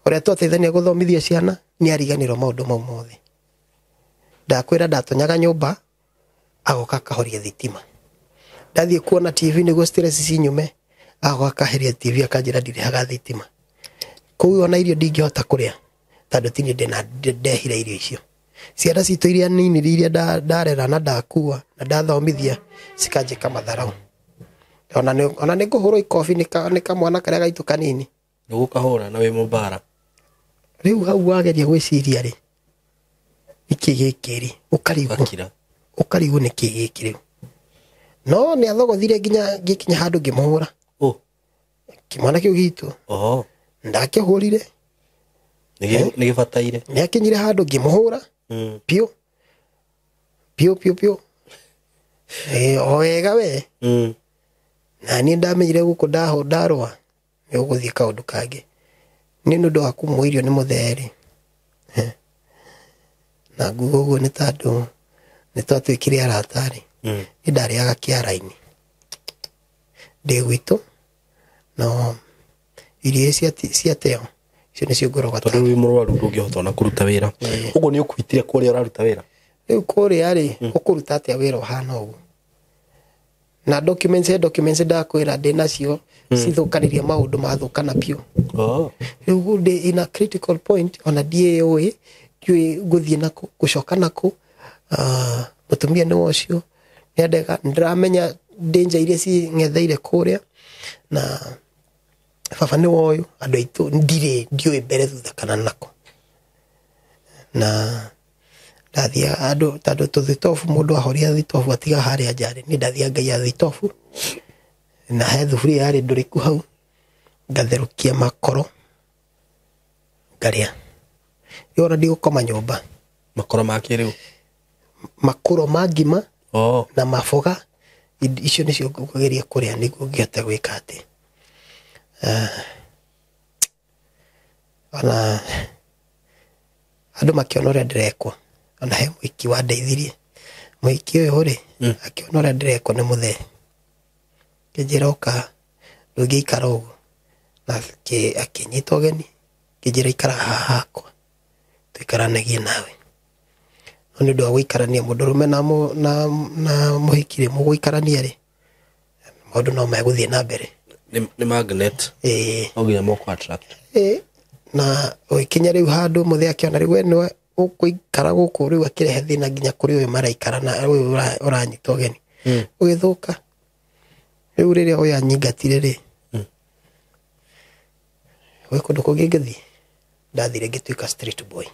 ũrĩa twateithania gũthomithia ciana, nĩ ariganĩrwo maũndũ mau mothe. Ndakwĩra ndatonyaga nyũmba agoka akahoria thitima. Ndathiĩ kuona TV nĩguo stress cinyume, agoka akaheria TV akanjĩra ndirĩhaga thitima. Kũu ona irio ndingĩhota kũrĩa tondũ ti niĩ ndĩna ndehire irio icio. Ciana citũ iria nini iria ndarera na ndakua na ndathomithia cikanjĩka matharau. Ona nĩ ngũhũrwo ikobi nĩ kamwana karĩa gaitũ kanini. Ndũgũkahũra na wĩ mũmbara. Rĩu hau wageria gwĩciria rĩ, nĩkĩ gĩkĩ rĩ, ũkarigwo nĩkĩ gĩkĩ rĩu. No nĩ athogothire nginya ngĩkinya handũ ngĩmũhũra. Kĩmwana kĩu gitũ. Ndakĩhũrire. Nĩ gĩbataire. Nĩ akinyire handũ ngĩmũhũra. Piũ. Piũ piũ piũ. O wega we. Na niĩ ndamenyire gũkũ ndarũa nĩ ũgũthiĩ kaũndũ kangĩ. Nĩ ũndũ wa kumwo irio nĩ mũthee. Na nguga ũguo nĩ tondũ nĩ twatuĩkire arata rĩ. Nĩ ndarĩaga kĩara-inĩ. Ndĩ gwitũ no irio ciateo icio nĩcio ngũrogota. Tondũ wĩ mũrwaru ndũngĩhota ona kũruta wĩra. Ũguo nĩ ũkwitire kũrĩa ũraruta wĩra? Rĩu kũrĩa rĩ, ũkũruta atĩa wĩra ũhana ũguo? Na documents ndakwĩra ndĩ nacio cithũkanĩria maũndũ mathũkana biũ. Rĩu ndĩ in a critical point ona ndiĩũĩ ndiũĩ ngũthiĩ nakũ ngũcoka nakũ. Mũtumia nĩ ũcio nĩandega, nĩndĩramenya danger iria cing'etheire kũrĩa na baba nĩ woyũ andũ aitũ ndirĩ ndiũĩ mbere thutha kana nako. Na ndathiaga andũ tondũ tũthitobu mũndũ ahoria thitobu atiga harĩa nja rĩ, niĩ ndathiaga ngaiya thitobu na he thuburia yarĩ ndũrĩku hau ngatherũkia makoro ngarĩa. Rĩu ona ndigũkoma nyũmba. Makoro ma kĩrĩu? Makoro ma ngima na maboga icio nĩcio ngũgeria kũrĩa nĩguo ngĩhote gwĩka atĩ. Ona andũ makĩona ũrĩa ndĩrekwo, ona he mũhiki wandeithirie. Mũhiki ũyũ rĩ, akĩona ũrĩa ndĩrekwo nĩ mũthee. Akĩnjĩra ũka ndũngĩikara ũguo. Na akĩnyita ũgeni, akĩnjĩra ikara haha hakwa tũikaranagie nawe. No nĩ ũndũ wa gũikarania mũndũrũme na mũhiki rĩ, mũgũikarania rĩ, maũndũ no megũthiĩ na mbere. Nĩ magnet. No nginya mũkũ attract. Na ũgĩkinya rĩu handũ mũthee akĩona rĩu we nĩwe ũkũikara gũkũ rĩu akĩrehe thĩna nginya kũrĩ ũyũ maraikara na ũyũ ũranyita ũgeni. Ũgĩthũka. Rĩu rĩrĩa ũyũ anyingatire rĩ, gwĩ kũndũ kũngĩ ngĩthiĩ, ndathire ngĩtuĩka street boy.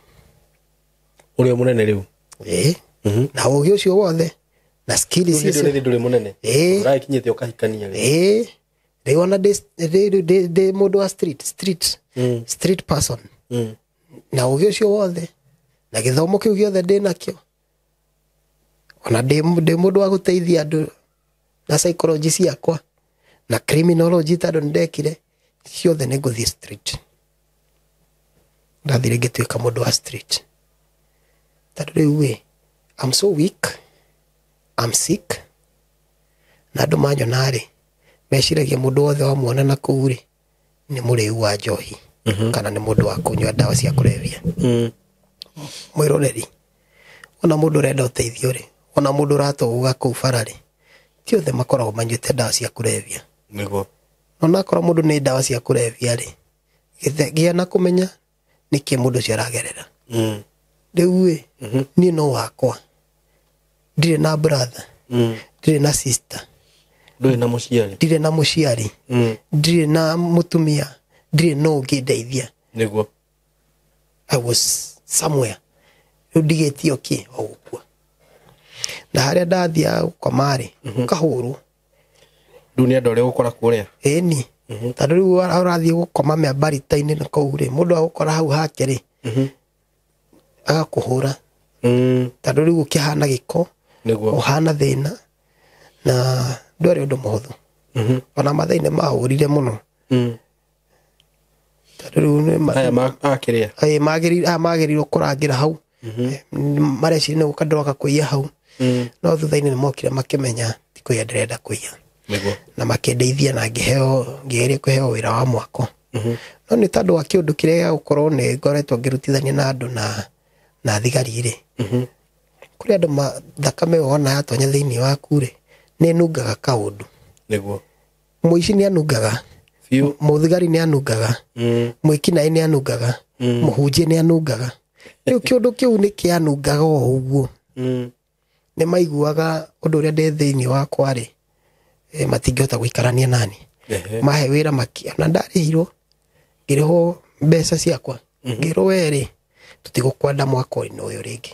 Ũrĩa mũnene rĩu? Na ũgĩ ũcio wothe na skills icio. Rĩu ndũrĩ mũnene. Ũrakinyĩte ũkahikania rĩu. Rĩu ona ndĩ mũndũ wa street person. Na ũgĩ ũcio wothe na gĩthomo kĩu gĩothe ndĩ nakĩo. Ona ndĩ mũndũ wa gũteithia andũ na psychology ciakwa na criminology tondũ nĩndekire ciothe nĩ ngũthiĩ street. Ndathire ngĩtuĩka mũndũ wa street. Tondũ rĩu ĩ, I'm so weak, I'm sick. Na andũ manyona rĩ, meciragia mũndũ wothe wamuona na kũu rĩ, nĩ mũrĩu wa njohi kana nĩ mũndũ wa kũnyua ndawa cia kũrebia. Mwĩroreri, ona mũndũ ũrenda ũteithio rĩ, ona mũndũ ũratũgũga kũu bara rĩ, ti othe makoragwo manyuĩte ndawa cia kũrebia. Nĩguo. Onakorwo mũndũ nĩ ndawa cia kũrebia rĩ, gĩa na kũmenya nĩkĩ mũndũ ũcio aragerera. Rĩu ĩ, niĩ no wakwa. Ndirĩ na brother, ndirĩ na sister. Ndũrĩ na mũciari. Ndirĩ na mũciari. Ndirĩ na mũtumia, ndirĩ na ũngĩndeithia. Nĩguo. I was somewhere. Rĩu ndigĩtio kĩ o gũkua. Na harĩa ndathiaga gũkoma rĩ, ngahũrwo. Rĩu nĩ andũ arĩa ũgũkora kũrĩa? Ĩni. Tondũ rĩu ũrathiĩ gũkoma mĩambarita-inĩ na kũu rĩ, mũndũ agũkora hau hake rĩ, agakũhũra. Tondũ rĩu ũkĩhana gĩko, ũhana thĩna, na ndwarĩ ũndũ mũhũthũ. Ona Mathai nĩ mahũrire mũno. Tondũ rĩu nĩ magĩrĩirwo kũrangĩra hau. Mareciria nĩ gũka ndĩroka kũiya hau. No thutha-inĩ nĩ mokire makĩmenya ti kũiya ndĩrenda kũiya. Na makĩndeithia na ngĩheo, ngĩgeria kũheo wĩra wa mwako. No nĩ tondũ wa kĩũndũ kĩrĩa gĩa gũkorwo nĩ ngoretwo ngĩrutithania na andũ na thigari rĩ. Kũrĩ andũ thakame wona yatonya thĩinĩ waku rĩ, nĩ ĩnungaga kaũndũ. Mũici nĩ anungaga. Mũthigari nĩ anungaga. Mwĩkinaĩ nĩ anungaga. Mũhunjia nĩ anungaga. Rĩu kĩũndũ kĩu nĩ kĩanungaga o ũguo. Nĩ maiguaga ũndũ ũrĩa ndĩ thĩinĩ wakwa rĩ, matingĩhota gũikarania nani. Mahe wĩra na ndarĩhirwo, ngĩrĩhwo mbeca ciakwa. Ngĩrwo we rĩ, tũtigũkwenda mwako-inĩ ũyũ rĩngĩ.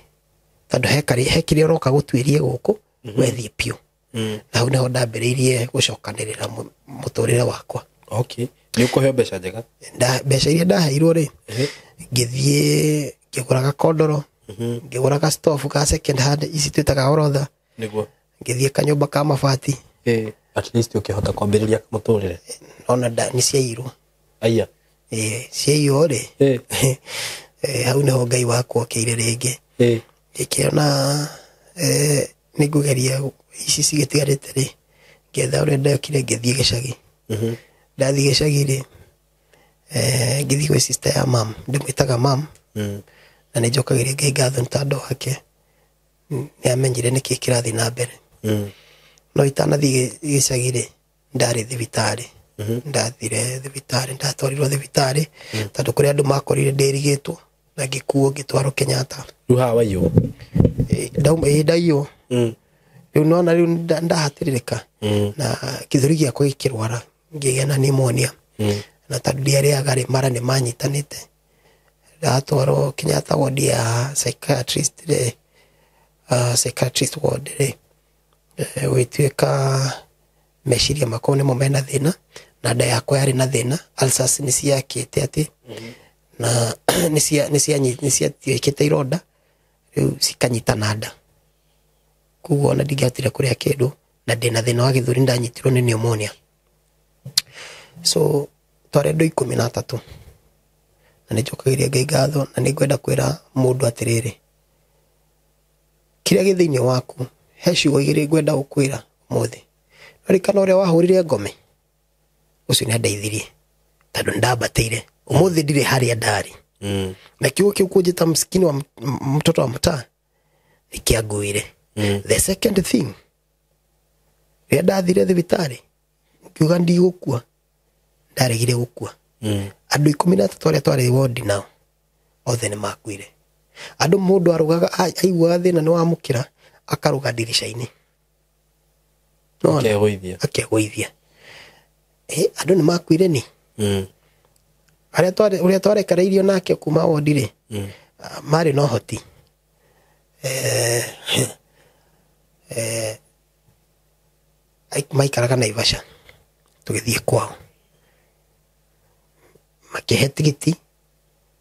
Tondũ he kĩrĩa ũroka gũtuĩria gũkũ, we thiĩ biũ. Na hau nĩho ndambĩrĩirie gũcokanĩrĩra mũtũrĩre wakwa. Okay. Nĩ ũkũheo mbeca njega? Mbeca iria ndaheirwo rĩ, ngĩthiĩ ngĩgũra gakondoro, ngĩgũra ga stove ka second hand, ici twĩtaga orotha. Ngĩthiĩ kanyũmba ka mabati. At least ũkĩhota kwambĩrĩria mũtũrĩre. Ona nĩ ciaiyirwo. Aya. Ciaiywo rĩ. Hau nĩho Ngai wakwa okĩire rĩngĩ. Ngĩkĩona, nĩ ngũgeria ici cigĩtigarĩte rĩ, ngĩetha ũrĩa ndekire ngĩthiĩ gĩcagi. Ndathiĩ gĩcagi rĩ, ngĩthiĩ gwĩ sister ya mam, ndĩmwĩtaga mam. Na nĩ njokagĩria Ngai ngatho nĩ tondũ wake. Nĩ amenyire nĩkĩ kĩrathiĩ na mbere. No itanathiĩ gĩcagi rĩ, ndarĩ thibitarĩ. Ndathire thibitarĩ, ndatwarirwo thibitarĩ, tondũ kũrĩ andũ makorire ndĩrigĩtwo na ngĩkuo ngĩtwarwo Kenyatta. Rĩu haha waiywo? Ndaiywo. Rĩu nona rĩu ndahatĩrĩrĩka. Na gĩthũri gĩakwa gĩkĩrwara, ngĩgĩa na pneumonia. Na tondũ ndiarĩaga rĩ, mara nĩ manyitanĩte. Ndatwarwo Kenyatta ward ya psychiatrist rĩ, psychiatrist ward rĩ, gũgĩtuĩka meciria makwa nĩmo mena thĩna, na nda yakwa yarĩ na thĩna, ulcers nĩ ciakĩte atĩ, na nĩ ciatuĩkĩte ironda, rĩu cikanyitana nda. Koguo ona ndingĩahotire kũrĩa kĩndũ, na ndĩna thĩna wa gĩthũri, ndanyitirwo nĩ pneumonia. So twarĩ andũ 13. Na nĩ njokagĩria Ngai ngatho, na nĩ ngwenda kwĩra mũndũ atĩrĩrĩ, kĩrĩa gĩ thĩinĩ waku, he ciugo igĩrĩ ngwenda gũkwĩra ũmũthĩ. Ririkana ũrĩa wahũrire ngome, ũcio nĩ andeithirie, tondũ nĩ ndambatĩire. Ũmũthĩ ndirĩ harĩa ndarĩ. Na kiugo kĩu kũnjĩta msikini wa mtoto wa mtaa, nĩ kĩanguire. The second thing, rĩrĩa ndathire thibitarĩ, ngiuga ndigũkua, ndaregire gũkua. Andũ 13 arĩa twarĩ wodi nao, othe nĩ makuire. Andũ mũndũ arũgaga, aiguaga thĩna nĩ wamũkĩra, akarũga ndirica-inĩ. Nona? Akegũithia. Akegũithia. Andũ nĩ makuire ni. Arĩa ũrĩa twarekereirio nake kuma wodi rĩ, marĩ na ũhoti. Maikaraga Naivasha. Tũgĩthiĩ kwao. Makĩhe tigiti,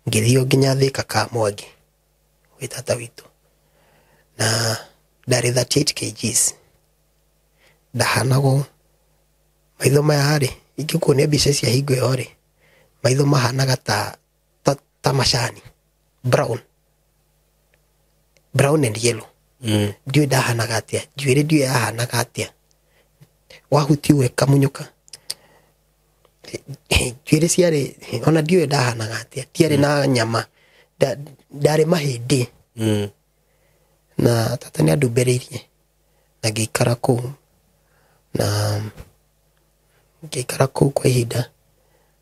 ngĩthiĩ nginya Thika ka Mwangi, gwĩ tata witũ. Na ndarĩ 38 kgs. Ndahanagwo maitho maya rĩ, ingĩkuonia mbica cia hingo ĩyo rĩ, maitho mahanaga ta macani, brown. Brown and yellow. Ndiũĩ ndahanaga atĩa, njuĩrĩ ndiũĩ yahanaga atĩa. Wahutia ũguo ĩkamunyũka. Njuĩrĩ ciarĩ, ona ndiũĩ ndahanaga atĩa, ndiarĩ na nyama, ndarĩ mahĩndĩ. Na tata nĩ andumbereirie, na ngĩikara kũu, na ngĩikara kũu kwa ihinda.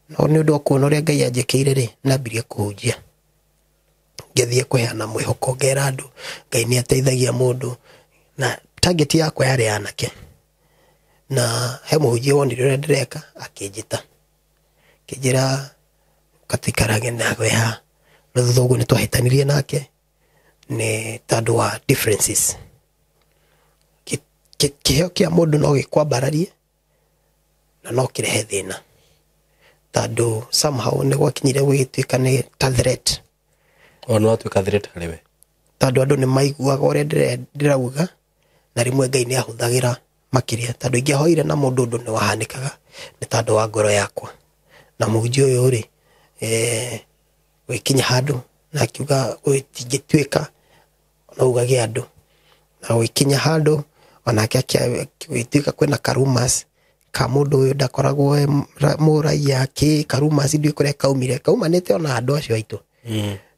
No nĩ ũndũ wa kuona ũrĩa Ngai anjĩkĩire rĩ, nambirie kũhunjia. Ngĩthiĩ kũheana mwĩhoko, ngera andũ Ngai nĩ ateithagia mũndũ, na target yakwa yarĩ anake. Na he mũhunjia wonire ũrĩa ndĩreka, akĩnjĩta. Akĩnjĩra gatuikarage nawe haha. Na thutha ũguo nĩ twahĩtanirie nake, nĩ tondũ wa differences. Kĩheo kĩa mũndũ no gĩkwambararie na no kĩrehe thĩna. Tondũ somehow nĩ gwakinyire gũgĩtuĩka nĩ ta threat. O nĩ watuĩka threat harĩ we. Tondũ andũ nĩ maiguaga ũrĩa ndĩrauga, na rĩmwe Ngai nĩ ahũthagĩra makĩria. Tondũ ingĩahoire na mũndũ ũndũ nĩ wahanĩkaga nĩ tondũ wa ngoro yakwa. Na mũhunjia ũyũ rĩ, gũgĩkinya handũ na akiuga gũtingĩtuĩka no ugage andũ. Na gũgĩkinya handũ onake gũgĩtuĩka kwĩna karumas ka mũndũ ũyũ ndakoragwo e mũraiya kĩ karumas ndiũĩ kũrĩa kaumire, kaumanĩte ona andũ acio aitũ.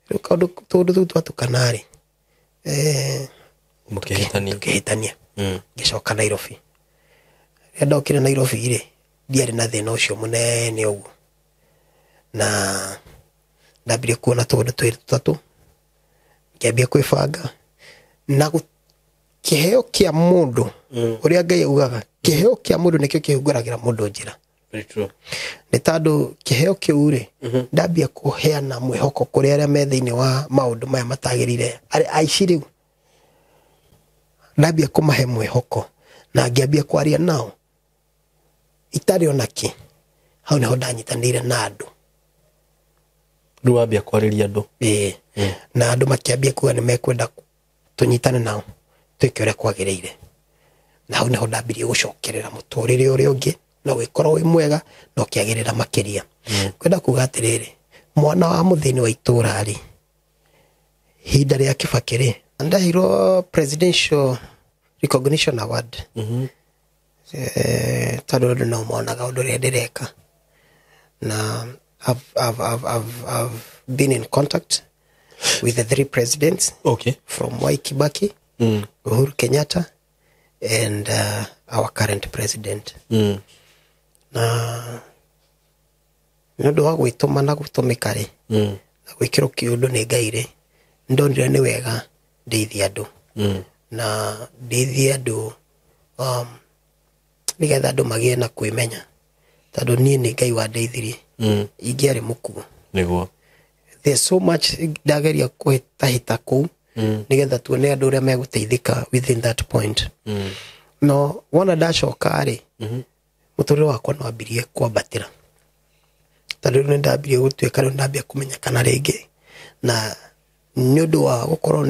Rĩu kaũndũ tũndũ tũu twatukana rĩ, Mũkĩhĩtania. Tũkĩhĩtania. Ngĩcoka Nairobi. Rĩrĩa ndokire Nairobi rĩ, ndiarĩ na thĩna ũcio mũnene ũguo. Na ndambirie kuona tũũndũ twĩrĩ tũtatũ, ngĩambia kwĩbanga na kĩheo kĩa mũndũ, ũrĩa Ngai augaga, kĩheo kĩa mũndũ nĩkĩo kĩhingũragĩra mũndũ njĩra. Very true. Nĩ tondũ kĩheo kĩu rĩ, ndambia kũheana mwĩhoko kũrĩ arĩa me thĩinĩ wa maũndũ maya matagĩrĩire, arĩa aici rĩu, ndambia kũmahe mwĩhoko na ngĩambia kwaria nao itarĩ ona kĩ. Hau nĩho ndanyitanĩire na andũ. Rĩu wambia kwarĩria andũ. Ĩĩ. Na andũ makĩambia kuga nĩ mekwenda tũnyitane nao twĩke ũrĩa kwagĩrĩire. Na hau nĩho ndambirie gũcokerera mũtũrĩre ũrĩa ũngĩ, na ũgĩkorwo wĩ mwega na ũkĩagĩrĩra makĩria. Kwenda kuga atĩrĩrĩ, mwana wa mũthĩni wa itũũra rĩ, ihinda rĩa Kibaki rĩ, ndaheirwo Presidential Recognition Award. Tondũ andũ no monaga ũndũ ũrĩa ndĩreka. Na I've been in contact with the three presidents. From Mwai Kibaki, Uhuru Kenyatta, and our current president. Na nĩ ũndũ wa gwĩtũma na gũtũmĩka rĩ, na gwĩkĩrwo kĩũndũ nĩ Ngai rĩ, nĩndonire nĩ wega ndeithie andũ. Na ndeithie andũ, nĩgetha andũ magĩe na kwĩmenya. Tondũ niĩ nĩ Ngai wandeithirie. Ingĩarĩ mũkuo. Nĩguo. There's so much ndageria kũhĩtahĩta kũu, nĩgetha tuone andũ ũrĩa megũteithĩka within that point. No wona ndacoka rĩ, mũtũrĩre wakwa no wambirie kwambatĩra. Tondũ rĩu nĩndambirie gũtuĩka rĩu ndambia kũmenyekana rĩngĩ. Na nĩ ũndũ wa gũkorwo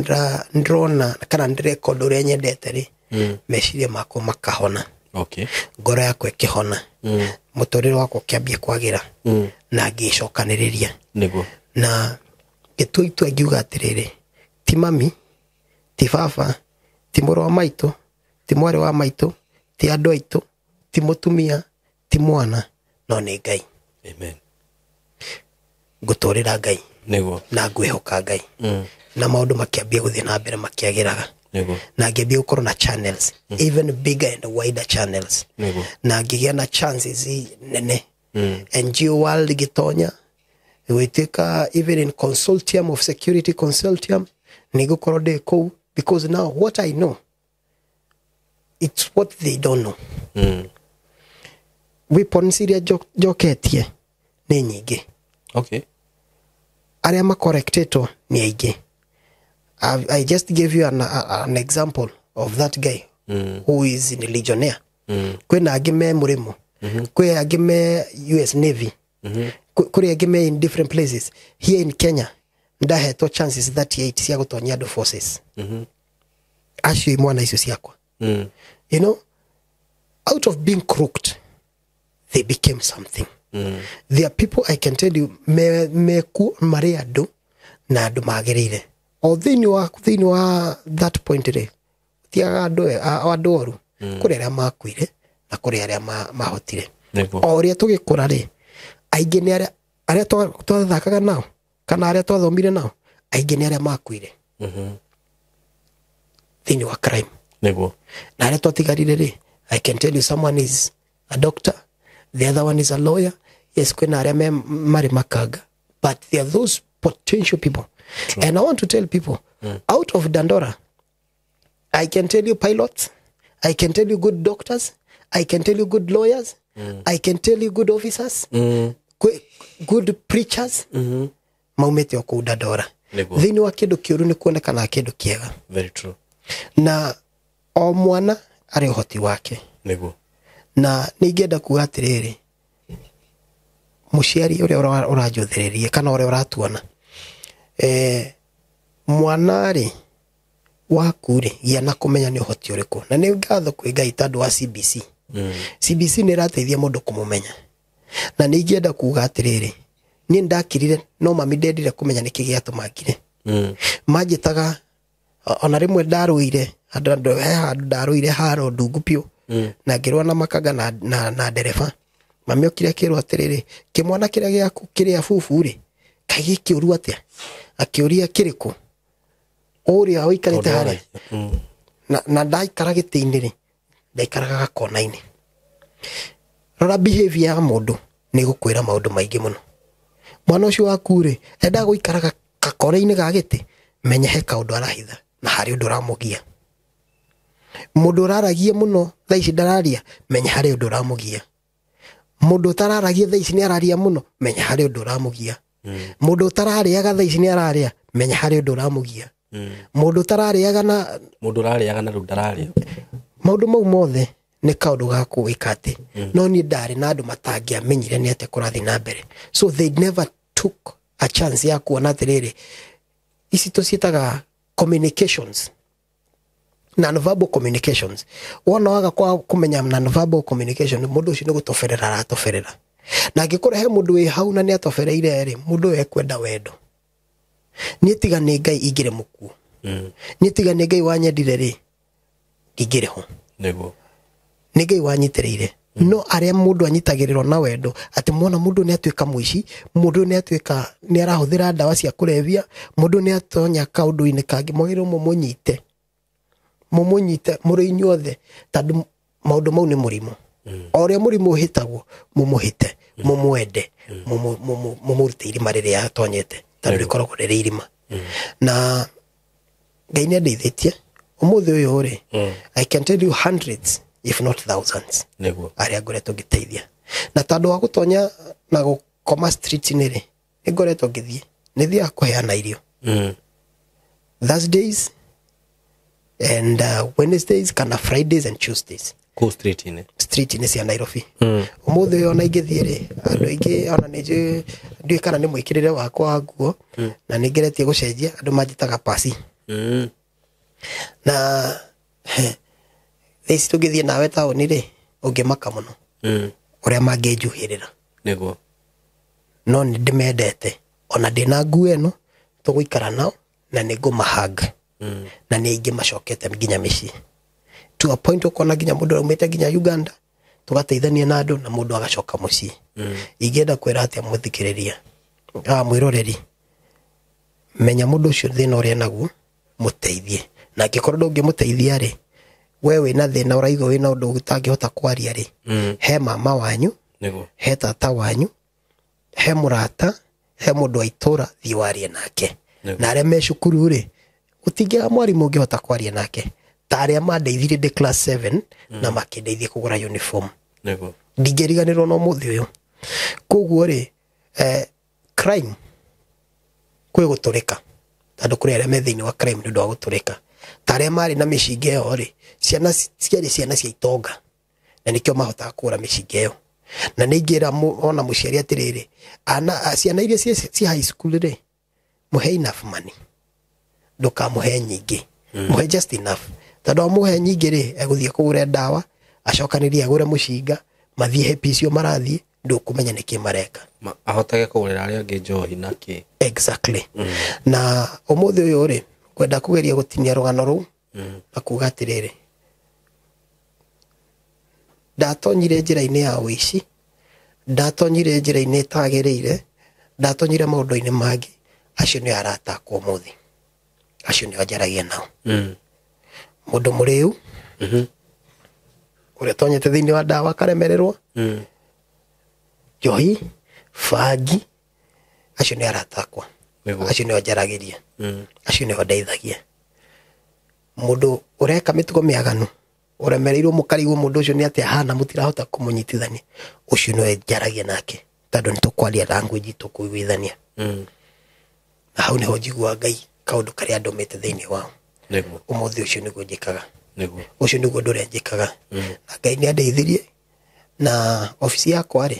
ndĩrona kana ndĩreka ũndũ ũrĩa nyendete rĩ, meciria makwa makahona. Ngoro yakwa ĩkĩhona. Mũtũrĩre wakwa ũkĩambia kwagĩra. Na ngĩcokanĩrĩria. Nĩguo. Na ngĩtua itua ngiuga atĩrĩrĩ, ti mami, ti baba, ti mũrũ wa maitũ, ti mwarĩ wa maitũ, ti andũ aitũ, ti mũtumia, ti mwana, no nĩ Ngai. Amen. Ngũtũrĩra Ngai. Nĩguo. Na ngwĩhoka Ngai. Na maũndũ makĩambia gũthiĩ na mbere makĩagĩraga. Nĩguo. Na ngĩambia gũkorwo na channels, even bigger and wider channels. Nĩguo. Na ngĩgĩa na chances nene. NGO world gĩtonya, gwĩtuĩka even in consortium of security consortium, nĩngũkorwo ndĩ kũu, because now what I know, it's what they don't know. Weapons iria njoketie nĩ nyingĩ. Arĩa makorectetwo nĩ aingĩ. I just gave you an example of that guy who is in Legionnaire. Kwĩna angĩ me mũrĩmo. Kwĩ angĩ me US Navy. Kũrĩ angĩ me in different places. Here in Kenya, ndahetwo chances 38 cia gũtonyia andũ forces. Acio imwana icio ciakwa. You know, out of being crooked, they became something. There are people I can tell you meku marĩ andũ na andũ magĩrĩire. O thĩinĩ wa that point rĩ, tiaga andũ oru. Kũrĩ arĩa makuire na kũrĩ arĩa mahotire. Nĩguo. O ũrĩa tũgĩkũra rĩ, aingĩ nĩ arĩa twathakaga nao kana arĩa twathomire nao, aingĩ nĩ arĩa makuire. Thĩinĩ wa crime. Nĩguo. Na arĩa twatigarire rĩ, I can tell you someone is a doctor, the other one is a lawyer. Yes, kwĩna arĩa marĩ makanga, but there are those potential people. True. And I want to tell people, out of Dandora, I can tell you pilots, I can tell you good doctors, I can tell you good lawyers, I can tell you good officers, good preachers, maumĩte o kũu Dandora. Nĩguo. Thĩinĩ wa kĩndũ kĩũru nĩ kuonekanaga kĩndũ kĩega. Very true. Na o mwana arĩ ũhoti wake. Nĩguo. Na nĩ ingĩenda kuga atĩrĩrĩ, Mũciari ũrĩa ũranjũthĩrĩria kana ũrĩa ũratuona, mwana rĩ waku rĩ, gĩa na kũmenya nĩ ũhoti ũrĩkũ. Na nĩ ngatho kwĩ Ngai tondũ wa CBC. CBC nĩ ĩrateithia mũndũ kũmũmenya. Na nĩ ingĩenda kuga atĩrĩrĩ, niĩ ndakirire no mami ndendire kũmenya nĩkĩ gĩatũma ngire. Manjĩtaga ona rĩmwe ndarũire handũ, he handũ ndarũire haro ndungu biũ, na ngĩrũa na makanga na ndereba. Mami okire akĩrwo atĩrĩrĩ, kĩmwana kĩrĩa gĩaku kĩrĩa bubu rĩ, kaĩ gĩkĩũru atĩa? Akĩũria kĩrĩkũ? Ũrĩa ũikarĩte harĩa. Na ndaikara gĩtĩ-inĩ rĩ, ndaikaraga gakona-inĩ. Rora behavior ya mũndũ nĩ gũkwĩra maũndũ maingĩ mũno. Mwana ũcio waku rĩ, endaga gũikaraga gakona-inĩ ga gĩtĩ, menya he kaũndũ arahitha na harĩ ũndũ ũramũgia. Mũndũ ũraragia mũno thaa ici ndararia, menya harĩ ũndũ ũramũgia. Mũndũ ũtararagia thaa ici nĩ araria mũno, menya harĩ ũndũ ũramũgia. Mũndũ ũtararĩaga thaa ici nĩ ararĩa, menya harĩ ũndũ ũramũgia. Mũndũ ũtararĩaga na Mũndũ ũrarĩaga na rĩu ndararĩa. Maũndũ mau mothe nĩ kaũndũ ga kũĩka atĩ. No niĩ ndarĩ na andũ matangĩamenyire nĩ atĩa kũrathiĩ na mbere. So they never took a chance ya kuona atĩrĩrĩ, ici tũciĩtaga communications, non-verbal communications. Wona waga kwa kũmenya non-verbal communication, mũndũ ũcio nĩ gũtoberera aratoberera. Na angĩkorwo he mũndũ wĩ hau na nĩ atobereire rĩ, mũndũ ũyũ ekwenda wendo. Niĩ tiga nĩ Ngai ingĩrĩ mũkuũ. Niĩ tiga nĩ Ngai wanyendire rĩ, ndingĩrĩ ho. Nĩguo. Nĩ Ngai wanyitĩrĩire. No arĩa mũndũ anyitagĩrĩrwo na wendo, atĩ mwana mũndũ nĩ atuĩka mũici, mũndũ nĩ atuĩka nĩ arahũthĩra ndawa cia kũrebia, mũndũ nĩ atonya kaũndũ-inĩ kangĩ, mwagĩrĩirwo mũmũnyite. Mũmũnyite mũrĩ inyuothe, tondũ maũndũ mau nĩ mũrimũ. O ũrĩa mũrimũ ũhĩtagwo, mũmũhĩte, mũmwende, mũmũrute irima rĩrĩa atonyete, tondũ rĩkoragwo rĩrĩ irima. Na Ngai nĩ andeithĩtie. Ũmũthĩ ũyũ rĩ, I can tell you hundreds if not thousands Nĩguo. arĩa ngoretwo ngĩteithia. Na tondũ wa gũtonya na gũkoma street-inĩ rĩ, nĩ ngoretwo ngĩthiĩ, nĩ thiaga kũheana irio. Thursdays and Wednesdays kana Fridays and Tuesdays. Kũu street-inĩ. Street-inĩ cia Nairobi. Ũmũthĩ ũyũ ona ingĩthiĩ rĩ, andũ aingĩ ona nĩ njũĩ, ndiũĩ kana nĩ mwĩkĩrĩre wakwa wa nguo, na nĩ ngeretie gũcenjia, andũ manjĩtaga pasi. Na thaa ici tũngĩthiĩ nawe taũni rĩ, ũngĩmaka mũno. Ũrĩa mangĩnjuhĩrĩra. Nĩguo. No nĩ ndĩmendete. Ona ndĩna nguo ĩno, tũgũikara nao, na nĩ ngũmahanga. Na nĩ aingĩ macokete nginya mĩciĩ. To a point ũkona nginya mũndũ aumĩte nginya Uganda, tũgateithania na andũ na mũndũ agacoka mũciĩ. Ingĩenda kwĩra atĩa mũthikĩrĩria, mwĩroreri, menya mũndũ ũcio thĩna ũrĩa enaguo, mũteithie. Na angĩkorwo ndũngĩmũteithia rĩ, we wĩna thĩna ũraigua wĩna ũndũ ũtangĩhota kwaria rĩ, he mama wanyu, Nĩguo. he tata wanyu, he mũrata, he mũndũ wa itũra, thiĩ warie nake. Nĩguo. Na arĩa me cukuru rĩ, gũtingĩaga mwarimũ ũngĩhota kwaria nake. Ta arĩa mandeithirie ndĩ class 7 na makĩndeithia kũgũra uniform. Nĩguo. Ndingĩriganĩrwo na ũmũthĩ ũyũ. Koguo rĩ, crime kwĩ gũtũrĩka. Tondũ kũrĩ arĩa me thĩinĩ wa crime nĩ ũndũ wa gũtũrĩka. Ta arĩa marĩ na mĩcinga ĩyo rĩ, ciana ciarĩ ciana cia itonga. Na nĩkĩo mahotaga kũgũra mĩcinga ĩyo. Na nĩ ingĩra ona mũciari atĩrĩrĩ, ciana iria ci high school rĩ, mũhe enough money. Ndũkamũhe nyingĩ. Mũhe just enough. Tondũ wamũhe nyingĩ rĩ, egũthiĩ kũgũra ndawa, acokanĩrie agũre mũcinga, mathiĩ happy icio marathiĩ, ndũkũmenya nĩkĩ mareka. Ahotage kũgũrĩra arĩa angĩ njohi na kĩ. Exactly. Na ũmũthĩ ũyũ rĩ, ngwenda kũgeria gũtinia rũgano rũu, na kuga atĩrĩrĩ, ndatonyire njĩra-inĩ ya ũici, ndatonyire njĩra-inĩ ĩtagĩrĩire, ndatonyire maũndũ-inĩ mangĩ, acio nĩo arata akwa ũmũthĩ. Acio nĩo njaragia nao. Mũndũ mũrĩu, ũrĩa ũtonyete thĩinĩ wa ndawa akaremererwo, njohi, bangi, acio nĩo arata akwa. Nĩguo. Acio nĩo njaragĩria. Acio nĩo ndeithagia. Mũndũ ũreka mĩtugo mĩaganu, ũremereirwo mũkarigwo mũndũ ũcio nĩ atĩa ahana, mũtirahota kũmũnyitithania, ũcio nĩwe njaragia nake, tondũ nĩ tũkwaria language tũkũiguithania. Na hau nĩho njiguaga Ngai kaũndũ karĩa andũmĩte thĩinĩ wao. Nĩguo. Ũmũthĩ ũcio nĩguo njĩkaga. Nĩguo. Ũcio nĩguo ũndũ ũrĩa njĩkaga. Na Ngai nĩ andeithirie. Na obici yakwa rĩ,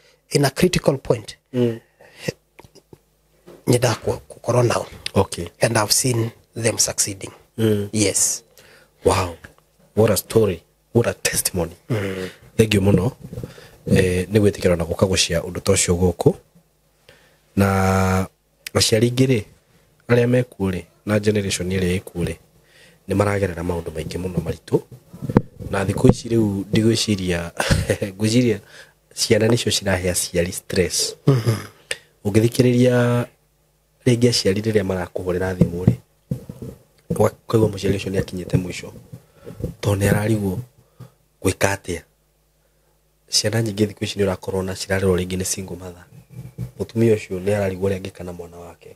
in a critical point, nyendaga gũkorwo nao. And I've seen them succeeding. Yes. Wow, what a story, what a testimony. Thank you muno nĩ gwĩtĩkĩra na gũka gũcia ũndũ ta ũcio gũkũ. Na aciari ingĩ rĩ, arĩa mekuo rĩ, na generation ĩrĩa ĩkuo rĩ, nĩ maragerera maũndũ maingĩ mũno maritũ. Na thikũ ici rĩu ndigwĩciria, ngwĩciria ciana nĩcio cirahe aciari stress. Ũngĩthikĩrĩria rĩngĩ aciari rĩrĩa marakũhũrĩra thimũ rĩ, ũkaigua mũciari ũcio nĩ akinyĩte mũico, tondũ nĩ ararigwo gwĩka atĩa. Ciana nyingĩ thikũ ici nĩ ũrakorwo na cirarerwo rĩngĩ nĩ single mother. Mũtumia ũcio nĩ ararigwo ũrĩa angĩka na mwana wake,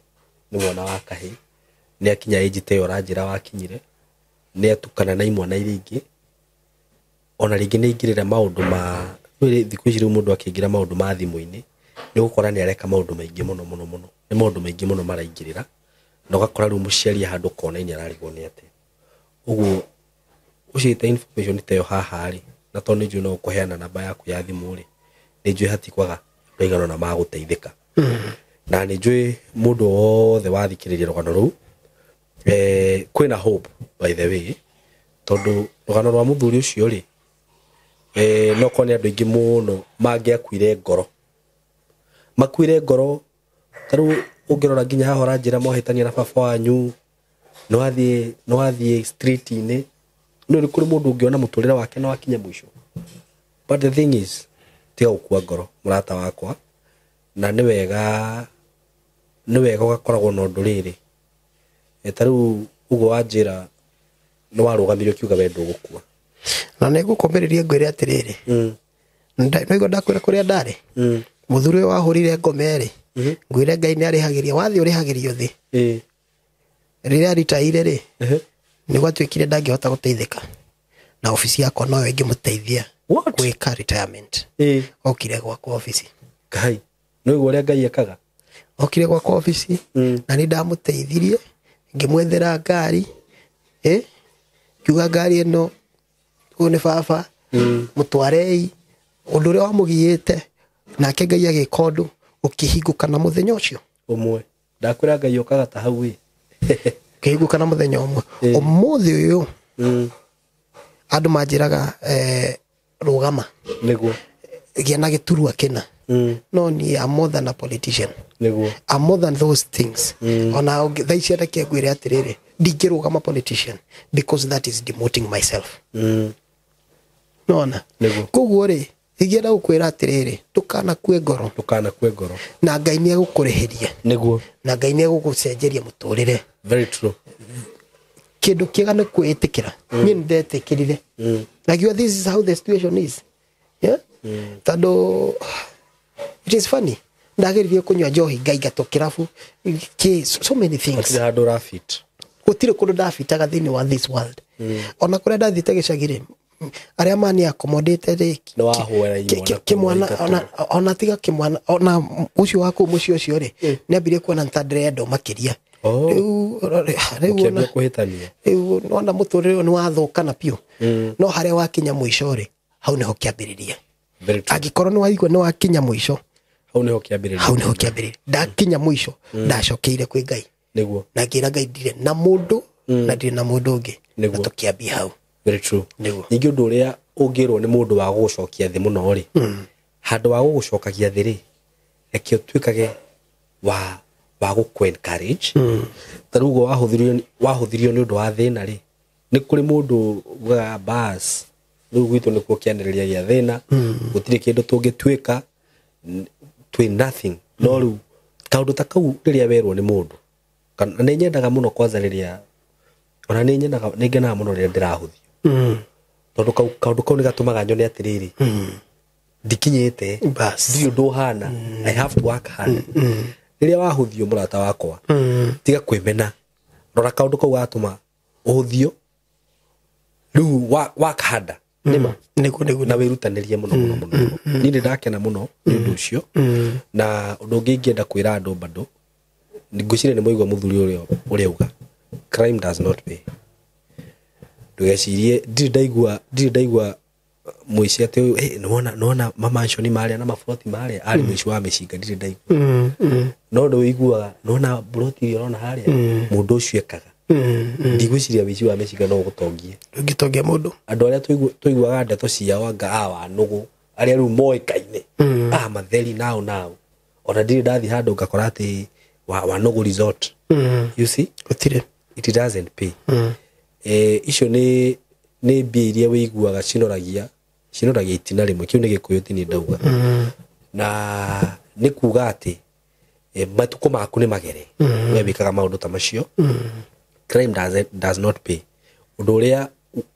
nĩ mwana wa kahĩĩ, nĩ akinya age ta ĩyo ũranjĩra wakinyire, nĩ atukana na imwana iria ingĩ, ona rĩngĩ nĩ aingĩrĩra maũndũ ma thikũ ici rĩu mũndũ akĩingĩra maũndũ ma thimũ-inĩ nĩ ũgũkora nĩ areka maũndũ maingĩ mũno mũno mũno, nĩ maũndũ maingĩ mũno maraingĩrĩra, na ũgakora rĩu mũciari handũ kona-inĩ ararigwo nĩ atĩa. Ũguo ũciĩte information ta ĩyo haha rĩ, na tondũ nĩ njũĩ no ũkũheana namba yaku ya thimũ rĩ, nĩ njũĩ hatikwaga andũ aigana ũna magũteithĩka. Na nĩ njũĩ mũndũ wothe wathikĩrĩria rũgano rũu, kwĩna hope by the way, tondũ rũgano rwa mũthuri ũcio rĩ, no korwo nĩ andũ aingĩ mũno mangĩakuire ngoro, makuire ngoro. Ta rĩu ũngĩrora nginya haha ũranjĩra mwahĩtania na baba wanyu, nĩ wathiĩ street-inĩ, no nĩ kũrĩ mũndũ ũngĩona mũtũrĩre wake na wakinya mũico. But the thing is, tiga gũkua ngoro mũrata wakwa, na nĩ wega ũgakoragwo na ũndũ rĩrĩ. Ta rĩu ũguo wanjĩra nĩ warũgamire ũkiuga we ndũgũkua. Na nĩ ngũkũmĩrĩria ngwĩre atĩrĩrĩ, nĩguo ndakwĩra kũrĩa ndarĩ, mũthuri ũyũ wahũrire ngome rĩ, ngwĩre Ngai nĩ arĩhagĩria, wathiĩ ũrĩhagĩrio thĩ. Rĩrĩa aritaire rĩ, nĩ gwatuĩkire ndangĩhota gũteithĩka, na obici yakwa noyo ĩngĩmũteithia gwĩka retirement. Okire gwakwa obici. Ngai, nĩ ũguo ũrĩa Ngai ekaga. Okire gwakwa obici, na nĩ ndamũteithirie, ngĩmwethera ngari, ngiuga ngari ĩno ũyũ nĩ baba, mũtwarei, ũndũ ũrĩa wamũgiĩte, nake Ngai agĩka ũndũ ũkĩhingũka na mũthenya ũcio ũmwe. Ndakwĩra Ngai okaga ta hau ĩ. Ũkĩhingũka na mũthenya ũmwe. Ũmũthĩ ũyũ andũ manjĩraga rũgama, nĩguo gĩa na gĩturwa kĩna. No niĩ I'm more than a politician. Nĩguo I'm more than those things. Ona thaa ici reke ngwĩre atĩrĩrĩ, ndingĩrũgama politician because that is demoting myself. Nona koguo rĩ, ingĩenda gũkwĩra atĩrĩrĩ, ndũkanakue ngoro. Ndũkanakue ngoro. Na Ngai nĩ egũkũrĩhĩria. Nĩguo. Na Ngai nĩ egũgũcenjeria mũtũrĩre. Very true. Kĩndũ kĩega nĩ kwĩĩtĩkĩra. Niĩ nĩ ndetĩkĩrire. Na this is how the situation is. Yeah? Tondũ it is funny. Ndageririe kũnyua njohi ngaingatwo kĩrabu, so many things. Gũtirĩ handũ ũrafit. Gũtirĩ kũndũ ndabitaga thĩinĩ wa this world. Ona kũrĩa ndathiĩte gĩcagi rĩ, Arĩa mani accommodate rĩ, Nĩ wahũra imwana kĩmwana kuma ona tiga kĩmwana, ona ũcio wa kũu mũciĩ ũcio rĩ, nĩ ambirie kuona ta ndĩrendwo makĩria. Oh. Rĩu Ũkĩambia ona kũhĩtania. Rĩu nona mũtũrĩre ũyũ nĩ wathũkana biũ, no harĩa wakinya mũico rĩ, hau nĩho kĩambĩrĩria. Very true. Angĩkorwo nĩ waigua nĩ wakinya mũico, Hau nĩho kĩambĩrĩria. Hau nĩho kĩambĩrĩria. Ndakinya mũico, ndacokeire kwĩ Ngai Nĩguo. na ngĩra Ngai ndirĩ na mũndũ na ndirĩ na mũndũ ũngĩ, na Nĩguo. tũkĩambia hau. Very true. Nĩguo. Ningĩ ũndũ ũrĩa ũngĩrwo nĩ mũndũ wa gũgũcokia thĩ mũno rĩ, handũ wa gũgũcokagia thĩ rĩ, reke ũtuĩkage wa gũkũ encourage. Ta rĩu ũguo wahũthirio nĩ ũndũ wa thĩna rĩ, nĩ kũrĩ mũndũ ugaga bas, rĩu gwitũ nĩkuo kĩanĩrĩria gĩa thĩna, gũtirĩ kĩndũ tũngĩtuĩka, twĩ nothing. No rĩu kaũndũ ta kau rĩrĩa werwo nĩ mũndũ, kana nĩ nyendaga mũno kwanza rĩrĩa ona nĩ nyendaga, nĩ ngenaga mũno rĩrĩa ndĩrahũthio, tondũ kaũndũ kau nĩ gatũmaga nyone atĩrĩrĩ, ndikinyĩte, Bas. ndirĩ ũndũ ũhana, I have to work hard. Rĩrĩa wahũthio, mũrata wakwa, tiga kwĩmena, rora kaũndũ kau gatũma ũhũthio, rĩu work harder, nĩma Nĩguo. na wĩrutanĩrie mũno mũno mũno mũno. Niĩ nĩ ndakena mũno nĩ ũndũ ũcio. Na ũndũ ũngĩ ingĩenda kwĩra andũ bado, ngwĩciria nĩ mwaigua mũthuri ũrĩa auga crime does not pay. Ndũgecirie ndirĩ ndaigua mũici atĩ ũyũ, "Hey, nĩwona mamansioni marĩa na maburoti marĩa arĩ mũici wa mĩcinga." Ndirĩ ndaigua. No nĩ ũiguaga, nĩwona buroti iria ũrona harĩa mũndũ ũcio ekaga. Ndigwĩciria wĩici wa mĩcinga no ũgũtongie. Ndũngĩtongia mũndũ. Andũ arĩa tũiguaga ndeto ciao, anga a Wanũgũ, arĩa rĩu moĩkaine, a matheri nao nao, ona ndirĩ ndathiĩ handũ ngakora atĩ Wanũgũ resort, you see? Gũtirĩ. It doesn't pay. Icio nĩ mbia iria wĩiguaga cinoragia itina rĩmwe. Kĩu nĩ Gĩkũyũ, ti niĩ ndauga. Na nĩ kuga atĩ matukũ maku nĩ magere we wĩkaga maũndũ ta macio. Crime does not pay. Ũndũ ũrĩa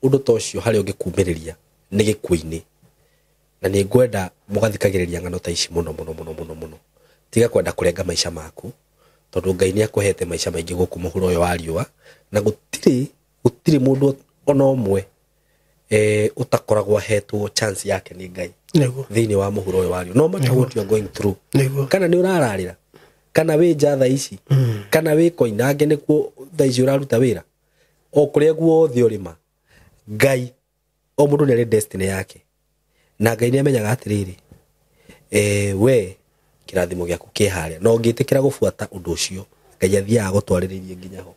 ũndũ ta ũcio harĩa ũngĩkumĩrĩria nĩ gĩkuũ-inĩ, na nĩ ngwenda mũgathikagĩrĩria ng'ano ta ici mũno mũno mũno mũno mũno. Tiga kwenda kũrenga maica maku, tondũ Ngai nĩ akũhete maica maingĩ gũkũ mũhuro ũyũ wa riũa, na gũtirĩ mũndũ ona ũmwe ũtakoragwo ahetwo chance yake nĩ Ngai thĩinĩ wa mũhuro ũyũ wa riũa, no matter what you are going through. Kana nĩ ũrararĩra, kana wĩ nja thaa ici, kana wĩ Koinange nĩkuo thaa ici ũraruta wĩra, o kũrĩa guothe ũrĩma, Ngai, o mũndũ nĩ arĩ destiny yake, na Ngai nĩ amenyaga atĩrĩrĩ, we kĩrathimo gĩaku kĩ harĩa, na ũngĩtĩkĩra gũbuata ũndũ ũcio, Ngai athiaga gũtwarĩrĩirie nginya ho.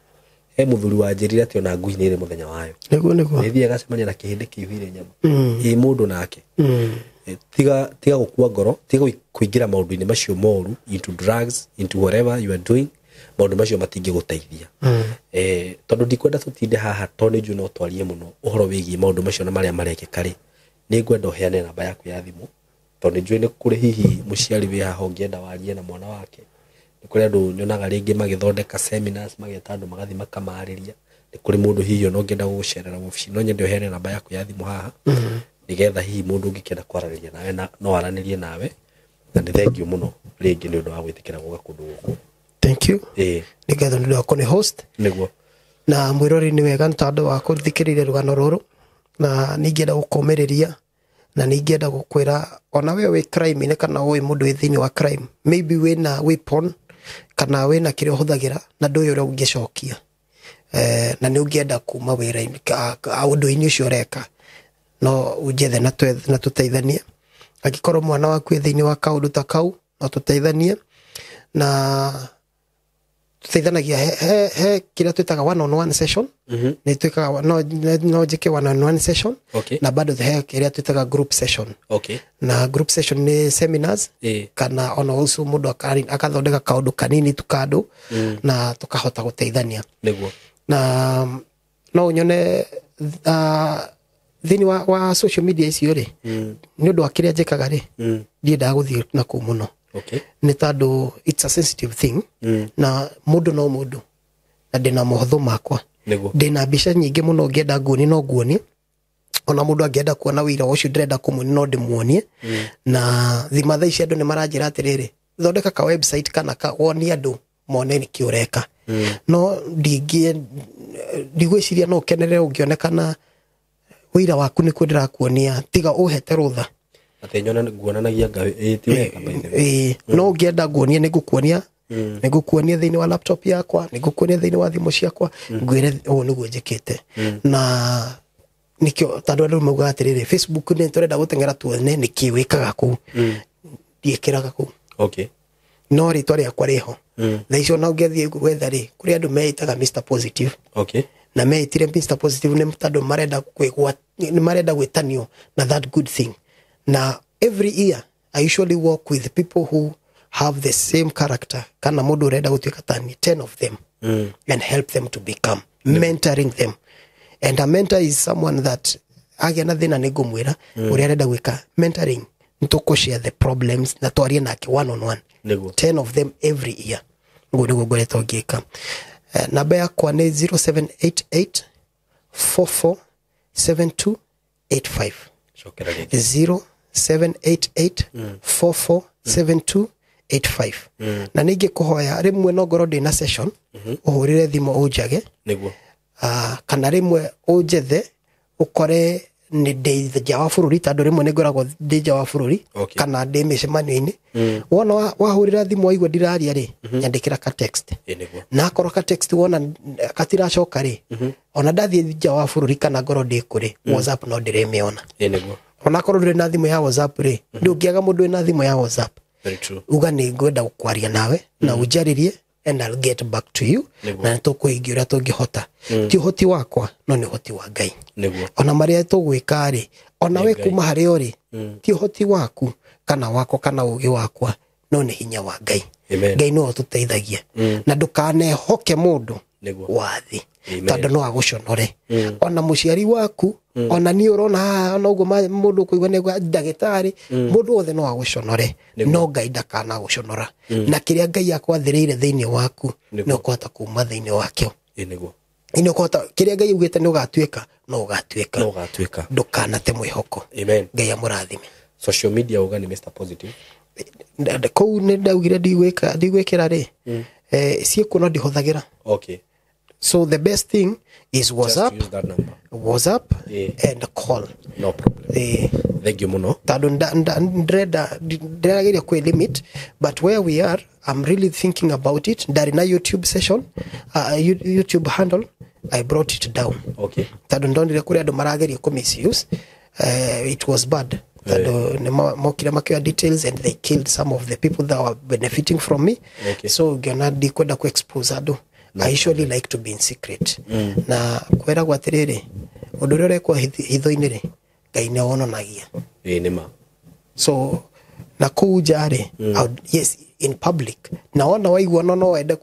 He mũthuri wanjĩrire atĩ ona ngui nĩ ĩrĩ mũthenya wayo. Nĩguo. Nĩ thiaga agacemania na kĩhĩndĩ kĩihũire nyama ĩ mũndũ nake. Tiga gũkua ngoro, tiga kũingĩra maũndũ-inĩ macio moru, into drugs, into whatever you are doing. Maũndũ macio matingĩgũteithia. Tondũ ndikwenda tũtinde haha, tondũ nĩ njũĩ no twarie mũno ũhoro wĩgiĩ maũndũ macio na marĩa marekĩka rĩ, nĩ ngwenda ũheane namba yaku ya thimũ, tondũ nĩ njũĩ nĩ kũrĩ hihi mũciari wĩ haha ũngĩenda warie na mwana wake. Nĩ kũrĩ andũ nyonaga rĩngĩ magĩthondeka seminars, mageta andũ magathiĩ makamarĩria. Nĩ kũrĩ mũndũ hihi ona ũngĩenda gũgũcerera wabici. No nyende ũheane namba yaku ya thimũ haha, nĩgetha hihi mũndũ ũngĩkĩenda kwaranĩria nawe na no aranĩrie nawe. Na nĩ thengiũ mũno rĩngĩ nĩ ũndũ wa gwĩtĩkĩra gũka kũndũ gũkũ. Thank you. Nĩ ngatho nĩ ũndũ wa kũnĩ host. Na mwĩrori, nĩ wega nĩ tondũ wa kũthikĩrĩria rũgano rũrũ, na ningĩenda gũkũmĩrĩria na ningĩenda gũkwĩra ona we wĩ crime-inĩ kana ũĩ mũndũ wĩ thĩinĩ wa crime, maybe wĩna weapon kana wĩna kĩrĩa ũhũthagĩra na ndũĩ ũrĩa ũngĩcokia, na nĩ ũngĩenda kuma wĩra-inĩ ũndũ-inĩ ũcio ũreka, no ũnjethe na tũteithanie. Angĩkorwo mwana waku wĩ thĩinĩ wa kaũndũ ta kau, no tũteithanie, na tũteithanagia he kĩrĩa twĩtaga one on one session. Nĩ twĩkaga, no njĩke one on one session. Na bado he kĩrĩa twĩtaga group session. Na group session nĩ seminars kana ona ũcio mũndũ akathondeka kaũndũ kanini tu kandũ na tũkahota gũteithania. Na no ũnyone thĩinĩ wa social media icio rĩ, nĩ ũndũ wa kĩrĩa njĩkaga rĩ, ndiendaga gũthiĩ na kũu mũno, nĩ tondũ it's a sensitive thing. Na mũndũ no mũndũ, na ndĩna mohũthũ makwa. Ndĩna mbica nyingĩ mũno, ũngĩenda nguonie no nguonie, ona mũndũ angĩenda kuona wĩira ũcio ndĩrenda kũmuonia no ndĩmuonie. Na thima thaa ici andũ nĩ maranjĩra atĩrĩrĩ, thondeka ka website kana ka wonie andũ mone nĩkĩ ũreka. No ndigwĩciria no ũkenerere ũngĩonekana Wĩira waku nĩkuo ndĩrakuonia tiga ũhete rũtha. Atĩ nyona nguonanagia Ngai ĩ ti wega by the way. Ĩĩ, no ũngĩenda nguonie nĩ ngũkuonia, nĩ ngũkuonia thĩinĩ wa laptop yakwa, nĩ ngũkuonia thĩinĩ wa thimũ ciakwa, ngwĩre ũũ nĩguo njĩkĩte. Na nĩkĩo tondũ andũ maugaga atĩrĩrĩ, Facebook nĩ tũrenda gũteng'era tuone nĩkĩ wĩkaga kũu. Ndiĩkĩraga kũu. Okay. No rĩtwa rĩakwa rĩho. Thaa icio ona ũngĩthiĩ gwetha rĩ, kũrĩ andũ meĩtaga Mr Positive. Okay. Na meĩtire Mr Positive nĩ tondũ marenda kwĩgwa, nĩ marenda gwĩtanio na that good thing. Na every year I usually work with people who have the same character, kana mũndũ ũrenda gũtuĩka tani, 10 of them, and help them to become, mentoring them. And a mentor is someone that agĩa na thĩna nĩ ngũmwĩra ũrĩa arenda gwĩka mentoring, nĩ tũkũ share the problems na twarie nake one on one. Nĩguo. 10 of them every year. Ũguo nĩguo ngoretwo ngĩka. Namba yakwa nĩ 0788 44 72 85. Cokera rĩngĩ. 0788 44 72 85. Na ningĩ kũhoya rĩmwe no ngorwo ndĩ na session, ũhũrĩre thimũ ũnjage. Nĩguo. Kana rĩmwe ũnjethe ũkore nĩ ndĩ nja wa bũrũri, tondũ rĩmwe nĩ ngoragwo ndĩ nja wa bũrũri, Okay. kana ndĩ mĩcemanio-inĩ. Wona wahũrĩra thimũ waigua ndiraria rĩ, nyandĩkĩra ka text. Ĩ nĩguo. Na akorwo ka text wona katiracoka rĩ, ona ndathiĩ nja wa bũrũri kana ngorwo ndĩ kũrĩ, WhatsApp no ndĩrĩmĩona. Ĩ nĩguo. Ona akorwo ndũrĩ na thimũ ya WhatsApp rĩ, ndũngĩaga mũndũ wĩna thimũ ya WhatsApp. Very true. Uga nĩ ngwenda kwaria nawe na ũnjarĩrie and I'll get back to you. Nĩguo. Na nĩtũkũhingia ũrĩa tũngĩhota. Ti ũhoti wakwa no nĩ ũhoti wa Ngai. Nĩguo. Ona marĩa tũgwĩka rĩ, ona we Ngai. kuma harĩ o rĩ, ti ũhoti waku kana wakwa kana ũgĩ wakwa, no nĩ hinya wa Ngai. Amen. Ngai nĩwe ũtũteithagia. Na ndũkanehoke mũndũ Nĩguo. wa thĩ, Amen. tondũ no agũconore. Ona mũciari waku, ona niĩ ũrona haha, ona ũguo mũndũ ũkũigua nĩ ndagĩtarĩ, mũndũ wothe no agũconore, no Ngai ndakanagũconora. Na kĩrĩa Ngai akwathĩrĩire thĩinĩ waku, Nĩguo. nĩ ũkũhota kuma thĩinĩ wakĩo. Ĩ nĩguo. Nĩ ũkũhota, kĩrĩa Ngai augĩte nĩ ũgatuĩka, no ũgatuĩka. No ũgatuĩka. Ndũkanate mwĩhoko. Amen. Ngai amũrathime. Social media uga nĩ Mr Positive. Kũu nĩ ndaugire ndigwĩkĩra rĩ, ciĩkuo no ndihũthagĩra. Okay. So the best thing is Just WhatsApp, use that number. WhatsApp Yeah. and call. No problem. Thank you mũno. Tondũ ndĩrenda ndĩrageria kwĩ limit, but where we are I'm really thinking about it. Ndarĩ na YouTube session, YouTube handle, I brought it down. Okay. Tondũ ndonire kũrĩ andũ marageria kũ misuse, it was bad. Tondũ nĩ mokire makĩoya details and they killed some of the people that were benefiting from me. Okay. So ngĩona ndikwenda ku expose andũ. I usually like to be in secret. Na kwĩragwo atĩrĩrĩ, ũndũ ũrĩa ũrekwo hitho-inĩ rĩ, Ngai nĩ wonanagia. Ĩ nĩ ma. So na kũu nja rĩ, yes, in public, na wona waigua no wende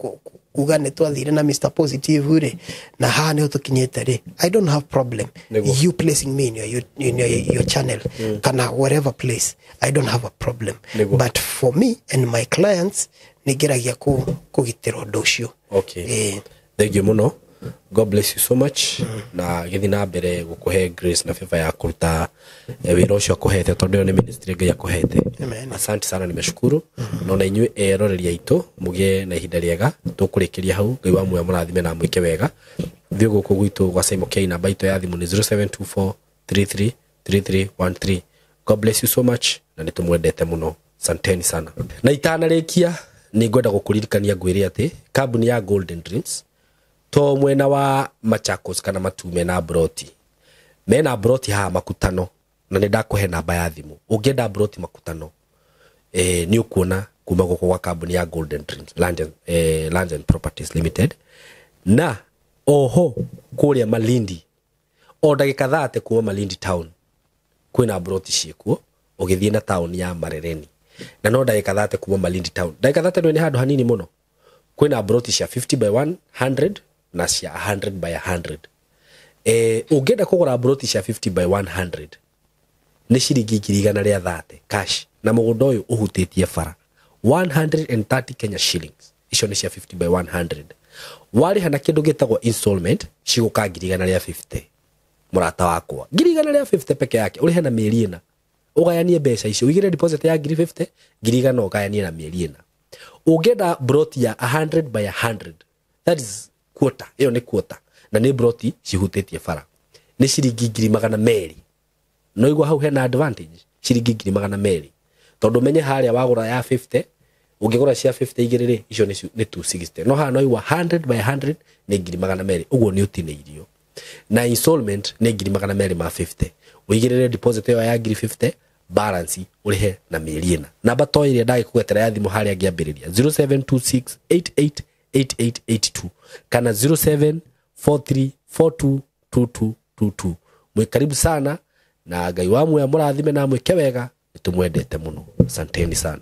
kuga nĩ twathire na Mr Positive rĩ, na haha nĩho tũkinyĩte rĩ, I don't have problem Nĩguo. you placing me in your channel kana whatever place, I don't have a problem. Nĩguo. But for me and my clients, nĩngeragia kũgitĩra ũndũ ũcio. Okay. Thank you mũno. God bless you so much. Na gĩthiĩ na mbere gũkũhe grace na favor ya kũruta wĩra ũcio akũhete, tondũ ĩyo nĩ ministry Ngai akũhete. Amen. Asante sana, nimeshukuru. Na ona inyuĩ eroreri aitũ mũgĩe na ihinda rĩega. Tũkũrĩkĩria hau. Ngai wa muoyo mũrathime na mwĩke wega. Thiĩ gũkũ gwitũ gwa Simon K, namba itũ ya thimũ nĩ 0724 33 33 13. God bless you so much na nĩ tũmwendete mũno. Asanteni sana. Na itanarĩkia nĩ ngwenda gũkũririkania ngwĩre atĩ kambuni ya Golden Dreams to mwena wa Machakos kana Matume na Broti, mena Broti haha Makutano, na nĩ ndakũhe namba ya thimũ ũngĩenda Broti Makutano, nĩ ũkuona kuma gũkũ gwa kambuni ya Golden Dreams Land and Properties Limited. Na oho kũrĩa Malindi, o ndagĩka 30 kuma Malindi town kwĩna Broti ciĩkuo ũgĩthiĩ na town ya Marereni, na no ndagĩka 30 kuma Malindi town. Ndagĩka 30 nĩ handũ hanini mũno. Kwĩna Broti cia 50 by 100 na cia 100 by 100. Ũngĩenda kũgũra Broti cia 50 by 100 nĩ ciringi ngiri igana rĩa 30 cash, na mũgũnda ũyũ ũhutĩtie bara 130 Kenya shillings. Icio nĩ cia 50 by 100. Warĩha na kĩndũ gĩtagwo installment cigũka ngiri igana rĩa 50. Mũrata wakwa, ngiri igana rĩa 50 peke yake ũrĩhe na mĩeri ĩna, ũgayanie mbeca icio, ũigĩre deposit ya ngiri 50, ngiri igana ũgayanie na mĩeri ĩna. Ũngĩenda broti ya 100 by 100, that is quarter, ĩyo nĩ quarter, na nĩ broti cihutĩtie bara, Nĩ ciringi 200,000. No igua hau hena advantage, ciringi 200,000, tondũ menye harĩa wagũra ya 50, ũngĩgũra cia 50 igĩrĩ rĩ, icio nĩ 260, no haha no igua 100 by 100 nĩ 200,000. Ũguo nĩ ũtinĩirio na installment nĩ 200,000 ma 50. Ũigĩrĩre deposit ĩyo ya 50,000, balance ũrĩhe na mĩeri 4. Namba to ĩrĩa ndagĩkũgetera ya thimũ harĩa ngĩambĩrĩria, 0726888882 kana 0743422222. Mwĩ karibu sana, na Ngai wa muoya mũrathime na mwĩke wega. Nĩ tũmwendete mũno, asanteni sana.